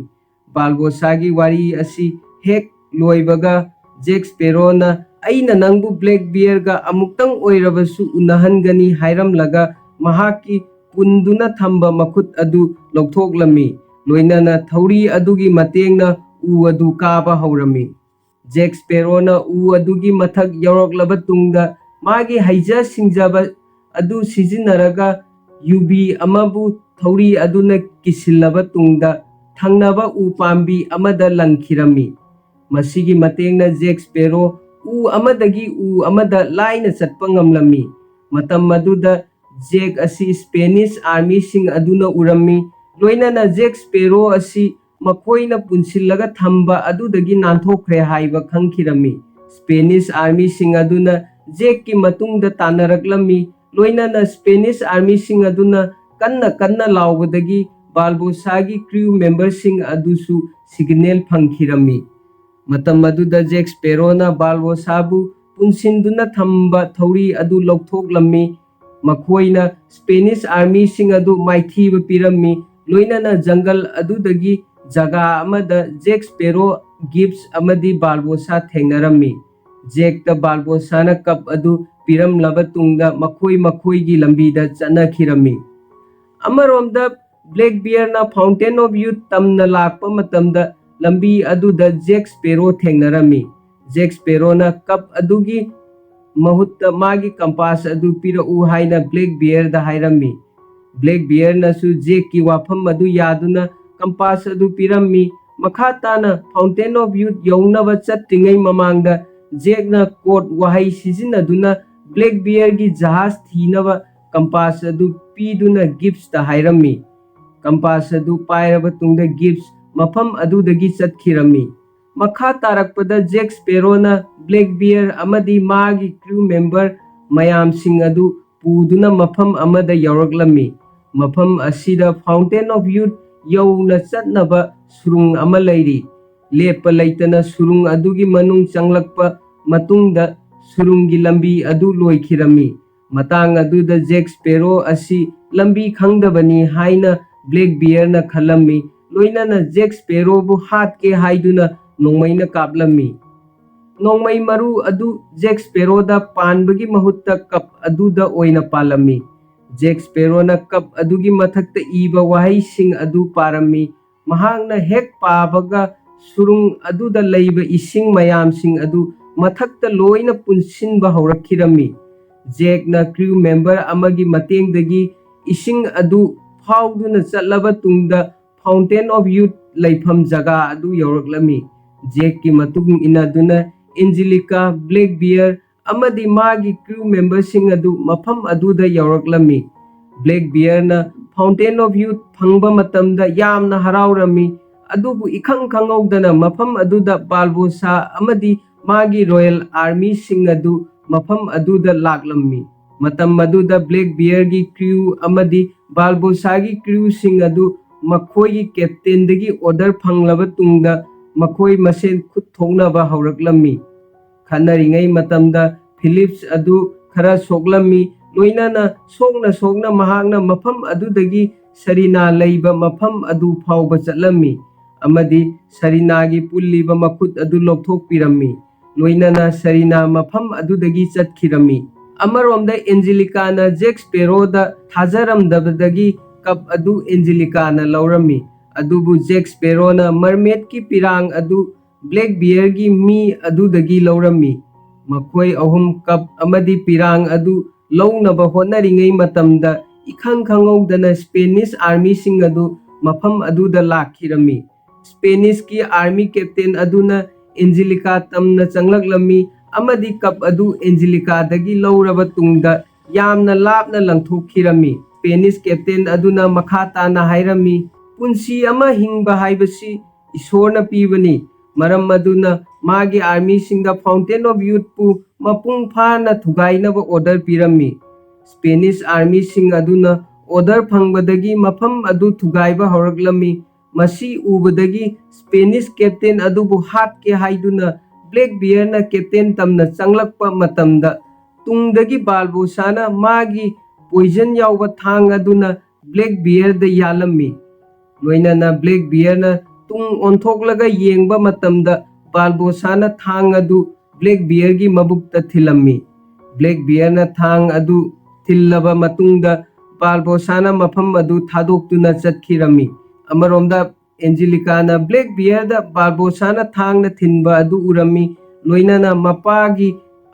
ꯕꯥꯜꯕꯣꯁꯥꯒꯤ ꯋꯥꯔꯤ ꯑꯁꯤ ꯍꯦꯛ ꯂꯣꯏꯕꯒ, ꯖꯦꯛ ꯁ꯭ꯄꯦꯔꯣꯅ "ꯑꯩꯅ ꯅꯪꯕꯨ ꯕ꯭ꯂꯦꯛ ꯕꯤꯌꯔꯒ ꯑꯃꯨꯛꯇꯪ ꯑꯣꯏꯔꯕꯁꯨ ꯎꯅꯍꯟꯒꯅꯤ" ꯍꯥꯏꯔꯝꯂꯒ, ꯃꯍꯥꯛꯀꯤ ꯄꯨꯟꯗꯨꯅ ꯊꯝꯕ ꯃꯈꯨꯠ ꯑꯗꯨ ꯂꯧꯊꯣꯛꯂꯝꯃꯤ꯫ ꯂꯣꯏꯅꯅ ꯊꯧꯔꯤ ꯑꯗꯨꯒꯤ ꯃꯇꯦꯡꯅ ꯎ ꯑꯗꯨ ꯀꯥꯕ ꯍꯧꯔꯝꯃꯤ꯫ ꯖꯦꯛ ꯁ꯭ꯄꯦꯔꯣꯅ ꯎ ꯑꯗꯨꯒꯤ ꯃꯊꯛ ꯌꯧꯔꯛꯂꯕ ꯇꯨꯡꯗ, ꯃꯥꯒꯤ ꯍꯩꯖ ꯁꯤꯡꯖꯕ ꯑꯗꯨ ꯁꯤꯖꯤꯟꯅꯔꯒ ꯌꯨꯕꯤ ꯑꯃꯕꯨ ꯊꯧꯔꯤ ꯑꯗꯨꯅ ꯀꯤꯁꯤꯜꯂꯕ ꯇꯨꯡꯗ, ꯊꯪꯅꯕ ꯎ ꯄꯥꯝꯕꯤ ꯑꯃꯗ ꯂꯪꯈꯤꯔꯝꯃꯤ꯫ ꯃꯁꯤꯒꯤ ꯃꯇꯦꯡꯅ ꯖꯦꯛ ꯁ꯭ꯄꯦꯔꯣ ꯎ ꯑꯃꯗꯒꯤ ꯎ ꯑꯃꯗ ꯂꯥꯏꯅ ꯆꯠꯄ ꯉꯝꯂꯝꯃꯤ꯫ ꯃꯇꯝ ꯑꯗꯨꯗ ꯖꯦꯛ ꯑꯁꯤ ꯁ꯭ꯄꯦꯅꯤꯁ ꯑꯥꯔꯃꯤꯁꯤꯡ ꯑꯗꯨꯅ ꯎꯔꯝꯃꯤ, ꯂꯣꯏꯅꯅ ꯖꯦꯛ ꯁ꯭ꯄꯦꯔꯣ ꯑꯁꯤ ꯃꯈꯣꯏꯅ ꯄꯨꯟꯁꯤꯜꯂꯒ ꯊꯝꯕ ꯑꯗꯨꯗꯒꯤ ꯅꯥꯟꯊꯣꯛꯈ꯭ꯔꯦ ꯍꯥꯏꯕ ꯈꯪꯈꯤꯔꯝꯃꯤ꯫ ꯁ꯭ꯄꯦꯅꯤꯁ ꯑꯥꯔꯃꯤꯁꯤꯡ ꯑꯗꯨꯅ ꯖꯦꯛꯀꯤ ꯃꯇꯨꯡꯗ ꯇꯥꯟꯅꯔꯛꯂꯝꯃꯤ, ꯂꯣꯏꯅꯅ ꯁ꯭ꯄꯦꯅꯤꯁ ꯑꯥꯔꯃꯤꯁꯤꯡ ꯑꯗꯨꯅ ꯀꯟꯅ ꯀꯟꯅ ꯂꯥꯎꯕꯗꯒꯤ ꯕꯥꯜꯕꯣꯁꯥꯒꯤ ꯀ꯭ꯔꯤꯎ ꯃꯦꯝꯕꯔꯁꯤꯡ ꯑꯗꯨꯁꯨ ꯁꯤꯒꯅꯦꯜ ꯐꯪꯈꯤꯔꯝꯃꯤ꯫ ꯃꯇꯝ ꯑꯗꯨꯗ ꯖꯦꯛ ꯁ꯭ꯄꯦꯔꯣꯅ ꯕꯥꯜꯕꯣꯁꯥꯕꯨ ꯄꯨꯟꯁꯤꯟꯗꯨꯅ ꯊꯝꯕ ꯊꯧꯔꯤ ꯑꯗꯨ ꯂꯧꯊꯣꯛꯂꯝꯃꯤ꯫ ꯃꯈꯣꯏꯅ ꯁ꯭ꯄꯦꯅꯤꯁ ꯑꯥꯔꯃꯤꯁꯤꯡ ꯑꯗꯨ ꯃꯥꯏꯊꯤꯕ ꯄꯤꯔꯝꯃꯤ, ꯂꯣꯏꯅꯅ ꯖꯪꯒꯜ ꯑꯗꯨꯗꯒꯤ ꯖꯒꯥ ꯑꯃꯗ ꯖꯦꯛ ꯁ꯭ꯄꯦꯔꯣ ꯒꯤꯞꯁ ꯑꯃꯗꯤ ꯕꯥꯔꯕꯣꯁꯥ ꯊꯦꯡꯅꯔꯝꯃꯤ꯫ ꯖꯦꯛꯇ ꯕꯥꯔꯕꯣꯁꯥꯅ ꯀꯞ ꯑꯗꯨ ꯄꯤꯔꯝꯂꯕ ꯇꯨꯡꯗ ꯃꯈꯣꯏ ꯃꯈꯣꯏꯒꯤ ꯂꯝꯕꯤꯗ ꯆꯠꯅꯈꯤꯔꯝꯃꯤ꯫ ꯑꯃꯔꯣꯝꯗ ꯕ꯭ꯂꯦꯛ ꯕꯤꯌꯔꯅ ꯐꯥꯎꯟꯇꯦꯟ ꯑꯣꯐ ꯌꯨꯠ ꯇꯝꯅ ꯂꯥꯛꯄ ꯃꯇꯝꯗ ꯂꯝꯕꯤ ꯑꯗꯨꯗ ꯖꯦꯛ ꯁ꯭ꯄꯦꯔꯣ ꯊꯦꯡꯅꯔꯝꯃꯤ꯫ ꯖꯦꯛ ꯁ꯭ꯄꯦꯔꯣꯅ ꯀꯞ ꯑꯗꯨꯒꯤ ꯃꯍꯨꯠꯇ ꯃꯥꯒꯤ ꯀꯝꯄꯥꯁ ꯑꯗꯨ ꯄꯤꯔꯛꯎ ꯍꯥꯏꯅ ꯕ꯭ꯂꯦꯛ ꯕꯤꯌꯔꯗ ꯍꯥꯏꯔꯝꯃꯤ꯫ ꯕ꯭ꯂꯦꯛ ꯕꯤꯌꯔꯅꯁꯨ ꯖꯦꯛꯀꯤ ꯋꯥꯐꯝ ꯑꯗꯨ ꯌꯥꯗꯨꯅ ꯀꯝꯄꯥꯁ ꯑꯗꯨ ꯄꯤꯔꯝꯃꯤ꯫ ꯃꯈꯥ ꯇꯥꯅ ꯐꯥꯎꯟꯇꯦꯟ ꯑꯣꯐ ꯌꯨꯠ ꯌꯧꯅꯕ ꯆꯠꯇ꯭ꯔꯤꯉꯩ ꯃꯃꯥꯡꯗ ꯖꯦꯛꯅ ꯀꯣꯗ ꯋꯥꯍꯩ ꯁꯤꯖꯤꯟꯅꯗꯨꯅ ꯕ꯭ꯂꯦꯛ ꯕꯤꯌꯔꯒꯤ ꯖꯍꯥꯖ ꯊꯤꯅꯕ ꯀꯝꯄꯥꯁ ꯑꯗꯨ ꯄꯤꯗꯨꯅ ꯒꯤꯞꯁꯇ ꯍꯥꯏꯔꯝꯃꯤ꯫ ꯀꯝꯄꯥꯁ ꯑꯗꯨ ꯄꯥꯏꯔꯕ ꯇꯨꯡꯗ ꯒꯤꯞꯁ ꯃꯐꯝ ꯑꯗꯨꯗꯒꯤ ꯆꯠꯈꯤꯔꯝꯃꯤ꯫ ꯃꯈꯥ ꯇꯥꯔꯛꯄꯗ ꯖꯦꯛ ꯁ꯭ꯄꯦꯔꯣꯅ ꯕ꯭ꯂꯦꯛ ꯕꯤꯌꯔ ꯑꯃꯗꯤ ꯃꯥꯒꯤ ꯀ꯭ꯔꯨ ꯃꯦꯝꯕꯔ ꯃꯌꯥꯝꯁꯤꯡ ꯑꯗꯨ ꯄꯨꯗꯨꯅ ꯃꯐꯝ ꯑꯃꯗ ꯌꯧꯔꯛꯂꯝꯃꯤ꯫ ꯃꯐꯝ ꯑꯁꯤꯗ ꯐꯥꯎꯟꯇꯦꯟ ꯑꯣꯐ ꯌꯨꯠ ꯌꯧꯅ ꯆꯠꯅꯕ ꯁꯨꯔꯨꯡ ꯑꯃ ꯂꯩꯔꯤ꯫ ꯂꯦꯞꯄ ꯂꯩꯇꯅ ꯁꯨꯔꯨꯡ ꯑꯗꯨꯒꯤ ꯃꯅꯨꯡ ꯆꯪꯂꯛꯄ ꯃꯇꯨꯡꯗ ꯁꯨꯔꯨꯡꯒꯤ ꯂꯝꯕꯤ ꯑꯗꯨ ꯂꯣꯏꯈꯤꯔꯝꯃꯤ꯫ ꯃꯇꯥꯡ ꯑꯗꯨꯗ ꯖꯦꯛ ꯁ꯭ꯄꯦꯔꯣ ꯑꯁꯤ ꯂꯝꯕꯤ ꯈꯪꯗꯕꯅꯤ ꯍꯥꯏꯅ ꯕ꯭ꯂꯦꯛ ꯕꯤꯌꯔꯅ ꯈꯜꯂꯝꯃꯤ, ꯂꯣꯏꯅꯅ ꯖꯦꯛ ꯁ꯭ꯄꯦꯔꯣꯕꯨ ꯍꯥꯠꯀꯦ ꯍꯥꯏꯗꯨꯅ ꯅꯣꯡꯃꯩꯅ ꯀꯥꯞꯂꯝꯃꯤ꯫ ꯅꯣꯡꯃꯩ ꯃꯔꯨ ꯑꯗꯨ ꯖꯦꯛ ꯁ꯭ꯄꯦꯔꯣꯗ ꯄꯥꯟꯕꯒꯤ ꯃꯍꯨꯠꯇ ꯀꯞ ꯑꯗꯨꯗ ꯑꯣꯏꯅ ꯄꯥꯜꯂꯝꯃꯤ꯫ ꯖꯦꯛ ꯁ꯭ꯄꯦꯔꯣꯅ ꯀꯞ ꯑꯗꯨꯒꯤ ꯃꯊꯛꯇ ꯏꯕ ꯋꯥꯍꯩꯁꯤꯡ ꯑꯗꯨ ꯄꯥꯔꯝꯃꯤ꯫ ꯃꯍꯥꯛꯅ ꯍꯦꯛ ꯄꯥꯕꯒ ꯁꯨꯔꯨꯡ ꯑꯗꯨꯗ ꯂꯩꯕ ꯏꯁꯤꯡ ꯃꯌꯥꯝꯁꯤꯡ ꯑꯗꯨ ꯃꯊꯛꯇ ꯂꯣꯏꯅ ꯄꯨꯟꯁꯤꯟꯕ ꯍꯧꯔꯛꯈꯤꯔꯝꯃꯤ꯫ ꯖꯦꯛꯅ ꯀ꯭ꯔꯨ ꯃꯦꯝꯕꯔ ꯑꯃꯒꯤ ꯃꯇꯦꯡꯗꯒꯤ ꯏꯁꯤꯡ ꯑꯗꯨ ꯐꯥꯎꯗꯨꯅ ꯆꯠꯂꯕ ꯇꯨꯡꯗ ꯐꯥꯎꯟꯇꯦꯟ ꯑꯣꯐ ꯌꯨꯠ ꯂꯩꯐꯝ ꯖꯒꯥ ꯑꯗꯨ ꯌꯧꯔꯛꯂꯝꯃꯤ꯫ ꯖꯦꯛꯀꯤ ꯃꯇꯨꯡ ꯏꯟꯅꯗꯨꯅ ꯑꯦꯟꯖꯦꯂꯤꯀꯥ, ꯕ꯭ꯂꯦꯛ ꯕꯤꯌꯔ ꯑꯃꯗꯤ ꯃꯥꯒꯤ ꯀ꯭ꯔꯨ ꯃꯦꯝꯕꯔꯁꯤꯡ ꯑꯗꯨ ꯃꯐꯝ ꯑꯗꯨꯗ ꯌꯧꯔꯛꯂꯝꯃꯤ꯫ ꯕ꯭ꯂꯦꯛ ꯕꯤꯌꯔꯅ ꯐꯥꯎꯟꯇꯦꯟ ꯑꯣꯐ ꯌꯨꯠ ꯐꯪꯕ ꯃꯇꯝꯗ ꯌꯥꯝꯅ ꯍꯔꯥꯎꯔꯝꯃꯤ, ꯑꯗꯨꯕꯨ ꯏꯈꯪ ꯈꯪꯍꯧꯗꯅ ꯃꯐꯝ ꯑꯗꯨꯗ ꯕꯥꯔꯕꯣꯁꯥ ꯑꯃꯗꯤ ꯃꯥꯒꯤ ꯔꯣꯌꯦꯜ ꯑꯥꯔꯃꯤꯁꯤꯡ ꯑꯗꯨ ꯃꯐꯝ ꯑꯗꯨꯗ ꯂꯥꯛꯂꯝꯃꯤ꯫ ꯃꯇꯝ ꯑꯗꯨꯗ ꯕ꯭ꯂꯦꯛ ꯕꯤꯌꯔꯒꯤ ꯀ꯭ꯔꯨ ꯑꯃꯗꯤ ꯕꯥꯔꯕꯣꯁꯥꯒꯤ ꯀ꯭ꯔꯨꯁꯤꯡ ꯑꯗꯨ ꯃꯈꯣꯏꯒꯤ ꯀꯦꯞꯇꯦꯟꯗꯒꯤ ꯑꯣꯔꯗꯔ ꯐꯪꯂꯕ ꯇꯨꯡꯗ ꯃꯈꯣꯏ ꯃꯁꯦꯟ ꯈꯨꯠ ꯊꯣꯛꯅꯕ ꯍꯧꯔꯛꯂꯝꯃꯤ꯫ ꯈꯠꯅꯔꯤꯉꯩ ꯃꯇꯝꯗ ꯐꯤꯂꯤꯞꯁ ꯑꯗꯨ ꯈꯔ ꯁꯣꯛꯂꯝꯃꯤ, ꯂꯣꯏꯅꯅ ꯁꯣꯛꯅ ꯁꯣꯛꯅ ꯃꯍꯥꯛꯅ ꯃꯐꯝ ꯑꯗꯨꯗꯒꯤ ꯁꯔꯤꯅꯥ ꯂꯩꯕ ꯃꯐꯝ ꯑꯗꯨ ꯐꯥꯎꯕ ꯆꯠꯂꯝꯃꯤ꯫ ꯑꯃꯗꯤ ꯁꯔꯤꯅꯥꯒꯤ ꯄꯨꯜꯂꯤꯕ ꯃꯈꯨꯠ ꯑꯗꯨ ꯂꯧꯊꯣꯛꯄꯤꯔꯝꯃꯤ꯫ ꯂꯣꯏꯅꯅ ꯁꯔꯤꯅꯥ ꯃꯐꯝ ꯑꯗꯨꯗꯒꯤ ꯆꯠꯈꯤꯔꯝꯃꯤ꯫ ꯑꯃꯔꯣꯝꯗ ꯑꯦꯟꯖꯦꯂꯤꯀꯥꯅ ꯖꯦꯛ ꯁ꯭ꯄꯦꯔꯣꯗ ꯊꯥꯖꯔꯝꯗꯕꯗꯒꯤ ꯀꯞ ꯑꯗꯨ ꯑꯦꯟꯖꯦꯂꯤꯀꯥꯅ ꯂꯧꯔꯝꯃꯤ꯫ ꯑꯗꯨꯕꯨ ꯖꯦꯛ ꯁ꯭ꯄꯦꯔꯣꯅ ꯃꯔꯃꯦꯗꯀꯤ ꯄꯤꯔꯥꯡ ꯑꯗꯨ ꯕ꯭ꯂꯦꯛ ꯕꯤꯌꯔꯒꯤ ꯃꯤ ꯑꯗꯨꯗꯒꯤ ꯂꯧꯔꯝꯃꯤ꯫ ꯃꯈꯣꯏ ꯑꯍꯨꯝ ꯀꯞ ꯑꯃꯗꯤ ꯄꯤꯔꯥꯡ ꯑꯗꯨ ꯂꯧꯅꯕ ꯍꯣꯠꯅꯔꯤꯉꯩ ꯃꯇꯝꯗ ꯏꯈꯪ ꯈꯪꯍꯧꯗꯅ ꯁ꯭ꯄꯦꯅꯤꯁ ꯑꯥꯔꯃꯤꯁꯤꯡ ꯑꯗꯨ ꯃꯐꯝ ꯑꯗꯨꯗ ꯂꯥꯛꯈꯤꯔꯝꯃꯤ꯫ ꯁ꯭ꯄꯦꯅꯤꯁꯀꯤ ꯑꯥꯔꯃꯤ ꯀꯦꯞꯇꯦꯟ ꯑꯗꯨꯅ ꯑꯦꯟꯖꯦꯂꯤꯀꯥ ꯇꯝꯅ ꯆꯪꯂꯛꯂꯝꯃꯤ ꯑꯃꯗꯤ ꯀꯞ ꯑꯗꯨ ꯑꯦꯟꯖꯦꯂꯤꯀꯥꯗꯒꯤ ꯂꯧꯔꯕ ꯇꯨꯡꯗ ꯌꯥꯝꯅ ꯂꯥꯞꯅ ꯂꯪꯊꯣꯛꯈꯤꯔꯝꯃꯤ꯫ ꯁ꯭ꯄꯦꯅꯤꯁ ꯀꯦꯞꯇꯦꯟ ꯑꯗꯨꯅ ꯃꯈꯥ ꯇꯥꯅ ꯍꯥꯏꯔꯝꯃꯤ, "ꯄꯨꯟꯁꯤ ꯑꯃ ꯍꯤꯡꯕ ꯍꯥꯏꯕꯁꯤ ꯏꯁꯣꯔꯅ ꯄꯤꯕꯅꯤ꯫ ꯃꯔꯝ ꯑꯗꯨꯅ ꯃꯥꯒꯤ ꯑꯥꯔꯃꯤꯁꯤꯡꯗ ꯐꯥꯎꯟꯇꯦꯟ ꯑꯣꯐ ꯌꯨꯠꯄꯨ ꯃꯄꯨꯡ ꯐꯥꯅ ꯊꯨꯒꯥꯏꯅꯕ ꯑꯣꯔꯗꯔ ꯄꯤꯔꯝꯃꯤ꯫" ꯁ꯭ꯄꯦꯅꯤꯁ ꯑꯥꯔꯃꯤꯁꯤꯡ ꯑꯗꯨꯅ ꯑꯣꯔꯗꯔ ꯐꯪꯕꯗꯒꯤ ꯃꯐꯝ ꯑꯗꯨ ꯊꯨꯒꯥꯏꯕ ꯍꯧꯔꯛꯂꯝꯃꯤ꯫ ꯃꯁꯤ ꯎꯕꯗꯒꯤ ꯁ꯭ꯄꯦꯅꯤꯁ ꯀꯦꯞꯇꯦꯟ ꯑꯗꯨꯕꯨ ꯍꯥꯠꯀꯦ ꯍꯥꯏꯗꯨꯅ ꯕ꯭ꯂꯦꯛ ꯕꯤꯌꯔꯅ ꯀꯦꯞꯇꯦꯟ ꯇꯝꯅ ꯆꯪꯂꯛꯄ ꯃꯇꯝꯗ, ꯇꯨꯡꯗꯒꯤ ꯕꯥꯔꯕꯣꯁꯥꯅ ꯃꯥꯒꯤ ꯄꯣꯏꯖꯟ ꯌꯥꯎꯕ ꯊꯥꯡ ꯑꯗꯨꯅ ꯕ꯭ꯂꯦꯛ ꯕꯤꯌꯔꯗ ꯌꯥꯜꯂꯝꯃꯤ꯫ ꯂꯣꯏꯅꯅ ꯕ꯭ꯂꯦꯛ ꯕꯤꯌꯔꯅ ꯇꯨꯡ ꯑꯣꯟꯊꯣꯛꯂꯒ ꯌꯦꯡꯕ ꯃꯇꯝꯗ, ꯕꯥꯔꯕꯣꯁꯥꯅ ꯊꯥꯡ ꯑꯗꯨ ꯕ꯭ꯂꯦꯛ ꯕꯤꯌꯔꯒꯤ ꯃꯕꯨꯛꯇ ꯊꯤꯜꯂꯝꯃꯤ꯫ ꯕ꯭ꯂꯦꯛ ꯕꯤꯌꯔꯅ ꯊꯥꯡ ꯑꯗꯨ ꯊꯤꯜꯂꯕ ꯃꯇꯨꯡꯗ, ꯕꯥꯔꯕꯣꯁꯥꯅ ꯃꯐꯝ ꯑꯗꯨ ꯊꯥꯗꯣꯛꯇꯨꯅ ꯆꯠꯈꯤꯔꯝꯃꯤ꯫ ꯑꯃꯔꯣꯝꯗ, ꯑꯦꯟꯖꯦꯂꯤꯀꯥꯅ ꯕ꯭ꯂꯦꯛ ꯕꯤꯌꯔꯗ ꯕꯥꯔꯕꯣꯁꯥꯅ ꯊꯥꯡꯅ ꯊꯤꯟꯕ ꯑꯗꯨ ꯎꯔꯝꯃꯤ꯫ ꯂꯣꯏꯅꯅ ꯃꯄꯥꯒꯤ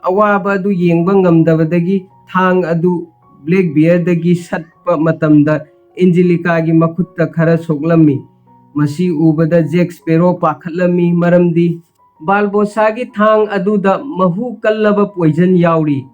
ꯑꯋꯥꯕ ꯑꯗꯨ ꯌꯦꯡꯕ ꯉꯝꯗꯕꯗꯒꯤ ꯊꯥꯡ ꯑꯗꯨ ꯕ꯭ꯂꯦꯛ ꯕꯤꯌꯔꯗꯒꯤ ꯁꯠꯄ ꯃꯇꯝꯗ ꯑꯦꯟꯖꯦꯂꯤꯀꯥꯒꯤ ꯃꯈꯨꯠꯇ ꯈꯔ ꯁꯣꯛꯂꯝꯃꯤ꯫ ꯃꯁꯤ ꯎꯕꯗ ꯖꯦꯛ ꯁ꯭ꯄꯦꯔꯣ ꯄꯥꯈꯠꯂꯝꯃꯤ, ꯃꯔꯝꯗꯤ ꯕꯥꯔꯕꯣꯁꯥꯒꯤ ꯊꯥꯡ ꯑꯗꯨꯗ ꯃꯍꯨ ꯀꯜꯂꯕ ꯄꯣꯏꯖꯟ ꯌꯥꯎꯔꯤ꯫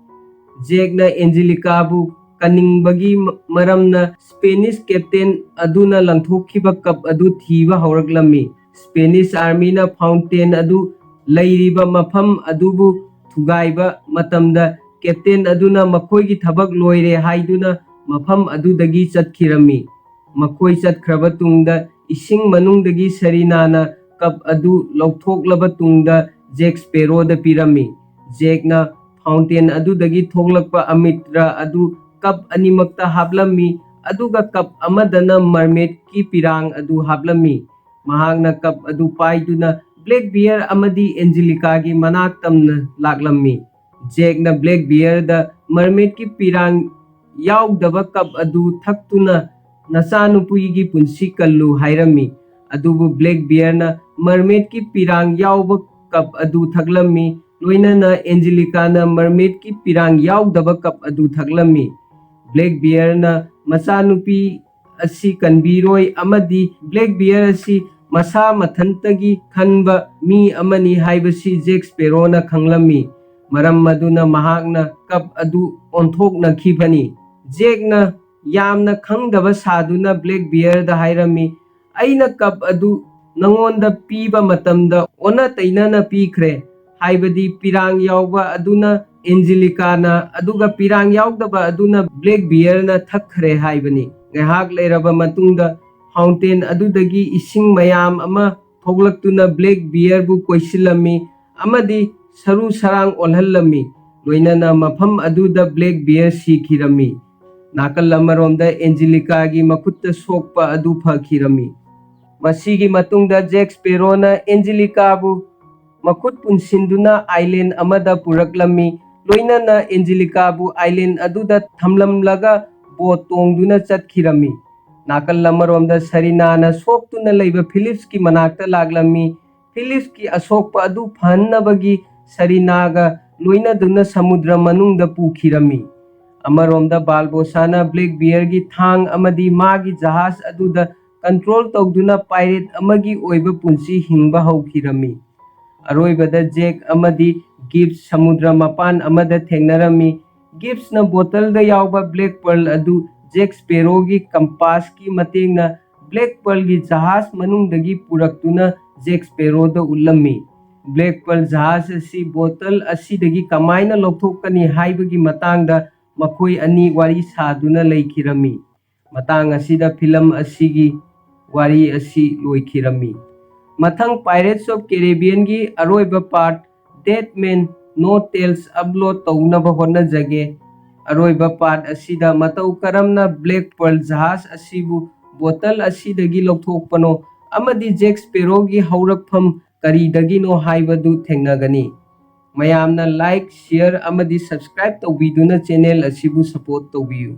ꯖꯦꯛꯅ ꯑꯦꯟꯖꯦꯂꯤꯀꯥꯕꯨ ꯀꯟꯅꯤꯡꯕꯒꯤ ꯃ-, ꯃꯔꯝꯅ ꯁ꯭ꯄꯦꯅꯤꯁ ꯀꯦꯞꯇꯦꯟ ꯑꯗꯨꯅ ꯂꯪꯊꯣꯛꯈꯤꯕ ꯀꯞ ꯑꯗꯨ ꯊꯤꯕ ꯍꯧꯔꯛꯂꯝꯃꯤ꯫ ꯁ꯭ꯄꯦꯅꯤꯁ ꯑꯥꯔꯃꯤꯅ ꯐꯥꯎꯟꯇꯦꯟ ꯑꯗꯨ ꯂꯩꯔꯤꯕ ꯃꯐꯝ ꯑꯗꯨꯕꯨ ꯊꯨꯒꯥꯏꯕ ꯃꯇꯝꯗ, ꯀꯦꯞꯇꯦꯟ ꯑꯗꯨꯅ ꯃꯈꯣꯏꯒꯤ ꯊꯕꯛ ꯂꯣꯏꯔꯦ ꯍꯥꯏꯗꯨꯅ ꯃꯐꯝ ꯑꯗꯨꯗꯒꯤ ꯆꯠꯈꯤꯔꯝꯃꯤ꯫ ꯃꯈꯣꯏ ꯆꯠꯈ꯭ꯔꯕ ꯇꯨꯡꯗ, ꯏꯁꯤꯡ ꯃꯅꯨꯡꯗꯒꯤ ꯁꯔꯤꯅꯥꯅ ꯀꯞ ꯑꯗꯨ ꯂꯧꯊꯣꯛꯂꯕ ꯇꯨꯡꯗ ꯖꯦꯛ ꯁ꯭ꯄꯦꯔꯣꯗ ꯄꯤꯔꯝꯃꯤ꯫ ꯖꯦꯛꯅ ꯐꯥꯎꯟꯇꯦꯟ ꯑꯗꯨꯗꯒꯤ ꯊꯣꯛꯂꯛꯄ ꯑꯃꯤꯇ꯭ꯔ ꯑꯗꯨ ꯀꯞ ꯑꯅꯤꯃꯛꯇ ꯍꯥꯞꯂꯝꯃꯤ, ꯑꯗꯨꯒ ꯀꯞ ꯑꯃꯗꯅ ꯃꯔꯃꯦꯗꯀꯤ ꯄꯤꯔꯥꯡ ꯑꯗꯨ ꯍꯥꯞꯂꯝꯃꯤ꯫ ꯃꯍꯥꯛꯅ ꯀꯞ ꯑꯗꯨ ꯄꯥꯏꯗꯨꯅ ꯕ꯭ꯂꯦꯛ ꯕꯤꯌꯔ ꯑꯃꯗꯤ ꯑꯦꯟꯖꯦꯂꯤꯀꯥꯒꯤ ꯃꯅꯥꯛ ꯇꯝꯅ ꯂꯥꯛꯂꯝꯃꯤ꯫ ꯖꯦꯛꯅ ꯕ꯭ꯂꯦꯛ ꯕꯤꯌꯔꯗ ꯃꯔꯃꯦꯗꯀꯤ ꯄꯤꯔꯥꯡ ꯌꯥꯎꯗꯕ ꯀꯞ ꯑꯗꯨ ꯊꯛꯇꯨꯅ ꯅꯆꯥꯅꯨꯄꯤꯒꯤ ꯄꯨꯟꯁꯤ ꯀꯜꯂꯨ ꯍꯥꯏꯔꯝꯃꯤ꯫ ꯑꯗꯨꯕꯨ ꯕ꯭ꯂꯦꯛ ꯕꯤꯌꯔꯅ ꯃꯔꯃꯦꯗꯀꯤ ꯄꯤꯔꯥꯡ ꯌꯥꯎꯕ ꯀꯞ ꯑꯗꯨ ꯊꯛꯂꯝꯃꯤ꯫ ꯂꯣꯏꯅꯅ ꯑꯦꯟꯖꯦꯂꯤꯀꯥꯅ ꯃꯔꯃꯦꯗꯀꯤ ꯄꯤꯔꯥꯡ ꯌꯥꯎꯗꯕ ꯀꯞ ꯑꯗꯨ ꯊꯛꯂꯝꯃꯤ꯫ ꯕ꯭ꯂꯦꯛ ꯕꯤꯌꯔꯅ ꯃꯆꯥꯅꯨꯄꯤ ꯑꯁꯤ ꯀꯟꯕꯤꯔꯣꯏ ꯑꯃꯗꯤ ꯕ꯭ꯂꯦꯛ ꯕꯤꯌꯔ ꯑꯁꯤ ꯃꯁꯥ ꯃꯊꯟꯇꯒꯤ ꯈꯟꯕ ꯃꯤ ꯑꯃꯅꯤ ꯍꯥꯏꯕꯁꯤ ꯖꯦꯛ ꯁ꯭ꯄꯦꯔꯣꯅ ꯈꯪꯂꯝꯃꯤ꯫ ꯃꯔꯝ ꯑꯗꯨꯅ ꯃꯍꯥꯛꯅ ꯀꯞ ꯑꯗꯨ ꯑꯣꯟꯊꯣꯛꯅꯈꯤꯕꯅꯤ꯫ ꯖꯦꯛꯅ ꯌꯥꯝꯅ ꯈꯪꯗꯕ ꯁꯥꯗꯨꯅ ꯕ꯭ꯂꯦꯛ ꯕꯤꯌꯔꯗ ꯍꯥꯏꯔꯝꯃꯤ, "ꯑꯩꯅ ꯀꯞ ꯑꯗꯨ ꯅꯉꯣꯟꯗ ꯄꯤꯕ ꯃꯇꯝꯗ ꯑꯣꯟꯅ ꯇꯩꯅꯅ ꯄꯤꯈ꯭ꯔꯦ, ꯍꯥꯏꯕꯗꯤ ꯄꯤꯔꯥꯡ ꯌꯥꯎꯕ ꯑꯗꯨꯅ ꯑꯦꯟꯖꯦꯂꯤꯀꯥꯅ, ꯑꯗꯨꯒ ꯄꯤꯔꯥꯡ ꯌꯥꯎꯗꯕ ꯑꯗꯨꯅ ꯕ꯭ꯂꯦꯛ ꯕꯤꯌꯔꯅ ꯊꯛꯈ꯭ꯔꯦ ꯍꯥꯏꯕꯅꯤ꯫" ꯉꯥꯏꯍꯥꯛ ꯂꯩꯔꯕ ꯃꯇꯨꯡꯗ ꯐꯥꯎꯟꯇꯦꯟ ꯑꯗꯨꯗꯒꯤ ꯏꯁꯤꯡ ꯃꯌꯥꯝ ꯑꯃ ꯊꯣꯛꯂꯛꯇꯨꯅ ꯕ꯭ꯂꯦꯛ ꯕꯤꯌꯔꯕꯨ ꯀꯣꯏꯁꯤꯜꯂꯝꯃꯤ ꯑꯃꯗꯤ ꯁꯔꯨ ꯁꯔꯥꯡ ꯑꯣꯜꯍꯜꯂꯝꯃꯤ꯫ ꯂꯣꯏꯅꯅ ꯃꯐꯝ ꯑꯗꯨꯗ ꯕ꯭ꯂꯦꯛ ꯕꯤꯌꯔ ꯁꯤꯈꯤꯔꯝꯃꯤ꯫ ꯅꯥꯀꯜ ꯑꯃꯔꯣꯝꯗ ꯑꯦꯟꯖꯦꯂꯤꯀꯥꯒꯤ ꯃꯈꯨꯠꯇ ꯁꯣꯛꯄ ꯑꯗꯨ ꯐꯈꯤꯔꯝꯃꯤ꯫ ꯃꯁꯤꯒꯤ ꯃꯇꯨꯡꯗ ꯖꯦꯛ ꯁ꯭ꯄꯦꯔꯣꯅ ꯑꯦꯟꯖꯦꯂꯤꯀꯥꯕꯨ ꯃꯈꯨꯠ ꯄꯨꯟꯁꯤꯟꯗꯨꯅ ꯑꯥꯏꯂꯦꯟ ꯑꯃꯗ ꯄꯨꯔꯛꯂꯝꯃꯤ꯫ ꯂꯣꯏꯅꯅ ꯑꯦꯟꯖꯦꯂꯤꯀꯥꯕꯨ ꯑꯥꯏꯂꯦꯟ ꯑꯗꯨꯗ ꯊꯝꯂꯝꯂꯒ ꯕꯣꯠ ꯇꯣꯡꯗꯨꯅ ꯆꯠꯈꯤꯔꯝꯃꯤ꯫ ꯅꯥꯀꯜ ꯑꯃꯔꯣꯝꯗ ꯁꯔꯤꯅꯥꯅ ꯁꯣꯛꯇꯨꯅ ꯂꯩꯕ ꯐꯤꯂꯤꯞꯁꯀꯤ ꯃꯅꯥꯛꯇ ꯂꯥꯛꯂꯝꯃꯤ꯫ ꯐꯤꯂꯤꯞꯁꯀꯤ ꯑꯁꯣꯛꯄ ꯑꯗꯨ ꯐꯍꯟꯅꯕꯒꯤ ꯁꯔꯤꯅꯥꯒ ꯂꯣꯏꯅꯗꯨꯅ ꯁꯃꯨꯗ꯭ꯔ ꯃꯅꯨꯡꯗ ꯄꯨꯈꯤꯔꯝꯃꯤ꯫ ꯑꯃꯔꯣꯝꯗ ꯕꯥꯜꯕꯣꯁꯥꯅ ꯕ꯭ꯂꯦꯛ ꯕꯤꯌꯔꯒꯤ ꯊꯥꯡ ꯑꯃꯗꯤ ꯃꯥꯒꯤ ꯖꯍꯥꯖ ꯑꯗꯨꯗ ꯀꯟꯇ꯭ꯔꯣꯜ ꯇꯧꯗꯨꯅ ꯄꯥꯏꯔꯦꯠ ꯑꯃꯒꯤ ꯑꯣꯏꯕ ꯄꯨꯟꯁꯤ ꯍꯤꯡꯕ ꯍꯧꯈꯤꯔꯝꯃꯤ꯫ ꯑꯔꯣꯏꯕꯗ ꯖꯦꯛ ꯑꯃꯗꯤ ꯒꯤꯞꯁ ꯁꯃꯨꯗ꯭ꯔ ꯃꯄꯥꯟ ꯑꯃꯗ ꯊꯦꯡꯅꯔꯝꯃꯤ꯫ ꯒꯤꯞꯁꯅ ꯕꯣꯇꯜꯗ ꯌꯥꯎꯕ ꯕ꯭ꯂꯦꯛ ꯄꯔꯜ ꯑꯗꯨ ꯖꯦꯛ ꯁ꯭ꯄꯦꯔꯣꯒꯤ ꯀꯝꯄꯥꯁꯀꯤ ꯃꯇꯦꯡꯅ ꯕ꯭ꯂꯦꯛ ꯄꯔꯜꯒꯤ ꯖꯍꯥꯖ ꯃꯅꯨꯡꯗꯒꯤ ꯄꯨꯔꯛꯇꯨꯅ ꯖꯦꯛ ꯁ꯭ꯄꯦꯔꯣꯗ ꯎꯠꯂꯝꯃꯤ꯫ ꯕ꯭ꯂꯦꯛ ꯄꯔꯜ ꯖꯍꯥꯖ ꯑꯁꯤ ꯕꯣꯇꯜ ꯑꯁꯤꯗꯒꯤ ꯀꯃꯥꯏꯅ ꯂꯧꯊꯣꯛꯀꯅꯤ ꯍꯥꯏꯕꯒꯤ ꯃꯇꯥꯡꯗ ꯃꯈꯣꯏ ꯑꯅꯤ ꯋꯥꯔꯤ ꯁꯥꯗꯨꯅ ꯂꯩꯈꯤꯔꯝꯃꯤ꯫ ꯃꯇꯥꯡ ꯑꯁꯤꯗ ꯐꯤꯂꯝ ꯑꯁꯤꯒꯤ ꯋꯥꯔꯤ ꯑꯁꯤ ꯂꯣꯏꯈꯤꯔꯝꯃꯤ꯫ ꯃꯊꯪ Pirates of Caribbeanꯒꯤ ꯑꯔꯣꯏꯕ part, Dead Men No Tales upload ꯇꯧꯅꯕ ꯍꯣꯠꯅꯖꯒꯦ꯫ ꯑꯔꯣꯏꯕ ꯄꯥꯔꯠ ꯑꯁꯤꯗ ꯃꯇꯧ ꯀꯔꯝꯅ ꯕ꯭ꯂꯦꯛ ꯄꯔꯜ ꯖꯍꯥꯖ ꯑꯁꯤꯕꯨ ꯕꯣꯇꯜ ꯑꯁꯤꯗꯒꯤ ꯂꯧꯊꯣꯛꯄꯅꯣ ꯑꯃꯗꯤ ꯖꯦꯛ ꯁ꯭ꯄꯦꯔꯣꯒꯤ ꯍꯧꯔꯛꯐꯝ ꯀꯔꯤꯗꯒꯤꯅꯣ ꯍꯥꯏꯕꯗꯨ ꯊꯦꯡꯅꯒꯅꯤ꯫ ꯃꯌꯥꯝꯅ like, share ꯑꯃꯗꯤ subscribe ꯇꯧꯕꯤꯗꯨꯅ channel ꯑꯁꯤꯕꯨ support ꯇꯧꯕꯤꯌꯨ꯫